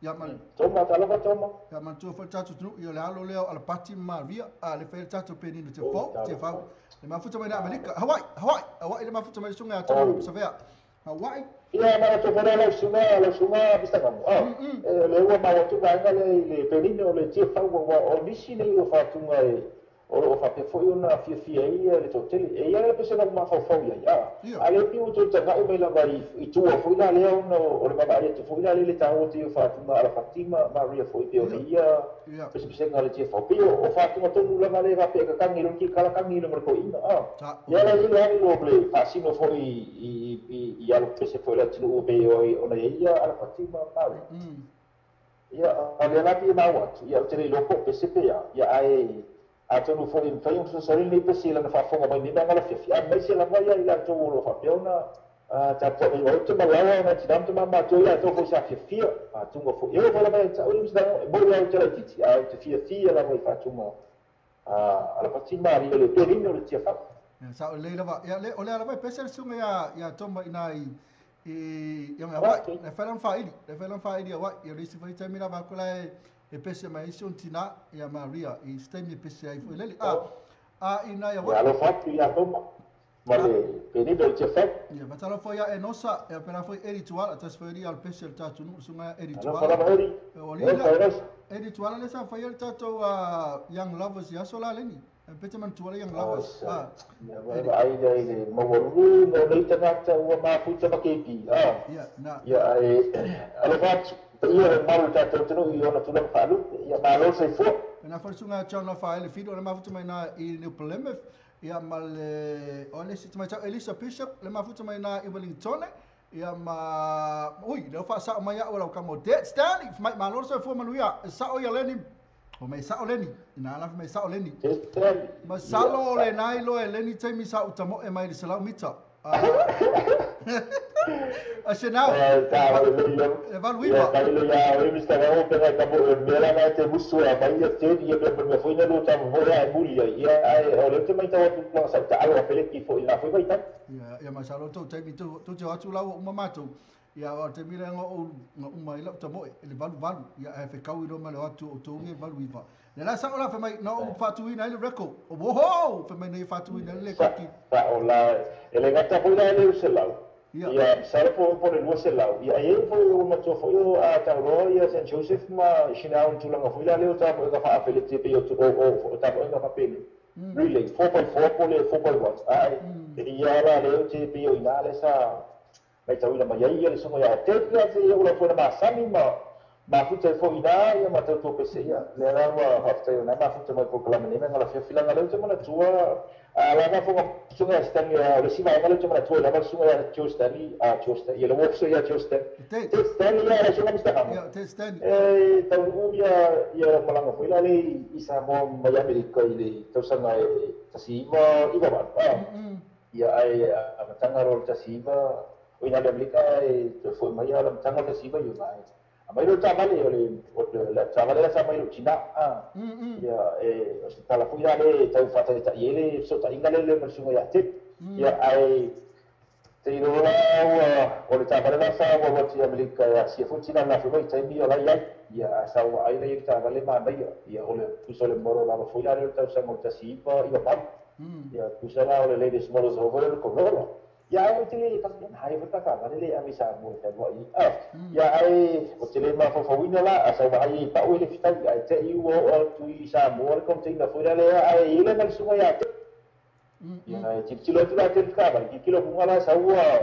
Ia man Toma tala fa toma. Ia man tuo foi tatu tunu ia le alo leo ala pati Maria a le fai tatu penino te fau te fau. Le mafuta mai na Amerika, Hawaii, Hawaii, Hawaii le mafuta mai sunga atoma repo savea. Hawaii. Ia mana tu fara la sunga pista kamu. Le ua maua tu vaega le penino le te fau wa o nisi nei o fatunga e o lo faapea foi ona fiafia ia le toatele. E ia le pese na mafaufau iai. A le pi o tau tagai mai lava i tua foi la lea ona o le mamaali atu foi la le le taua te o fatunga ala Fatima Maria foi pe o le ia pese pesega le te fau. Pe o fatunga tonu lava le faapea e kakangi lo ki kala kangi lo ma le koina. Ia la ile ali lo ble faasino foi i alo pese foi le atunuu pe ona ia ala Fatima Maria. Ia a le la pi maua atu. Ia o te le iloa po pese pe ia. Ia ae atonu foi mafai ona fesoasoani lenei pese i lana faafofoga mai nei mea galafiafi. A mai se lava ia i latou o lo faapea ona tapuai mai ou te malaua ona tinā ma te mamatua ia atou foi sa fiafia faatuga foi. E oo foi lava ia te au le msitaga e moi au te laititi a ou te fiafia lava i faatuga alapati maria le penina o le tiafau. Sa o lei lava ia le o le lava e pese le susuga ia ia Toma ina i ia mai Hawaii. Le fai lana faaili, le fai lana faaili Hawaii. Ia le isi foi taimi lava aku la e pese mai isi ona tina ia Maria i se taimi e pese ai foi lele. A ina ia Ia alofa atu ia Toma ma le penina o le tiafau. Ia fatalofa ia Enosa ia pela foi Eri Tuala tasi foi ali al pese le tatou nuu susuga Eri Alofa Tuala. lava Eri. O Alofa lila Enosa. Eri Tuala le sa fai le tatou Young Lovers ia so la leni. Pete man tuala Young Lovers. Ia va ai le le maualulu ma o nei tagata ua mafuta ma KP. Ia na. Ia e alofa atu ia le malu tatou tonu i ona tulaga faalupe. Ia malo soifua. Na foi susuga John Lafa ele fido le mafuta mai na i New Plymouth. Ia ma le o le sit mai tau Elisa Bishop le mafuta mai na i Wellington. Ia ma ui le fa sa mai au lau kamo Dead Stanley mai malo soifua manuia. Sa o ia leni O mai sa'o Leni, ina ala mai sa'o Leni. Ted Stanley. Masalo o le nai lo e Leni taimi sa uta mo e mai le 100 mita. A se nau. E valu iva. Ia le ia o Mr. Gao pe ka mo mera na te musu a mai ia te ia pe me foi na lo ta mo ia muli ia ai o le te mai ta tu la sa ta alo pele ki fo ina foi mai ta. Ia masalo to taimi to to te atu lau uma matou. Ia o te mira ngo o ngo uma ila uta mo e le valu valu. Ia e fe kau i lo ma le atu o tonge valu iva. Le la sa ola fe mai no o fatu ina le record. O woho fe mai nei fatu ina le koki. Sa o la ele gata foi la le selau. Ia sa po po le lua selau. Ia e foi o matua foi o a tauroa ia St Joseph ma sina un tulanga foi la le o ta mo ka fa afele te pe o o ta mo ka pele. Relay 4.4 po le 4.1. Ai ia la le o te pe o ina le sa mai tauina mai ai ia le songo ia te ia te ia ula foi na masani ma mafuta e foi ina ia ma tau pese ia le la ua hafta ia na mafuta mai po kalama ni ngala fia filanga le te mana tua a la na fonga sunga Stanley a le siva ngala te mana tua la sunga ia Joe Stanley a Joe Stanley ia le wofso ia Joe Stanley Ted Stanley ia le sunga Mr. Hamo Ia Ted Stanley e tau ia ia malanga foi la le i Samoa mai Amerika i le tausaga e tasi iva iva valu ia ai a matanga ro tasi iva o ina le Amerika e te foi mai a la matanga tasi iva i mai a mai lo tavale o le la tavale la sa mai lo tina a ia e o se tala foi le tau fata ta iele so ta inga le le sunga ia te ia ai te ro la o le tavale la sa o ti Amerika ia si foi tina na foi tai mi o la ia ia sa o ai le tavale ma mai ia o le puso le moro la foi la le tau sa mo ta si pa i pa ia puso la o le ladies models o le ko ia ai te le ka hai fa ka va le a misa mo te mo i a ia ai o te le ma fo fo wina la a sa va ai pa o le fita ai te i o o tu i sa mo le container fo le ai ile mal sunga ia te ia ai ti ti lo tu la te ka va ki kilo kunga la sa ua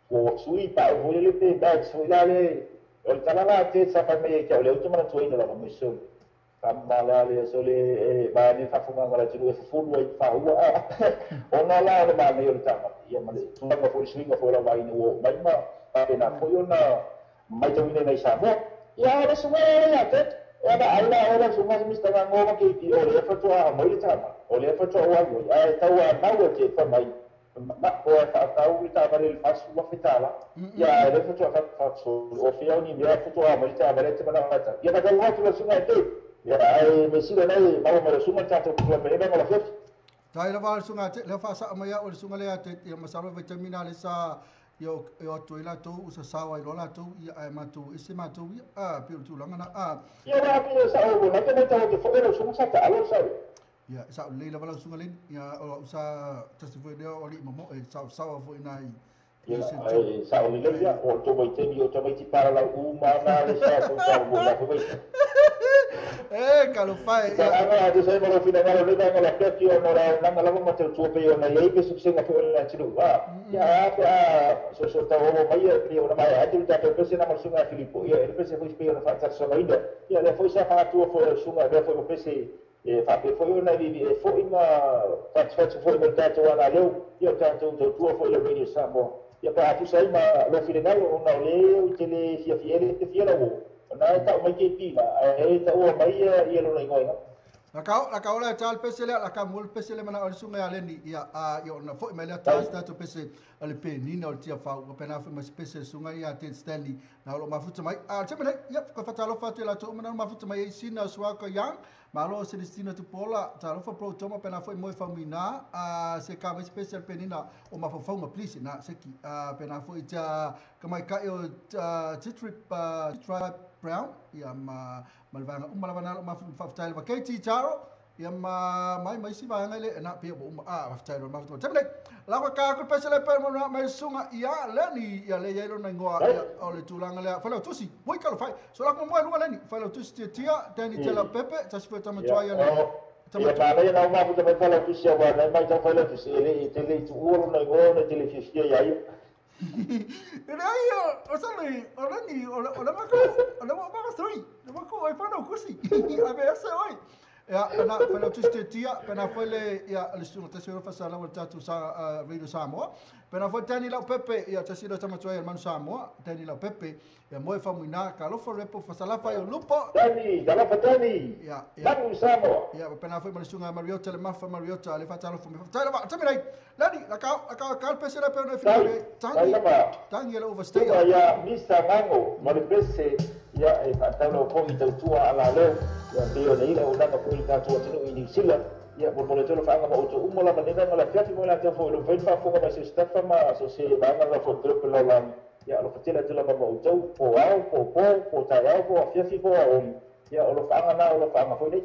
o sui pa o le pe ba so la le o le tala la te sa fa me ke o le o mana tu ina la mo so ka ma la le so le ba ni fa fo ngala tu e fo fu fa ua o na la le ma me o le tama ia ma le tulaga foi le suiga foi lau vaaiina ua oo mai ma faapena foi ona maitauina nai Samoa. Ia le suga ia te e ana ai la ola suga Mr. Gango ma ke o le faatoa mai le tama o le faatoa o ai ai tau a mau e te fa mai ma o fa tau le tama le fasu wa fetala ia le faatoa fa fa o fia ni mea faatoa mai le tama le te mana fata ia ka tau atu la suga te ia ai me sila nei mau ma le suga tatou kula pe ma la fiaf. Tai lava le sunga te le whaasa mai o le sunga lea te ia masalo vitamina le sa ia o atu i latou usa sawa i lo latou ia ai matou ese matou ia a pio tulaga na a ia la pio sa o na te tau te fo ero sunga sa ta alo sa ia sa le lava la sunga le ia o usa tasi foi lea o li momo e sa sawa foi nai ia sa o le ia o to mai te mi o to mai ti para la u ma na le sa so sa o la foi. Eh, calofai. Ia te sai mo fina ngalo le ngalo la ki o na na ngalo mo te tu pe o na ia pe success na foi na tinu. Ia a so so ta o mai ia o na mai a tu ta pe se na mo sunga Filipo. Ia ele pe se foi pe na fa ta so ainda. Ia le foi sa fa tu foi sunga le foi pe se e fa pe foi na vi e foi ma ta fa foi mo ta tu ana leu. Ia ta tu tu foi le radio Samoa. Ia pa tu sai ma lo fina ngalo na le o te le fia fiele te fia o. Na ta mai ke pila e ta o mai ia lo ingoinga. La ka ola tal pese le la ka mul pese le mana o sunga ya leni ia a ia ona foi mai le ta ta pese ale pe ni na o tia fa o pena foi mas pese sunga ia Ted Stanley na lo mafuta mai a te mele ia ko fatalo fatu la to mana mafuta mai sina suaka yang malo Celestino Tupola talo fa pro toma pena foi moi famina a se ka mai special penina o mafafaunga please na seki a pena foi ta ka mai ka o trip tribe Brown ia ma malvanga umalavana ma faftail va Katie Taro ia ma mai mai si vanga le na pe bo a faftail ma faftail temle la ka ko pese le pe mo mai sunga ia leni ia le ia na ngoa o le tulanga le fa le tusi moi ka lo fai so la ko mo lu leni fa le tusi tia tani tela pepe ta si ta ma tua ia le ia pa le na ma fu ta le tusi ia na mai ta fa le tusi le te le tu o na ngoa na te le fia ia ia o sale o leni o la ma ko o la ma ko three la ma ko ai fa no kusi a ver se oi Ia pena failautusi Tetia, pena foi le ia le susuga tasi o fasala o le tatou sa Radio Samoa. Pena foi Tani Lau Pepe, ia tasi lo tamatua ia Manu Samoa, Tani Lau Pepe, ia moe famuina ka alofa repo fasalafa i lupo. Tani, talofa Tani. Ia, ia. Manu Samoa. Ia pena foi ma le susuga Mariota le Mafa Mariota le fatalofa me. Tai lava, tami nei. Lani, la ka la ka ka pese la pe ona fi. Tangi. Tangi le overstay. Ia Misa Mango, ma le pese ia e faataulo foi tautua ala leo. Ia pei ona ila o langa foi le tatou atunuu i Niu Sila. Ia mo le tolo faanga ma outou uma lava nei ma la fiafi mo latou foi lo fai faafofoga mai se stafa ma so se vaega la foi grupu lalagi. Ia alofa tele atu lava ma outou po ao po po po taeao po afiafi po aogi. Ia o lo faanga na o lo faanga foi nei.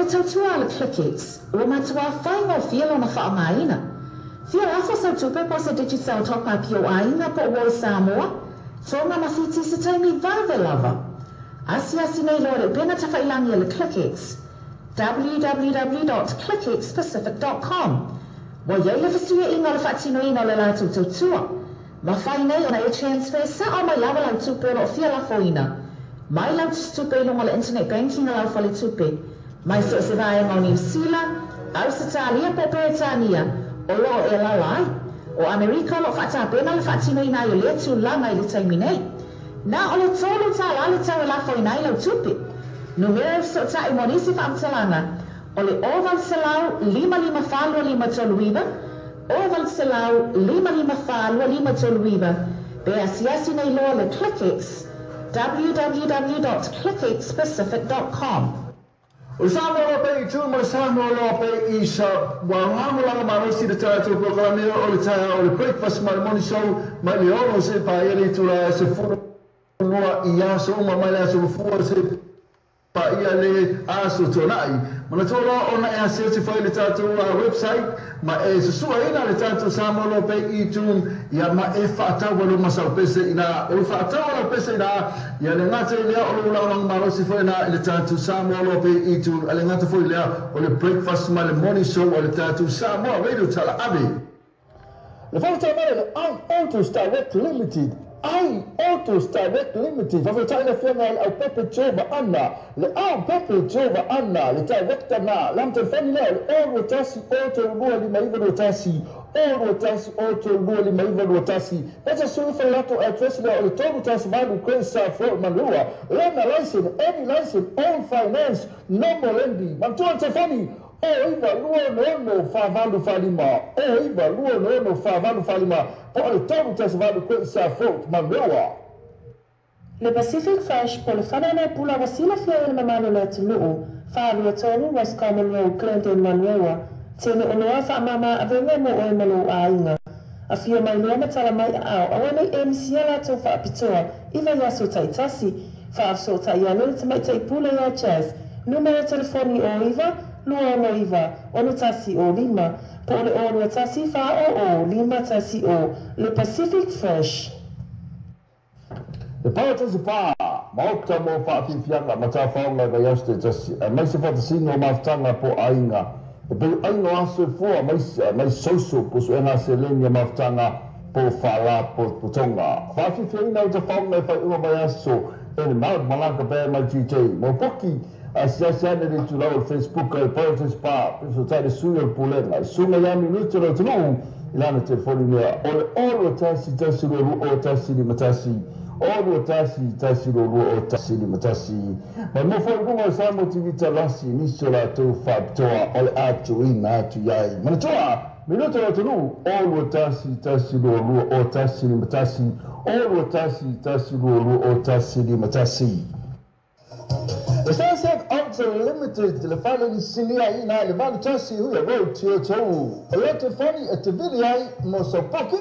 Tautua le Clickets, ua matua whaingo fia lona whaangaina. Fia lafo sau tupe po se Digicel top up i o aiga po o Samoa, tonga ma fiti se taimi vave lava. Asiasi nei loa le upega tafailagi a le ClickX, www.clickxpacific.com. Ua i ai le fesuiaiga o le faatinoina o le latou tautua. Mafai nei ona e transfer sa'o mai lava lau tupe o lo o fia lafoina mai lau tusitupe i luga o le internet banking a lau faletupe mai so o se vaega o Niu Sila, Ausetalia po o Peretania o lo o e alaala ai. O Amerika o lo o faatapena le faatinoina ai o lea tulaga i le taimi nei. Na o le $3 le tau e lafoina ai lau tupe. Numera e fesootai mo nisi faamatalaga o le 0800 554 2539, 0800 554 2539, pe asiasi nei loa le ClickX, www.clickxpacific.com. O le Samoa Loa Pei i tu ma le Samoa Loa Pei i sa ua lagolago malosi le tatou polokalame o le taeao o le Breakfast ma le Morning Show mai le 6 seia paia le itula e 12 i aso uma mai le aso Gafua seia paia le aso Tuanai. Manatua loa ona e asiasi foi i le tatou website ma e susuaina le tatou Samoa Loa Pei i tu ia ma e faatau ai lou masaupese ina o le faatau a lau pese ina ia le gata i lea o lou lagolago malosi foi ina i le tatou Samoa Loa Pei i tu a le gata foi lea o le breakfast ma le morning show a le tatou Samoa Radio Tala Ave. Le fautuaga le I Autos Direct Limited I Autos Direct Limited Faafetai le Afioga i le Aupepe Jova Anna Le Aupepe Jova Anna Le Director na le telefoni lea o le 0 2 1 3 2 5 9 2 1 0 2 1 3 2 5 9 2 1 Pesa sui fa lato address lea o le 3 1 8 Great South Road Manurewa Lena license any license all finance no more lending Matua le telefoni O 9 2 6 4 8 4 5 O 9 2 6 4 8 4 5 po o le 3 1 8 Great South Road Manurewa. Le Pacific Fresh po o le fale pula ua silafia e le mamalu o le atunuu, 423 Roscommon Road, Glendale, Manurewa. Tele oloa faamama avega mo oe ma lou aiga. Afio mai loa ma tala mai aao, aua nei e misia latou faapitoa i vaiaso taitasi. Faafesootai ane le tamaitai pule ia Jazz, numera telefoni o 9 2 6 61 05, po o le 0 2 1 4 0 0 5 1 0, le Pacific Fresh. Le Parataiso Pa, Maota mo Faafiafiaga ma Tafaoga i Vaiaso taitasi, aemaise faatasiga o mafutaga po o aiga, e pei o aiga o aso e fua mai social po o suega seleni a mafutaga po o faalapotopotoga. Faafiafiaina o tafaoga i faaiuga vaiaso e le Mount Malaka Band mai GJ mo poki asiasi ane le itulau o le Facebook a le Parataiso Pa, pesootai le sui o le Pulega, Susuga ia Minuti o le atunuu i lana telefoni mea o le 0 1 1 2 2 1 5 1 0 2 1 1 2 2 1 5 1 Mai mo foi luga o Samoa TV Talasi nisi o latou faapitoa o le a tuuina atu i ai. Manatua, minuta o le atunuu, 0 2 1 1 2 2 1 5 1 0 2 1 1 2 2 1 5 1. Le Sunset Auto Limited le fale lisinia ina i le 81 Huia Road, Tiotou. O le telefoni e te vili ai mo sau poki,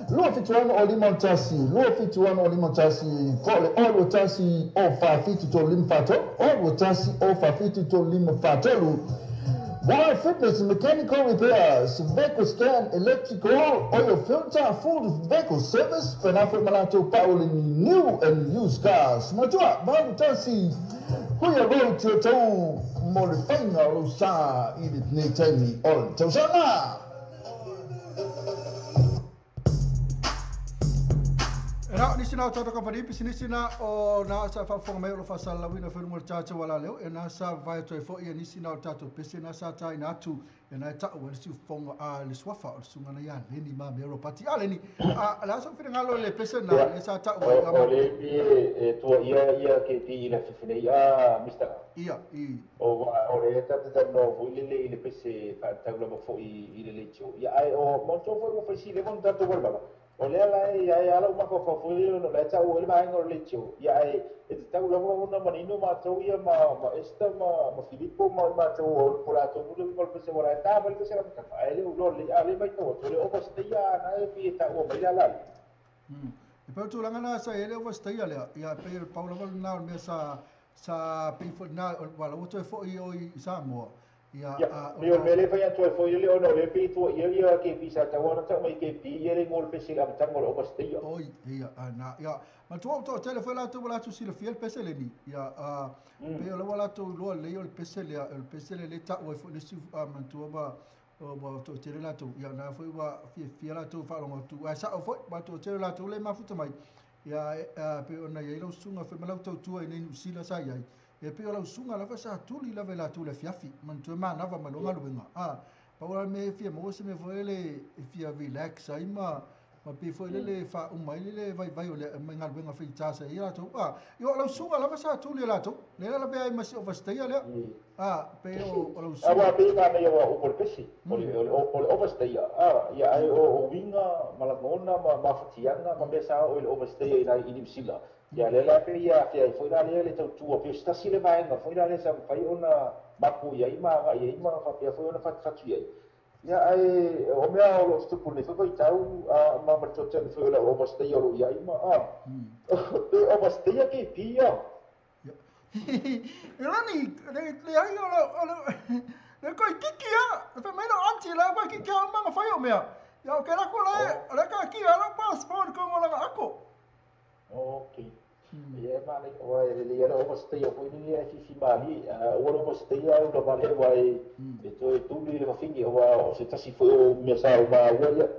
276 o 51, 276 o 51, po o le 021 o 47 3 5 4 3, 021 o 47 3 5 4 3. Wild Fitness Mechanical Repairs, Vehicle Scan, Electrical, Oil Filter, Full Vehicle Service, pena foi ma latou pau le new and used cars. Manatua, 81 Huia Road, Tiotou, mo le faiga o lou sa i lenei taimi o le tausaga. E na o nisi na o tatou kamupani pisinisi na o na sa faafofoga mai o lo faasalalauina foi luga o le tatou alaleo e na sa vavae atu ai foi ia nisi na o tatou pese na sa taina atu e na e ta'u ai le siufofoga a le suafa o le susuga na ia Leni Mamea Ropati. A Leni, a le a sou finagalo i le pese na Ia, lea sa ta'u ai o ama le pi e tuaia ia ke ti i le afiafi nei a Mister A. Ia, i. O o le ta te talanoa foi lele i le pese faatatau lava foi i le leitio. Ia ae o matou foi ua fai sili leva ona tatou valavala. O lea la e ia ai lou mafaufau foi lele ona o la e ta'u ai le vaega o le leitio. Ia ae e tatau lava ona manino matou ia ma Esther ma Filipo ma i matou o po latou muli ma le pese ua la e ta mai le pese amataga. Ae le o iloa lelei a o lea e matau atu o le overstay a na e pei e ta'ua mai le ala lea. E pei o le tulaga lena sa i ai le overstayer lea, ia e pei o le pau lava lena o le mea sa pei foi lena, aua o la ua toe foi i o i Samoa. Ia, Ia, pei o le mea lea e fai atu ai foi lele ona o lea pei e tuuaia ia KP sa tatau ona tau mai KP ia le igoa o le pese i le amataga o le overstayer. Oi, ia, na, ia, matua ua toatele foi latou ua latou silafia le pese lenei. Ia, pei o lea ua latou iloa lelei o le pese lea, o le pese lea lea e tau ai foi le isi manatua ma ua toatele latou. Ia, na foi ua fiafia latou faalogo atu. Ae sao foi, ua toatele latou lea e mafuta mai. Ia, pei ona i ai lau susuga foi ma lau tautua i nei Niu Sila sa i ai. Ia pei o lau susuga lava sa tuli lava i latou i le afiafi, manatua e manava mai loa galuega. Pau la le mea e fia maua se mea foi lele e fia relax ai ma pei foi lele e faauma ai le vaivai o le mai galuega faigata sa i ai latou. Ia o lau susuga lava sa tuli e latou, lea la lavea ai ma si overstayer lea. Pei o lau susuga. Aua pei na mea ua upu o le pese, o le overstayer. Ia ai o uiga ma lagona ma mafatiaga ma mea sa oo i le overstayer i Niu Sila. Ia lea la pei ia afea ai foi la lea le tautua pei o se tasi le vaega foi la lea sa mafai ona mapu i ai ma agai ai ma faapea foi ona fatufatu i ai. Ia ae o mea o loo tutupu nei foi vaitau ma ma le toatele foi o le overstayer o loo i ai ma pe overstayer KP ia. E lani, le ai o le le koi kiki a, le fai mai lau auntie la koi kiki a o manga fai o mea. Ia o ke lako le, le ka ki a lau passport ko ngolanga ako. Okay. Ia ma le o e le ia overstayer foi ni e fifi mali, o le overstayer au la vale wa e toe tuli le fafine o o se tasi foi o mea sa o ma ua ia.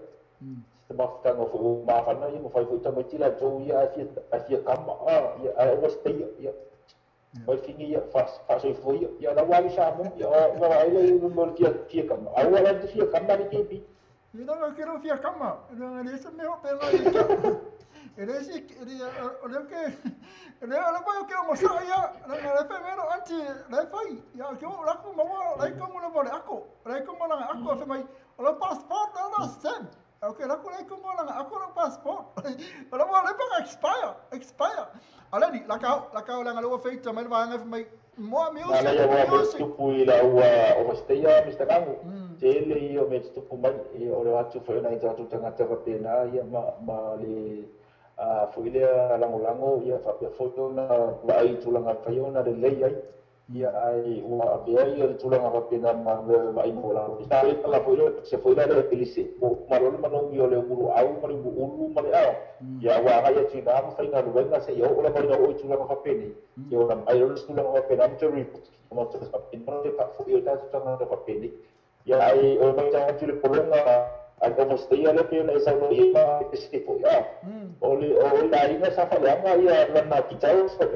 Se mafutanga foi o mafana ia ma fai foi tamaiti la tou ia a fia kama ia a overstayer ia. Mai fini ia faasoifua ia ia lau ali sa mo ia o wa ai le mo le fia kama. Au ala te fia kama le KP. Ni na ke ro fia kama. Na le se me ho pe la ia. E le si o le ke le o le pa ke o sa ia na le fe me ro anti le fai ia ke o la ku ma wa le ko mo le ako le ko mo la ako fe mai o le passport na la send. Okay, la ku le ko mo la ako le passport. O le le pa expire. Alani la ka la ngalo fe ta mai va ngai mai mo music. La ia wa tupu i la ua overstayer Mr. Gangu. Tele ia me tupu mai o le atu foi na i tatu tangata fa pena ia ma le foi lea langolango ia faapea foi ona vaai tulaga fai ona lelei ai ia ai ua avea ia le tulaga faapena ma vaai mo lalo sa le tala foi lea se foi lea le pelise o malo le manogi o le uluau ma le ulu ma le ao ia ua agai atu i ina ma faigaluega seia oo lava ina oo i tulaga faapenei ia ona mai loa le tulaga faapena ma toe report ma toe faapena le faafoi o tatou tagata faapenei ia ai o mai tagatu le pologa ai overstayer le pe ona e saunoa i ai ma pese foi o le o le aiga sa faleaga ia lana kitau foi.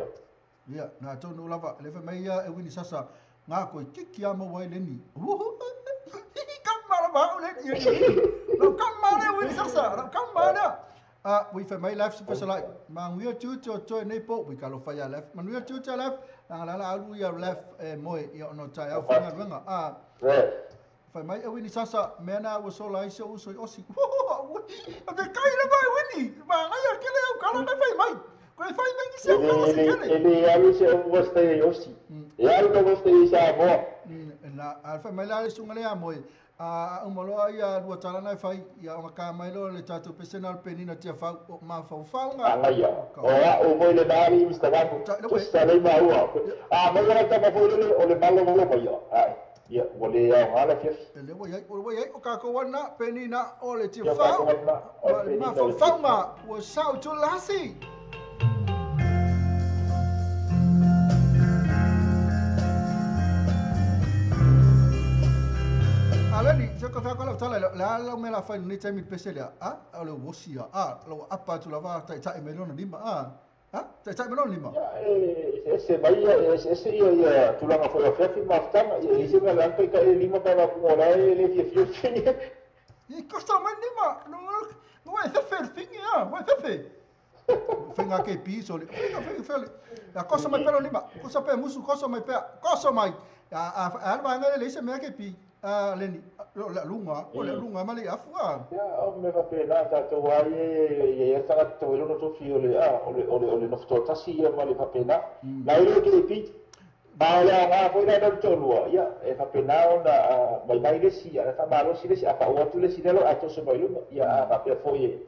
Ia na tonu lava le fa mai ia e wini sasa ngā koi kiki a maua ai leni. Kama la mau leni. Lau kama le wini sasa, lau kama le. Ui fa mai left se lai. Manguia tu tu tu nei po ui ka lo fa ia left. Manuia tu tu left. La la la alu ia left e moe ia ono tai au fa ngaluega. Fai mai e wini sasa mea na ua sola ai se uso i osi. A te kai le mai wini. Ma ngai a kele au kala na fai mai. Koe fai mai ki se au kala se kele. E le alu se overstayer i osi. E alu ka overstayer i Samoa. Na alfa mai la le sunga le a moe. Umaloa ia lua tala na fai ia ona ka mai lo le tatou pese na le penina tia fau o ma fau fau nga. Angaia. O a o moi le nari Mr. Gangu. Tusa le maua. Mai la tama foi le o le malo malo mai. Ai. Ia, ua le ao ngā la fiafi. E le ua iai, ua iai, o kākou wana, penina, o le tia fau, ma fau fau ma, ua sau tu lasi. Alani, se ka whakala tala, la la me la whai ni taimi pese lea, o le wosi a, lo apa tu lava tai tai me lona lima, tai tai me lona lima. Ia, se mai ia, se ia ia tulaga foi o fiafi mafutaga, ia isi mea le anga i ka e lima pa mapunga o la e le fiafia fingi. I kosta mai lima, no e fefe le fingi a, e fefe. Finga ke piso le, finga finga finga. Ya kosa mai pelo lima, kosa pe musu, kosa mai pe, kosa mai. Ya a alwa ngale le isi mea ke pi. Leni, o le lunga, o le lunga ma le afu a. Ia, o me faapena tatou ai e ia tagata tau e lona tofi o le o le o le o le nofo ia ma le faapena. La ile ke pi. Ma o le aoga foi la le tolua. Ia, e faapena ona mai mai le si, a faamalosi le si, a faaua atu le si lelo a toso mai luga. Ia, a faapea foi e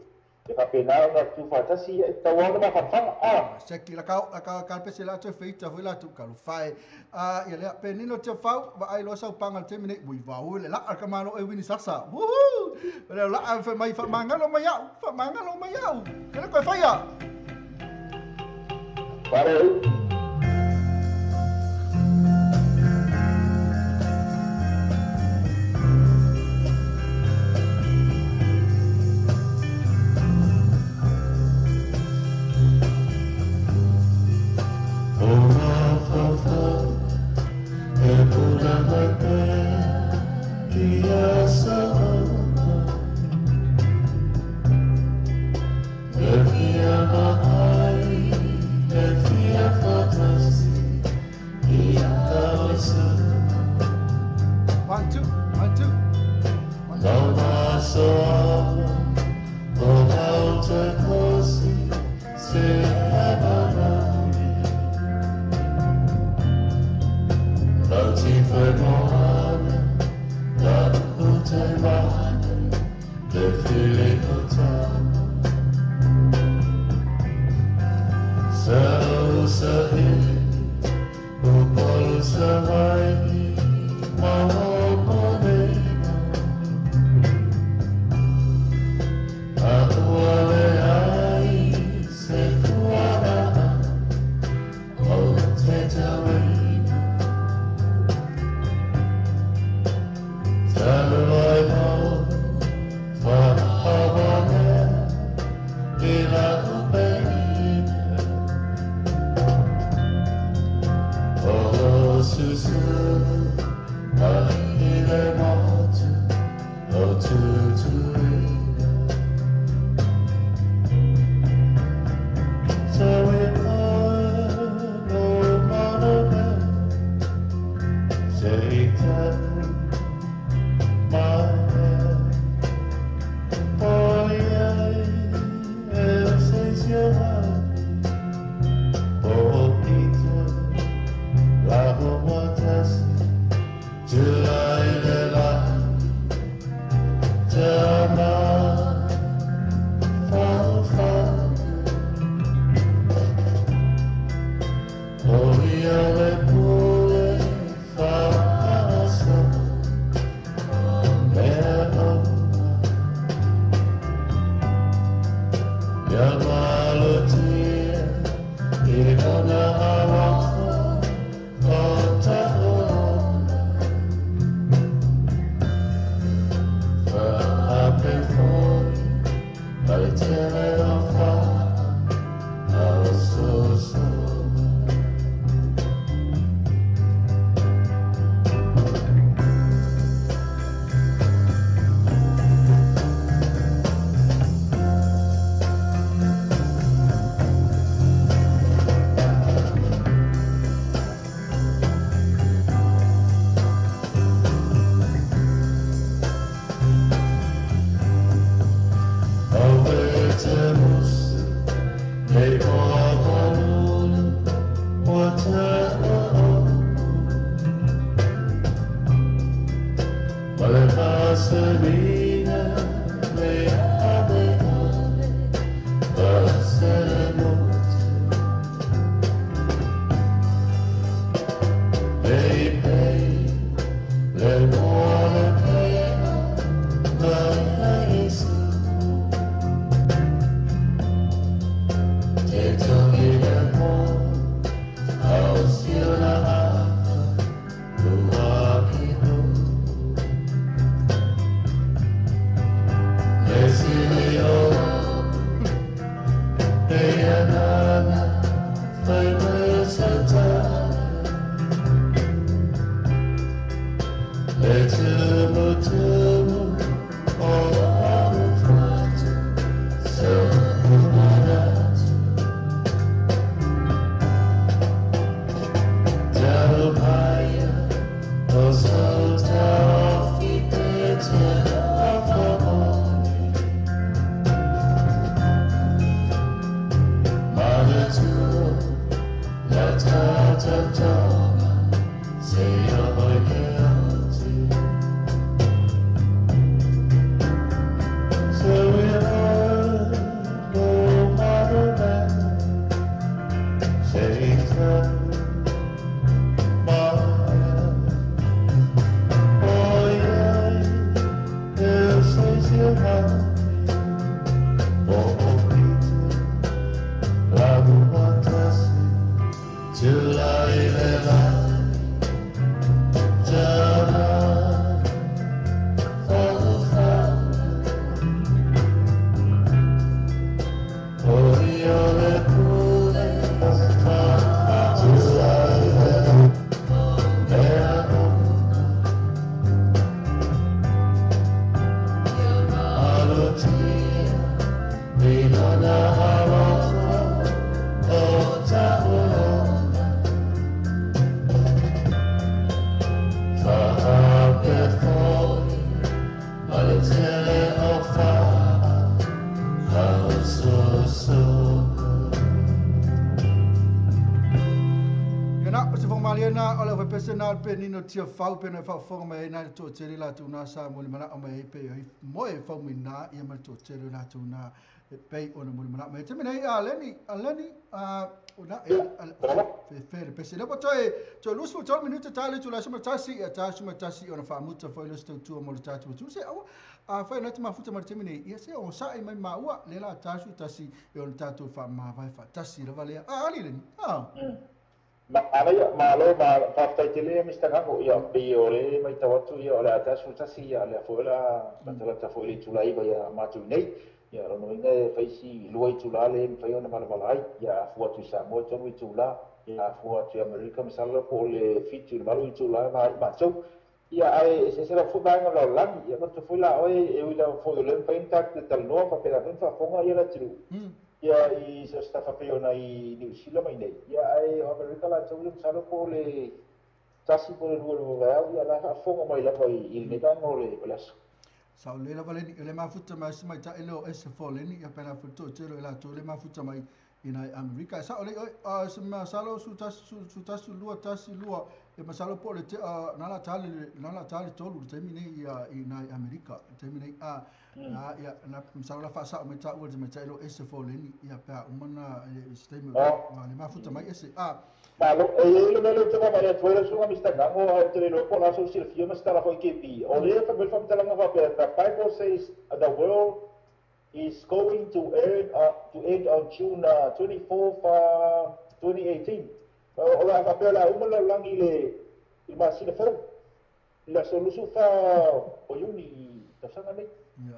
E faapena ona tuufaatasi e tatau lava ona mafanafana a. Seki la kau la kau kau pese la tu feita foi la tu kalu fai a ia lea penino te fau va ai lo sau panga te mine ui va ule la ka malo e wini sasa woohoo le la fa mai fa mangalo mai au fa mangalo mai au kele ko faia pare. Pe nino tia fau pe no faafofoga mai ai na le toatele latou na sa mo le manaʻo mai ai pe ai moe fau mai na ia ma le toatele latou na e pei ona mo le manaʻo mai ai. Taimi nei a Leni o na e fe le pese le po toe toe 23 minuta tā le tula suma tasi ia tā suma tasi ona faamuta foi le tautua mo le tatou atu se aua a fai na te mafuta ma le taimi nei ia se o saʻi mai maua le la tasu tasi e ona tatou faamavae faatasi lava lea a ali Leni a Ma malo ma faafetai Mr. Gango ia pe o le mai tau atu ia o le atasu tasi ia le foi la talata foi le tula iva ia matou nei ia lona uiga e faisi lua itula le mafai ona valavala ai ia afua atu i Samoa tolu itula ia afua atu i Amerika masalo po o le 7 i le 8 itula ma ai matou ia ae eseese lava foi vaega o le lalolagi ia manatua foi la oe e ui lava foi o lea mafai ona tatou talanoa faapena foi ona faafofoga ia le atunuu ia i se tafa pei ona i Niu Sila mai nei ia ae o Amerika latou ia masalo po o le 1 po o le 2 le vavaeao ia la faafofoga mai lava i lenei vaega o le aso. Sa o le lava leni le mafuta mai si mai taʻi leo ese fo leni ia pena foi toatele i latou le mafuta mai i nai Amerika. Sa o le se masalo su tasi lua tasi lua e masalo po o le na la tali tolu le taimi nei ia i nai Amerika le taimi nei a na ia na masalo la faasao mai taʻu le mai taʻi leo ese fo leni ia pe a uma na se taimi le mafuta mai ese a Malo, e le mea lea ou te vaavaai atu ai lau susuga Mr. Gango a ou te le iloa po o le a sou silafia ma se tala foi KP. O lea fa mai le faamatalaga faapea, the Bible says the world is going to end on June 24, 2018. O le a faapea o le a uma le lalolagi i le masina fou, i le aso 24 o Iuni i tausaga nei. Ia,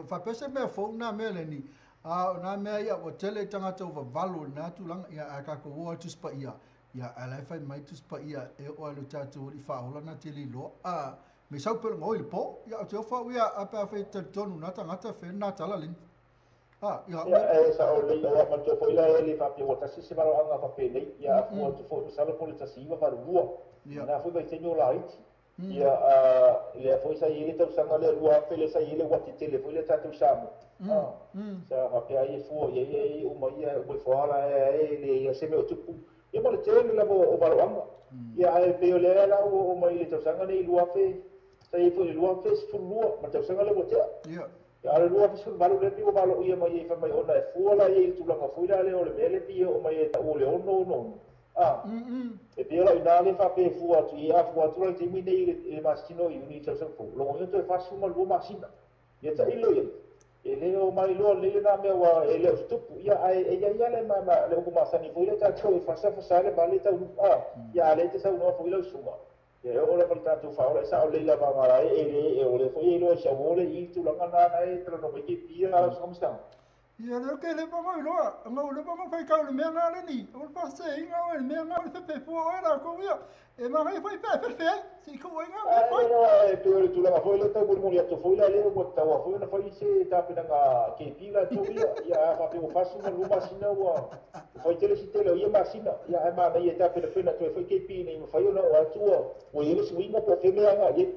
faapea se mea fou na mea leni. A o nā mea ia ua tele i tagata ua vavalo i nā tulaga ia a kākou o atu sipaia. Ia a la e fai mai tusipa ia e o ai le tatou i faaola na tele iloa. A me sau pele ngoi le po ia o te ofa ia a pe a fai talitonu nā tagata fe nā tala leni. A ia ia e sa o le o manatua foi la e le faapea ua tasi se valoaga faapenei ia afua atu foi masalo po o le 1982 na foi vaitaimi o laiti. Ia lea foi sa i ai le tausaga lea 2000 lea sa i ai le uati tele foi lea tatou Samoa. Sa faapea ai e fua ia ia uma ia uma i foala e le ia se mea o tupu. Ia ma le tele lava o valoaga. Ia ae pei o lea la ua oo mai i le tausaga nei 2000 sa i ai foi i le 2012 ma le tausaga lea ua tea. Ia. Ia a o le 2018 lea pei ua valoia mai ai fai mai ona e fua la ia i le tulaga foi la lea o le mea lea pei e oo mai e taʻu o le 666. E pei o lau ina le faapea e fua atu ia afua atu la le taimi nei i le masina o Iuni i le tausaga fou. Logoina toe 42 masina. Ia taʻilo ia. E le o mai loa lelei lena mea ua e le o se tupu. Ia ae e iai lava le le upu masani foi lea tatou e fasafasa ai le vale taunuu. Ia a lea e te saunoa foi lau susuga. Ia e oo lava i le tatou faaola e sao lelei lava ma e le e o le foi e iloa i si auo le i tulaga na na e talanoa mai ke pia lau susuga Mr. Ia leo ke le panga iloa, ngau le panga fai kau le mea ngā le ni, o le pase inga o le mea ngā le fepe fua o e la kou ia, e manga i fai pē fe fe ai, si kou ai ngā mea fai. E pe o le tulaga foi le tau molimoli atu foi la lea ua taua foi ona fai se tapenaga KP la tou ia, ia a faapea ua 42 masina ua fai tele si tele o ia masina, ia ae manaia e tapenapena atu ai foi KP nei mafai ona oo atu ua i ai le suiga po o fea mea agai ai.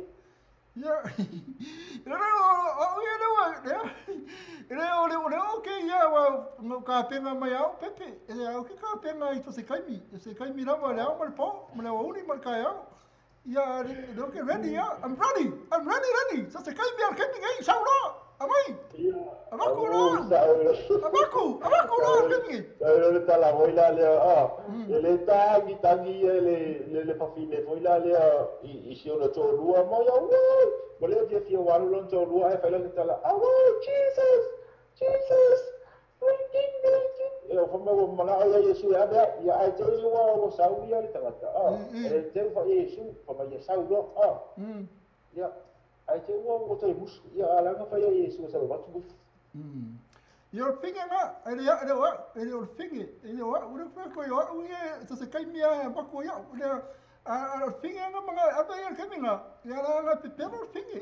Ia, o ia lea, le o le o le o ke ia wa no ka penga mai au pepe, e au ke ka penga i to se kaimi lava le au ma le po, ma le uli ma le kai au. Ia le ke ready ia, I'm ready, ready. So se kaimi al kaimi ngai sau la, amai. Ia, Abaku la. Abaku, abaku la kemi. Le tala foi la le a. Le tangi tangi le le fafine foi la le i si o to lua mo ya wo. Mo le dia fia walu lon to lua e fa le tala. Oh Jesus. Jesus. Freaking me. E o fa mo mana ia Yesu ya ya ai te ua o sau ia le tangata. Ah. E te fa Yesu fa ma ia sau lo. Ah. Ya. Ai te ua o te mus ia ala nga fa ia Yesu sa ba tu. Your finger nga, ele wa, ele o finger, ele wa, ure fa ko yo, ue se se kai mia ba ko ya, ure a finger nga mga aba ia kemi nga, ya la la pepero finger.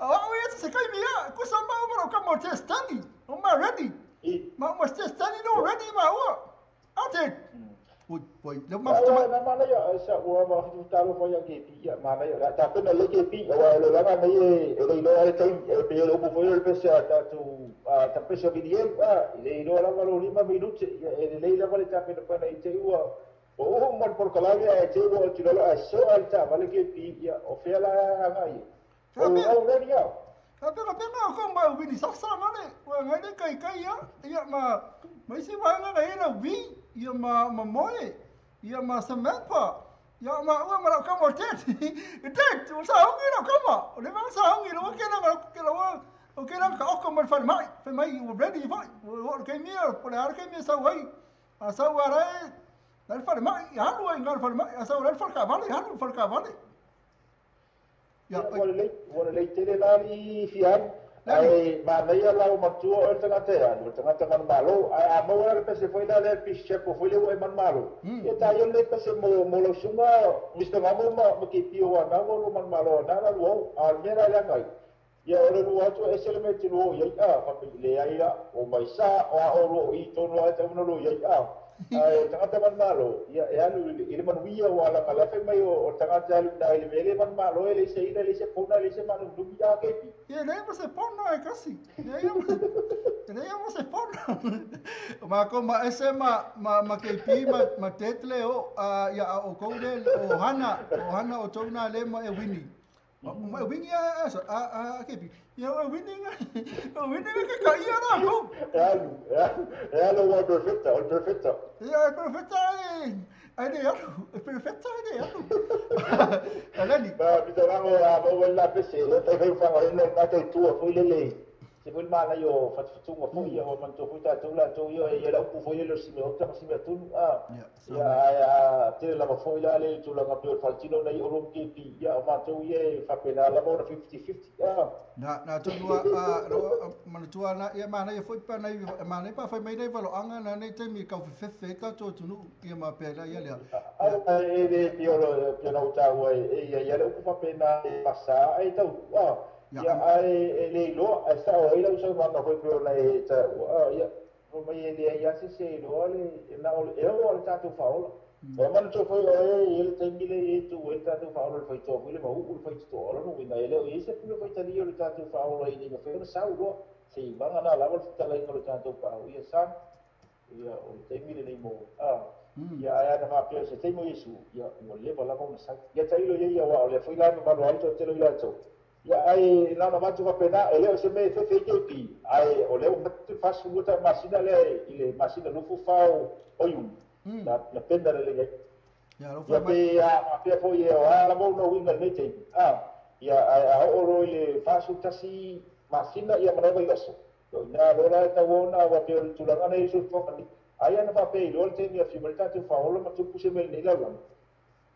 A ue se se kai mia, ko sa ma o ka mo te study, o ma ready. Ma mo te study no ready ma o. Ate. Oi, oi, le ma fa na ma ya sa ua ma fa talo fa ya ke pi ya ma na ya ta pe na le ke pi wa le la na ye le lo ale tai pe yo lo fo yo le pese ta tu ta pese video a le lo la lo lima minuti e le la vale ta pe na i te ua o mo por kalaya e te ua ti lo a so al ta vale ke pi ya o fe la nga ye o ready ya ka pe ka ko ma wini sa sa na le wa ngai le kai kai ya ya ma mai si wa nga ngai la wi ia ma moe ia ma Samantha ia ma ua ma ka mo tet tet o sa ongi no kama o le ma sa ongi no ke na ke la o ke na ka o ko mo fa mai fa mai o ready fa o ke mi o le ar ke mi sa wai a sa wa ra la fa mai ya lo ngal fa mai a sa wa fa ka vale ya lo fa ka vale ya o le tele la ni fian ai ma nei la o matua o tangata ya o tangata man malo a mo le pese foi la le piche po foi le o man malo e ta yo le pese mo mo lo sunga Mr. Mamo ma ke pio wa na mo man malo na la lo a mera la ngai ya o le lo atu e se le meti lo ya a fa le ya ya o mai sa o o lo i to lo ta no lo ya a ai tangata man malo ya ya lu ile man wia wa la la fe mai o tangata lu na ile mele man malo ele se ina le se pona le se man lu ya ke pi ye le mo se pona e kasi ye le mo se pona ma ko ma ese ma ma ke pi ma tetle o ya o ko le o hana o tona le ma e wini ma wini a a ke pi ya o wini ke ka ia na ko ya lo wa perfecta o perfecta ya perfecta ai de ya perfecta ai de ya alani ba mi tarango a mo la pese le te fai fa le na te tu foi le le se foi mala yo fatfutunga foi yo man to foi ta tu la tu yo e la ku foi le si me ota si me tu a ya ya te la foi la le tu la nga pe faltino na yo ro ke pi ya ma tu ye fa pe la la 50-50 a na tu a man tu na ya ma na ye foi pa na ma na pa foi mai nei valo anga na nei te mi ka fefe ka to tu nu ye ma pe la ya le a e le pio no ta wa e ya le ku fa pe na pasa e tau a ya ai le lo a sa o ila usa ma foi pro la e ta ya o mai le ya se se lo le na o e o le ta tu fa o o man to foi o e le tem le e tu e ta tu fa o le foi to foi le ma u foi to o no na ele o se foi foi ta le ta tu fa o le ni foi sa o se ba na la vol ta le no ta tu fa o ya sa ya o tem le le mo a ya ya na ma pe se tem o isso ya o le ba la ba sa ya ta ilo ya wa o le foi la no ba lo alto te lo ila to ya ai na na batu fa pena ele o se me fe fe ke pi ai o le o te faço muita masina le ile masina no fu fa o yu na na penda le ya lo fa ya pe foi o ala mo no winga le te a ya a o ro ile faço tasi masina ya mara isso na lo la ta wona wa pe tu la na isso fa ai na fa pe lo te mi fi malta tu fa o lo ma tu puse me le la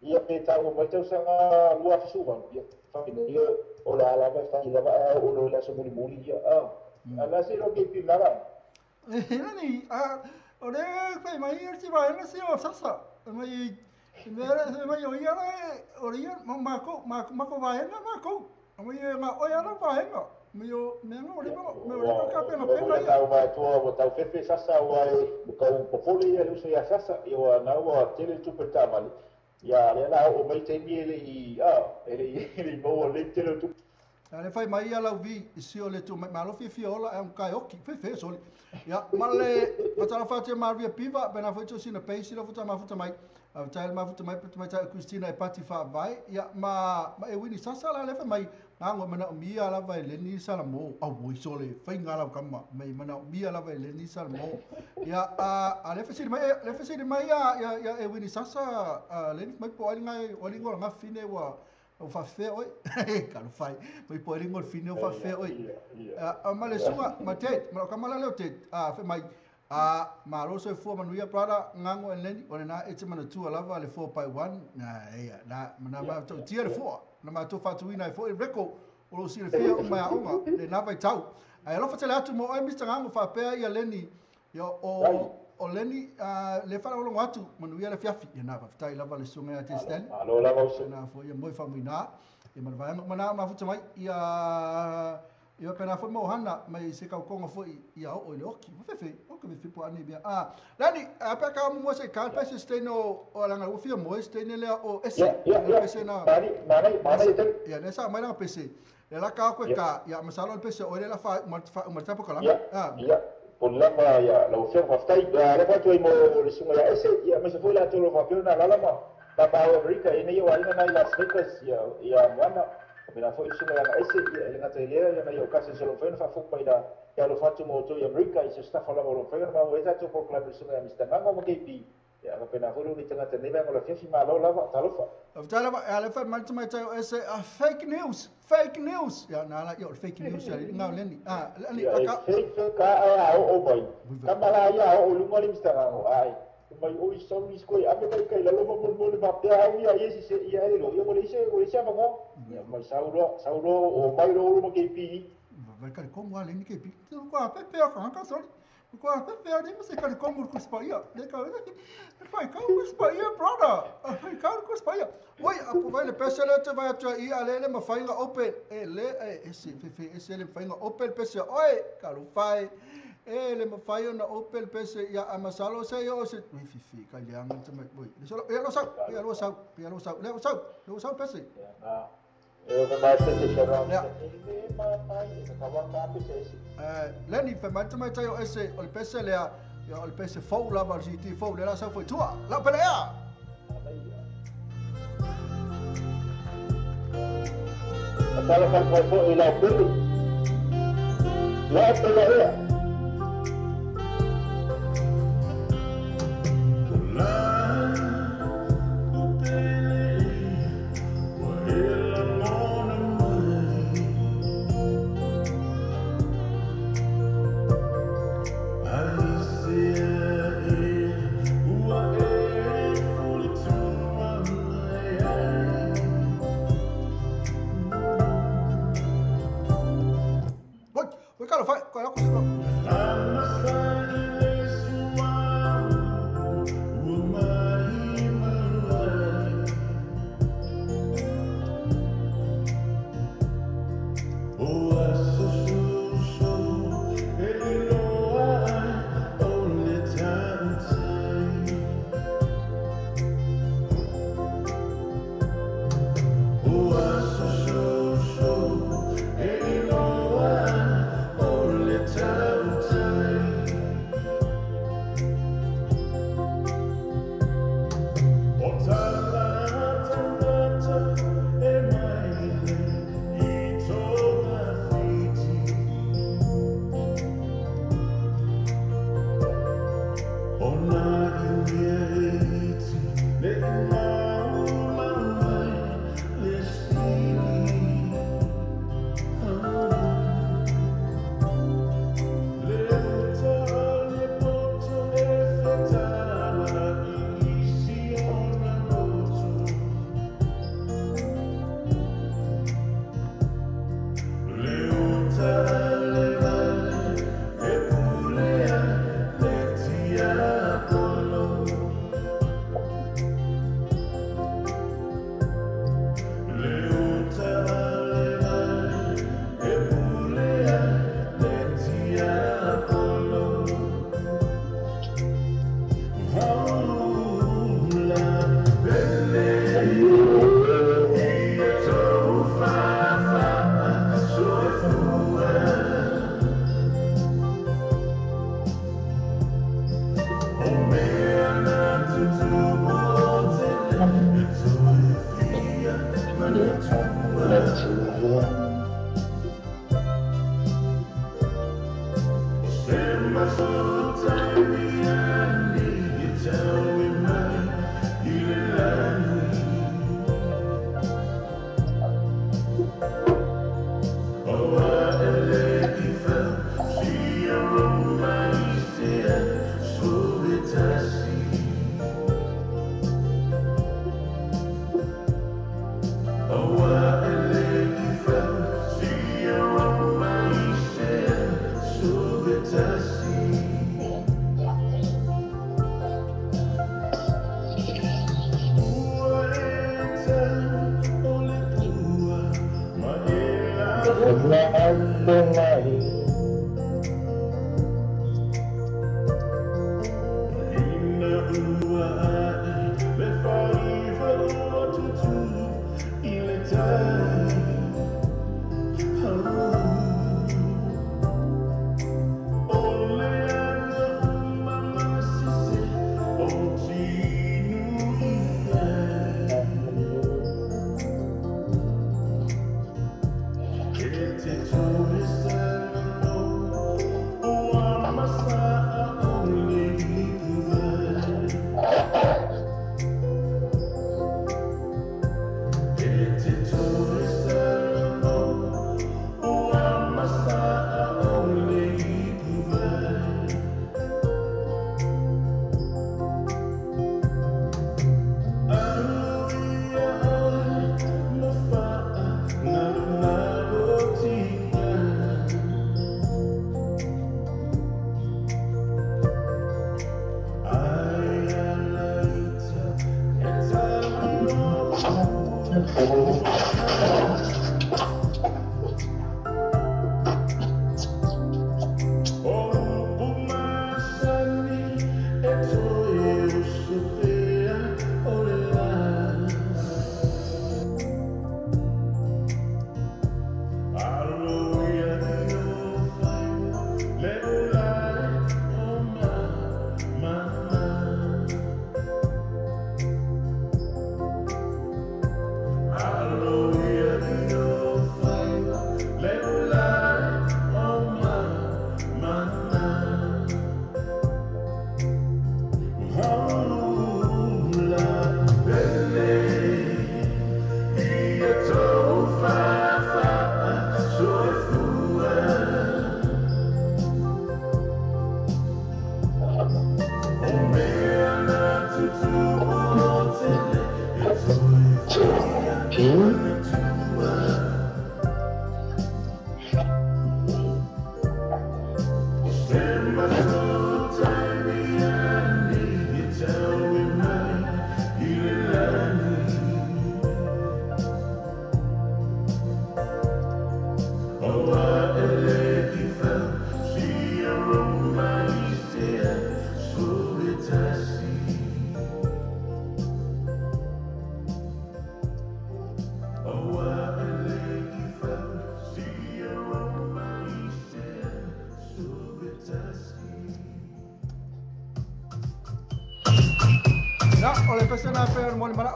ia pe tau mai tau sanga lua fisuva ia fa ni o la la fa ila va o lo la so muri muri ia a ala se lo ke pi mara e ni a o le fe mai si va na si o sasa mai me mai o ia le o ia ma ko ma ko va na ma ko mai ma o ia na va na me o me no le me o ka pe na pe na ia va tu o tau fefe sasa o ai ka o popole ia lu se ia sasa ia na o tele tu pe ta ya le la o mai te mi ele i a ele ele mo le tele tu Ale fai mai ala vi si o le tu mai malo fi fi ola un kai oki fe fe soli ya male patala fa te maria piva bena foi to sina peisi lo futa ma futa mai a tai ma futa mai mai tai Christina e pati fa vai ya ma e wini sasa la le fa mai Ngango mana mia lava e Leni Salamo au oi sole fainga lau kama mai mana mia lava e Leni Salamo ia a le fesili mai ia e wini sasa Leni mai po ai ngai o lingo nga fine wa o fa fe oi ka lo fai mai po ai lingo fine o fa fe oi a ma le sunga ma te ma ka mala le te a fe mai a malo se fua manuia brother ngango e Leni o na e te mana tua lava le 4x1 na ia na mana ma to tia le fua na ma to fatuina e fo e reko o lo sile fia o mai aonga le na vai tau ai alofa tele atu mo ai Mr. Ngango faapea ia Leni ia o Leni le faalogologo atu manuia le fiafi ia na faafetai lava le suga ia te Stanley malo lava uso na fo ia moi faamuina ia ma le vaega mana mafuta mai ia ia pena foi mo hana mai se kaukonga foi ia o ile oki fefe o ke fefe po ani bia a Lani a pa ka mo se ka pese steno o langa o fia mo steno le o ese pese na mani te ia nessa mai na pese le la ka ko ka ia masalo pese o le la fa ma tapo kala a ia po lava ia lau afioga faafetai alofa atu ai mo le suga ia ese ia ma se foi latou lo faapea ona alala ma papa o Amerika ina ia uaina nai Las Vegas ia ia moana mena foi le suga ia ese ia le gata i lea ia nai o kasi se lo mafai ona faafofu mai la ia alofa atu mo outou i Amerika i se staff lava o lo mafai ona maua ai tatou polokalame le suga ia Mr. Ngango ma KP ia faapena foi lou tagata nei vaega o le afiafi malo lava talofa. Faafetai lava e alefa mai tamaitai o ese fake news fake news ia na la ia o le fake news ia ngau Leni a Leni ka fake ka a o mai kama la ia o luga le Mr. Ngango ai mai oi sorry sko ia ame kai kai lalo mo mo le mapea au ia ia se ia ele lo ia mo le se o le se vango ia mai sauro sauro o mai ro mo KP vai ka kongo ale ni KP tu ko a pepe ka ka sorry ko a pepe ale mo se ka kongo ko spa ia le ka vai ka ko spa ia brother vai ka ko spa ia oi a po vai le pese le te vai atu ia ale le mafainga open e le e se fe se le mafainga open pese oi ka lo fai e le mafai ona open pese ia amasalo se o se ui fifi ka le anga te mai oi le solo ia lo sau ia lo sau ia lo sau le sau le sau pese ia e o mai se se chama e ma pai e ka wa ka pese se Leni fe mai te mai tai o ese o le pese lea ia o le pese fou lava o le CT fou le la sau foi tua lau pele ea Atala fa foi i lau pele lau pele ea. Let's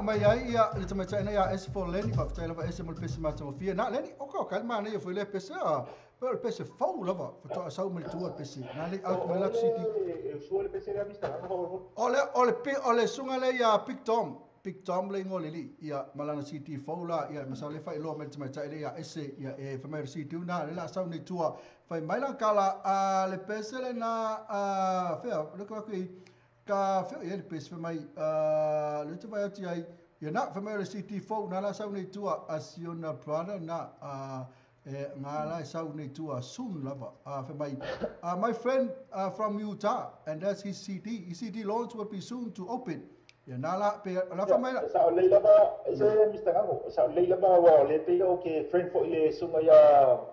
Mai ai ia le tamatai na ia S4 Leni fa ftai lava S mo le pese matangofie na Leni o ka ka ma nei foi le pese a le pese fau lava fa to sau me tua pese na le out mai la city e su le pese le amista ole ole pe ole sunga le ia Big Tom le ngole li ia malana city fau la ia masale le fa lo me tamatai le ia S ia e fa mai city na le la sau nei tua fa mai la kala a le pese le na a fe le ko ka fe ia le pese mai le te vai atu ai ia na fa mai le city fou na la sau nei tua asiona brother na ngā la sau nei tua soon lava fa mai my friend from Utah and that's his CD his CD launch will be soon to open ia na la pe la fa mai la sa le lava se Mr. Gango sa le lava wa le pe o ke friend fo ile sunga ia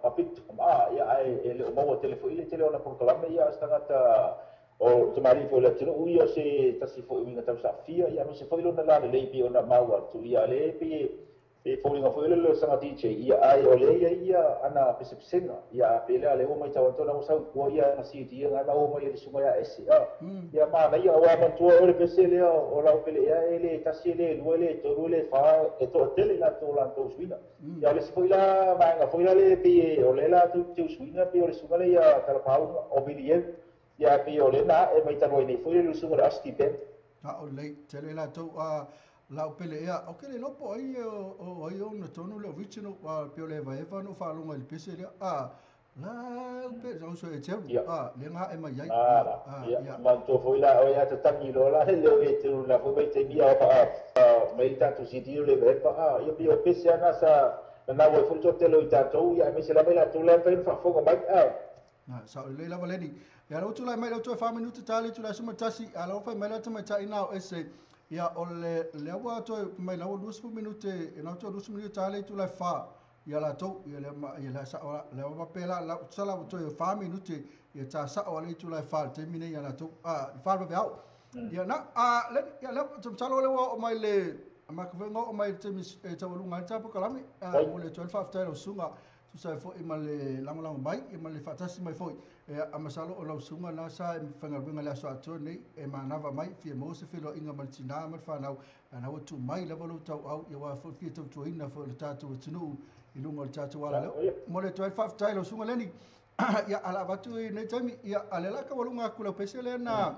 papit ma ia ai le o maua telefo ile tele ona proklame ia stangata o te mari fo le tino ui o se tasi fo i winga tau sa fia ia se fo ilona la le pi ona maua tu ia le pi pe fo linga fo ile le sanga DJ ia ai o le ia ia ana pesepsenga ia pe le ale o mai tau tona o sau ko ia na si dia na o mai le sunga ia ese ia ma na ia o ma tua o le pese le o la o pele ia ele tasi le lua le toru le fa e to tele la to la to suina ia le fo ila ma nga fo ila le pi o le la tu suina pi o le sunga le ia tala pau o bilie Ia pei o lena e mai talu ai nei foi le usuga o le Asti Band. A o lelei tele latou a lau pele ea o ke le lopo ai o ai o na tonu le original a pe o le evaeva no faalogo i le pese lea a lau pele au so e telu a le nga e mai ai a ia manatua foi la o ia tatagi loa la le leo e telu na foi mai taimi a mai le tatou CD o le evaeva a ia pei o pese ana sa nanau ai foi le toatele o i tatou ia aemaise lava i latou la e mafai ona faafofoga mai a. Sa o lelei lava leni. Ia lau tulai mai lau toe 4 minuti tali tulai suma tasi a lau fai mai la tamaitai na o ese ia o le lea ua toe mai lau 20 minute e lau toe 20 minute tali tulai 4 ia latou ia le ia la sa le ua pela la sala ua toe 4 minute ia ta sa o le tulai 4 te mine ia latou a fa va au ia na a le ia le tumsalo le ua o mai le ma ka vengo o mai te mis e taualuga ai tapo kalame a mo le toe faafetai lau suga tusa foi ma le lagolago mai e ma le faatasi mai foi e a masalo o lau suga na sa e faigaluega le aso atoa nei e manava mai fia maua se feloaiga ma le tinā ma le fanau ana ua tuu mai lava lou tauau ia ua foi fia tautuaina foi o le tatou atunuu i luga o le tatou ala leo mo le toe faafetai lau suga leni ia ala avatu i nei taimi ia a le la taualuga atu lau pese lea na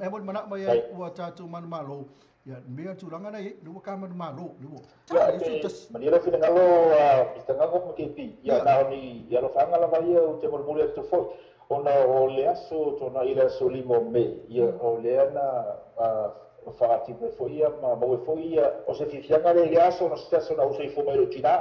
e mo le manao mai ai ua tatou manumalo ia mea tulaga nei le ua ka manumalo le ua Ia, manuia lou finagalo Mr. Gago ma KP. Ia, na o ni alofaga lava ia ou te molimoli atu foi ona o le aso tona i le aso 5 o Mei. Ia, o lea na faatino ai foi ia ma maua ai foi ia o se fiafiaga lea i le aso ona o se aso na ou soifua mai lou tinā.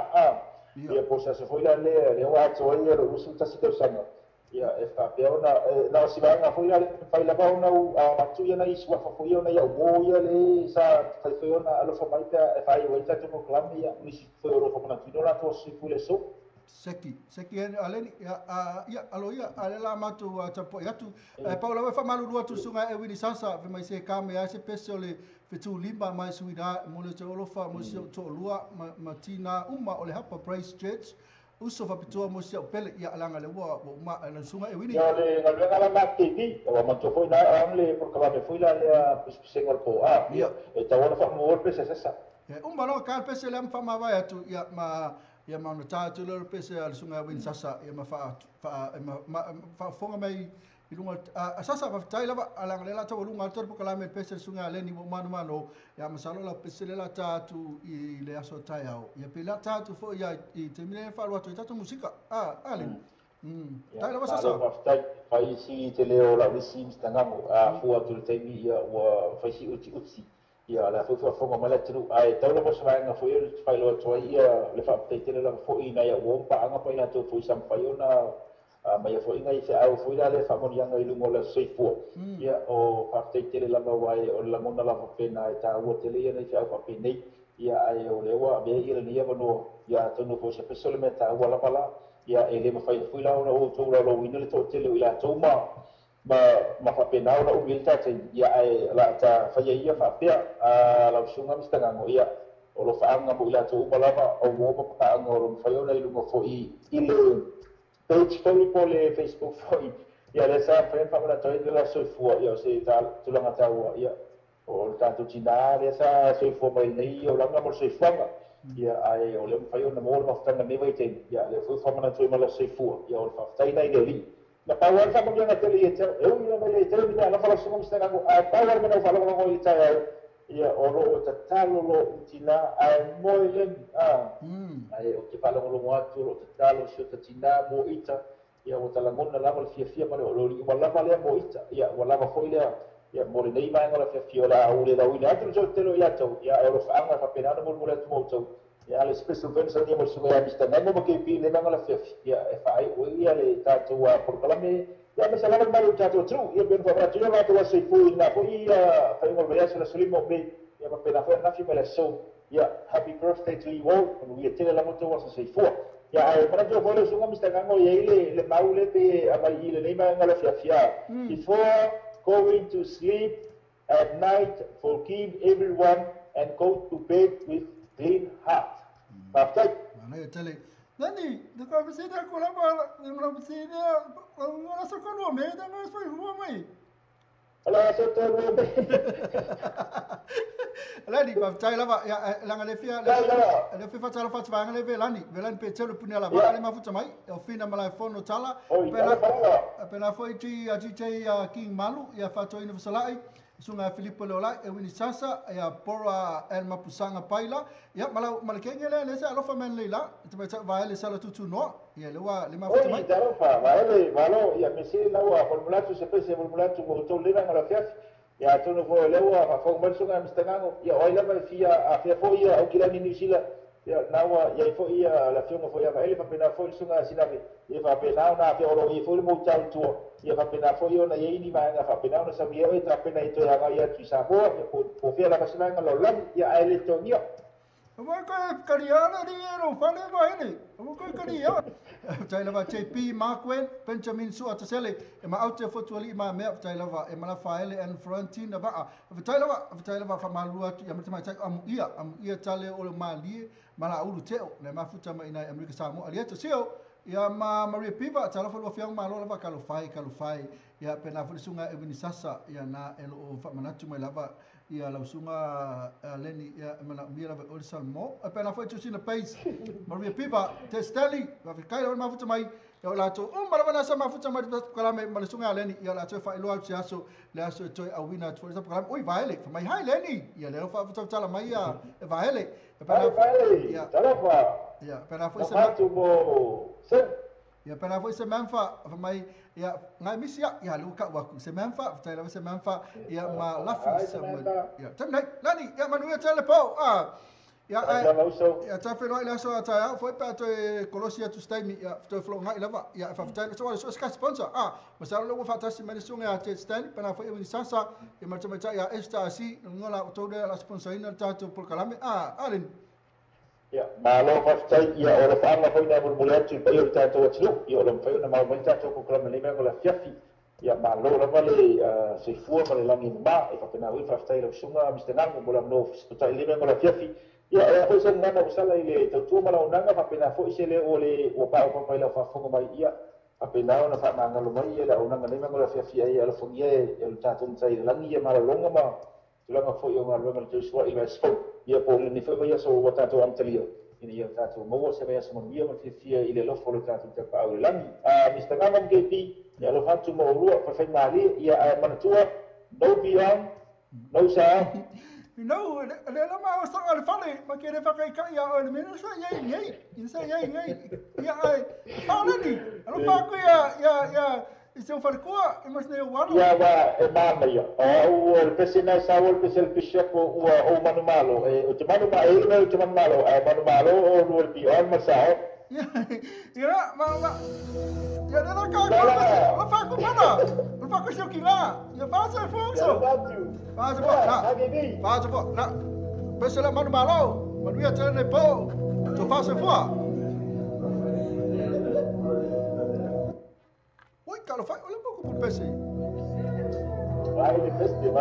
Ia, po o se aso foi la lea lea ua atoa ai lou 21 tausaga. Ia, e faapea ona na o si vaega foi la le mafai lava ona ou avatu ia nai suafa foi ia ona i au uō ia le sa fai foi ona alofa mai pe a e faaiu ai le tatou polokalame ia nisi foi o lo o faamanatuina o latou aso soifua i le aso. Seki, seki e aleni, ia, a, ia, alo ia, a le la matou tapuai atu. E pau lava e faamalulu atu suga e Wini Sasa, fe mai se ka me ai se pese o le fetu lima mai suina, mo le te olofa, mo se o to'olua, ma tina uma o le hapa Praise Church, uso faapitoa mo si au pele ia alanga le ua ua uma le suga e Wini. Ia le galuega la na KP, ua manatua foi na ang le polokalame foi la lea pisipisiga o le po a. Ia. E tau ona faamuamua le pese sasa. E uma loa ka le pese lea ma faamavae atu ia ma ia ma ona tā atu lea o le pese a le suga e Wini Sasa ia ma faa faa ma faafofoga mai i luga a Sasa faafetai lava alanga le la taualuga atu le polokalame le pese le suga a Leni ua manumalo ia masalo la pese le la tā atu i le aso taeao ia pe la tā atu foi ia i taimi nei faalua atu i tatou musika a Leni. Tai lava Sasa. Malo faafetai fai si te leo lau isi Mr. Ngamo a fua atu le taimi ia ua fai si utiuti ia la foi faafofoga mai le atunuu ae tau lava se vaega foi o le faailoa atu ai ia le faafetai tele lava foi nai au uo ma paaga pa i latou foi sa mafai ona mai foi ngai feau foi la le faamanuiaga i luga o le aso soifua. Ia o faafetai tele lava ua e o le lagona lava pena e tāua tele ia nei feau faapenei. Ia ae o lea ua avea ia lenei avanoa ia atonu foi se pese o le mea tāua lava la. Ia e le mafai foi la ona outou laulauina le toatele o i latou ma ma faapena ona umi ai le tatou ia ae la ta faia ia faapea lau susuga Mr. Gago ia o lo faaga mo i latou uma lava o uo ma paaga o lo mafai ona i luga foi i le page foi po le Facebook foi ia lea sa mafai ona faamanatu ai le la soifua ia o se tulaga taua ia o le tatou tinā lea sa soifua mai nei olaga mo le soifuaga ia ae o lea mafai ona maua le mafutaga nei vaitaimi ia lea foi faamanatu ai ma le soifua ia o le faafetai nai le alii. Na pau lava le faamanuiaga tele ia te au, e ui lava ia te au ina alofa lau susuga Mr. Gago, ae pau lava le mea na ou faalogologo i le taeao, ia o lo o tatalo lou tinā ae moe leni, a. Ae ou te faalogologo atu o lo o tatalo si ota tinā mo ita, ia ua talagona lava le fiafia ma le ololi uma lava lea mo ita, ia ua lava foi lea, ia mo lenei vaega o le fiafia o le a ou le lauina atu le toatele o iatou, ia ae o alofaaga e faapena ona molimoli atu ma outou. Ia le special version ia mo le susuga ia Mr. Gago ma KP le vaega o le afiafi, ia e faaiu ai ia le tatou polokalame, ia aemaise lava le malu o le tatou atunuu, ia pei ona faamanatu ia latou aso soifua i lena foi faaiuga o le vaiaso le aso 5 o Mei, ia faapena foi ananafi ma le aso. Ia happy birthday to you all, manuia tele lava outou aso soifua. Ia ae manatua foi lau susuga Mr. Gago i ai le mau le pe aumai i lenei vaega o le afiafi, before going to sleep at night forgive everyone and go to bed with clean heart. Faafetai. Manaia tele. Nani, te ka fesili ko lava, le fesili la so ko me da no so rua mai. Ala so to rua me. Lani, faafetai lava ia langa le fia le fia fatalo fatvanga le velani, velani pe telu puni ala va le mafuta mai, o fina malai fono tala. Oi, Pela tala. pena foi ti a DJ King Malu ia fatoina fasalai sunga Filipo Leolai e Wini Sasa ia Pora El Mapusanga Paila ia malau malakenge le le sa alofa men leila te mai va le sala tutu no ia le wa le mafuta mai oi talofa va le valo ia mesi la wa formulatu se pese formulatu mo to le na la fiaf ia tono fo le wa fa fo mal sunga mistangango ia oi la fia a fia fo ia au kila ni New Zealand ia nawa ia fo ia la fionga fo ia va ele fa pena fo sunga sinavi ia fa pena na fia olo ia fo le mo tau tua ia fa pena fo ia na ia ni ma fa pena na sabia e ta pena i to ia ia tu sa mo ia po fia la kasina lo la ia ele to ia o ko kariana ni ro fa le va ele o ko karia tai lava JP Markwen Benjamin Sua Tasele e ma aute fotuali ma me tai lava e mala faele and Frontina va tai lava fa malua ia ma tai amu ia tale o malie mala ulu teo le mafuta ma ina Amerika Samoa alia to sio ia ma Maria Piva tala fo fiang malo lava kalofai ia pena fo sunga e wini sasa ia na elo fa manatu mai lava ia la sunga leni ia mana mira va ol salmo pena fo tusina pace Maria Piva testeli va kai la mafuta mai ia la to mala na sa mafuta mai kala me mala sunga leni ia la to fa ilo au aso le aso to awina to sa program oi vaele fa mai hai leni ia le fa fa tala mai ia vaele pena ia talofa ia pena fo se mo ia pena foi se manfa fa mai ia ngai misia ia luka wa se manfa tai la se manfa ia ma lafi se ia tamnai lani ia manuia telepo a ia ia ta fe la so ta foi pa to kolosia to stay mi ia to flo ngai lava ia fa tai so so ska sponsor a ma sa lo fa ta se mani sunga te stand pena foi ni sasa ia ma ta ia esta asi ngola to de la sponsor ina ta to por kalame a alin ia malo faafetai ia o le faaga foi na mulimuli atu i paia o le tatou atunuu ia o le mafai ona maumai tatou kokalame nei mea o le afiafi ia malo lava le soifua ma le lagi mamā e faapena ui faafetai lau susuga Mr Gago mo le avanoa fesitotai lenei mea o le afiafi ia ea foi se gagana ua sala i le tautua ma launaga faapena foi se leo o le ua paopapa i lau faafofoga mai ia faapena ona faamagalo mai ia le auaunaga nei mea o le afiafi ai alofagia e o le tatou matai i le lagi ia malologa ma tulaga foi o galuega le tausua'i le vaiaso ia po o lenei foi vaiaso ua tatou amatalia ina ia tatou maua se vaiaso manuia ma fiafia i le alofa o le tatou tapaau i le lagi. Mr Gama ma KP ia alofa atu ma oulua faifaimalie ia ae manatua no beyond no sa no le la ma o sa le fale ma ke le fakai ia o le mena sa ia ngai sa ia ngai ia ai falani alofa ku ia ia ia i seu falekua e mas nei o alo ia wa e mama ia o o le pese na sa o le pese le pese ko ua o manu malo e o te manu ma e o te manu malo e manu malo o lo le beyond ma sa ia ia ma ma ia le la ka ka fa ku mana o fa ku seu ki la ia fa se fo so fa se fo la fa se fo la pese la manu malo manu ia te le po to fa se fo Calofai, olha um pouco por pese. Vai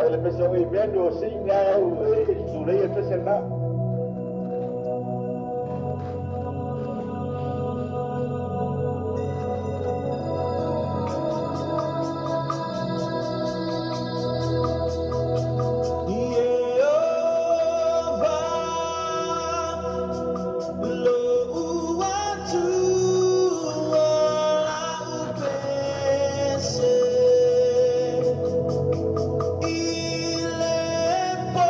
le pese o inverno, sim, o sulei pese lá. Ile po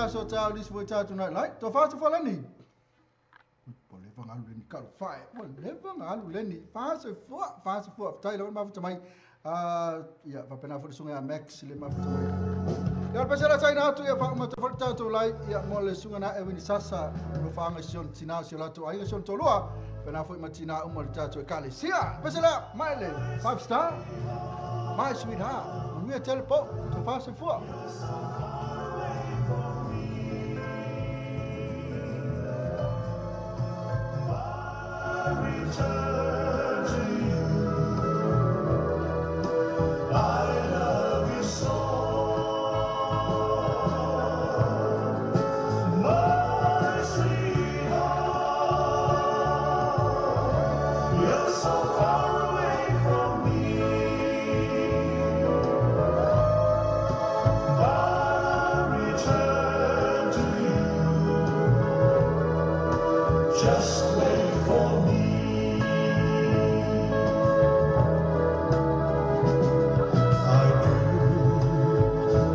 So tau this way tau tonight like to fa to fa leni po le vanga lu leni ka fa po le vanga lu leni fa se fa tai lo ma fa mai ya fa pena fa sunga Max le ma fa mai ya pa sala tai na tu ya fa ma to fa tau to lai ya mo le sunga na e wini sasa lo fa nga sion tina si la to ai sion to loa pena fa ma tina o mo le tau ka le sia pa sala mai le 5 star my sweetheart we tell po to fa se fa. Return to you. I love you so, my sweetheart. You're so far away from me, but I return to you. Just wait for me.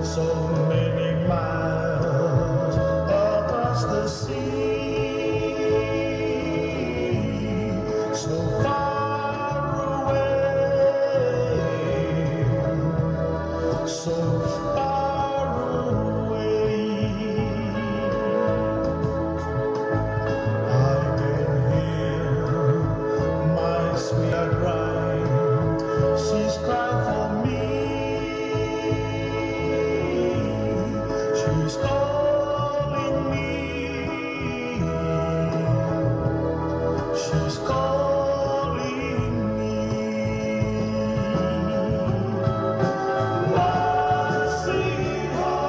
So many miles across the sea, so far away, so far away. I can hear my sweetheart crying, she's crying for me. She's calling me. She's calling me. My sweetheart,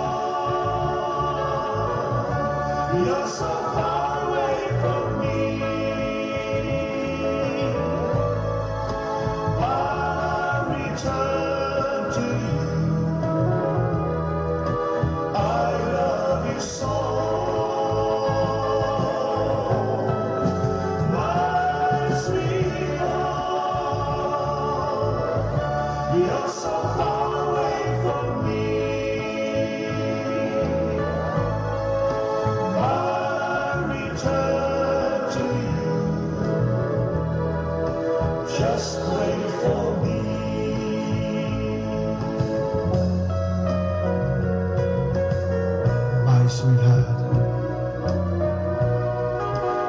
you're so far away from me. But I return to you. I love you so. Just wait for me. My sweetheart,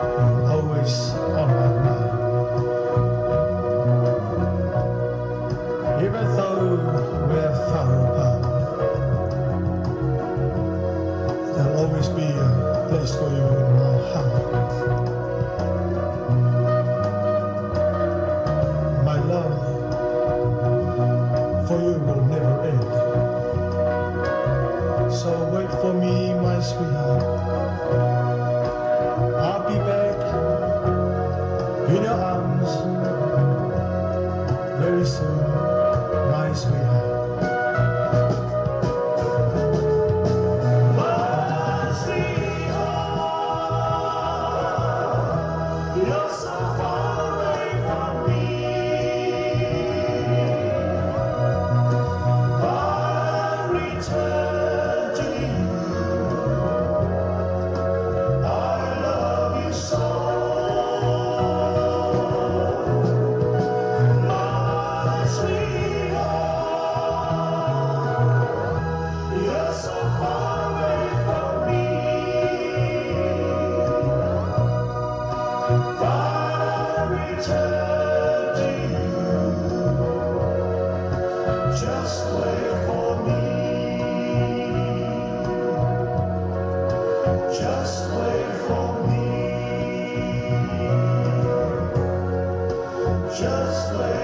you're always on my mind. Even though we're far apart, there'll always be a place for you in my heart. My love for you will never end. So wait for me, my sweetheart. I'll be back in your arms very soon, my sweetheart. My sweetheart, you're so far away from me. I'll return to you. I love you so. My sweetheart, you're so far away from me. But I return to you. Just wait for me. Just wait for me. Just wait.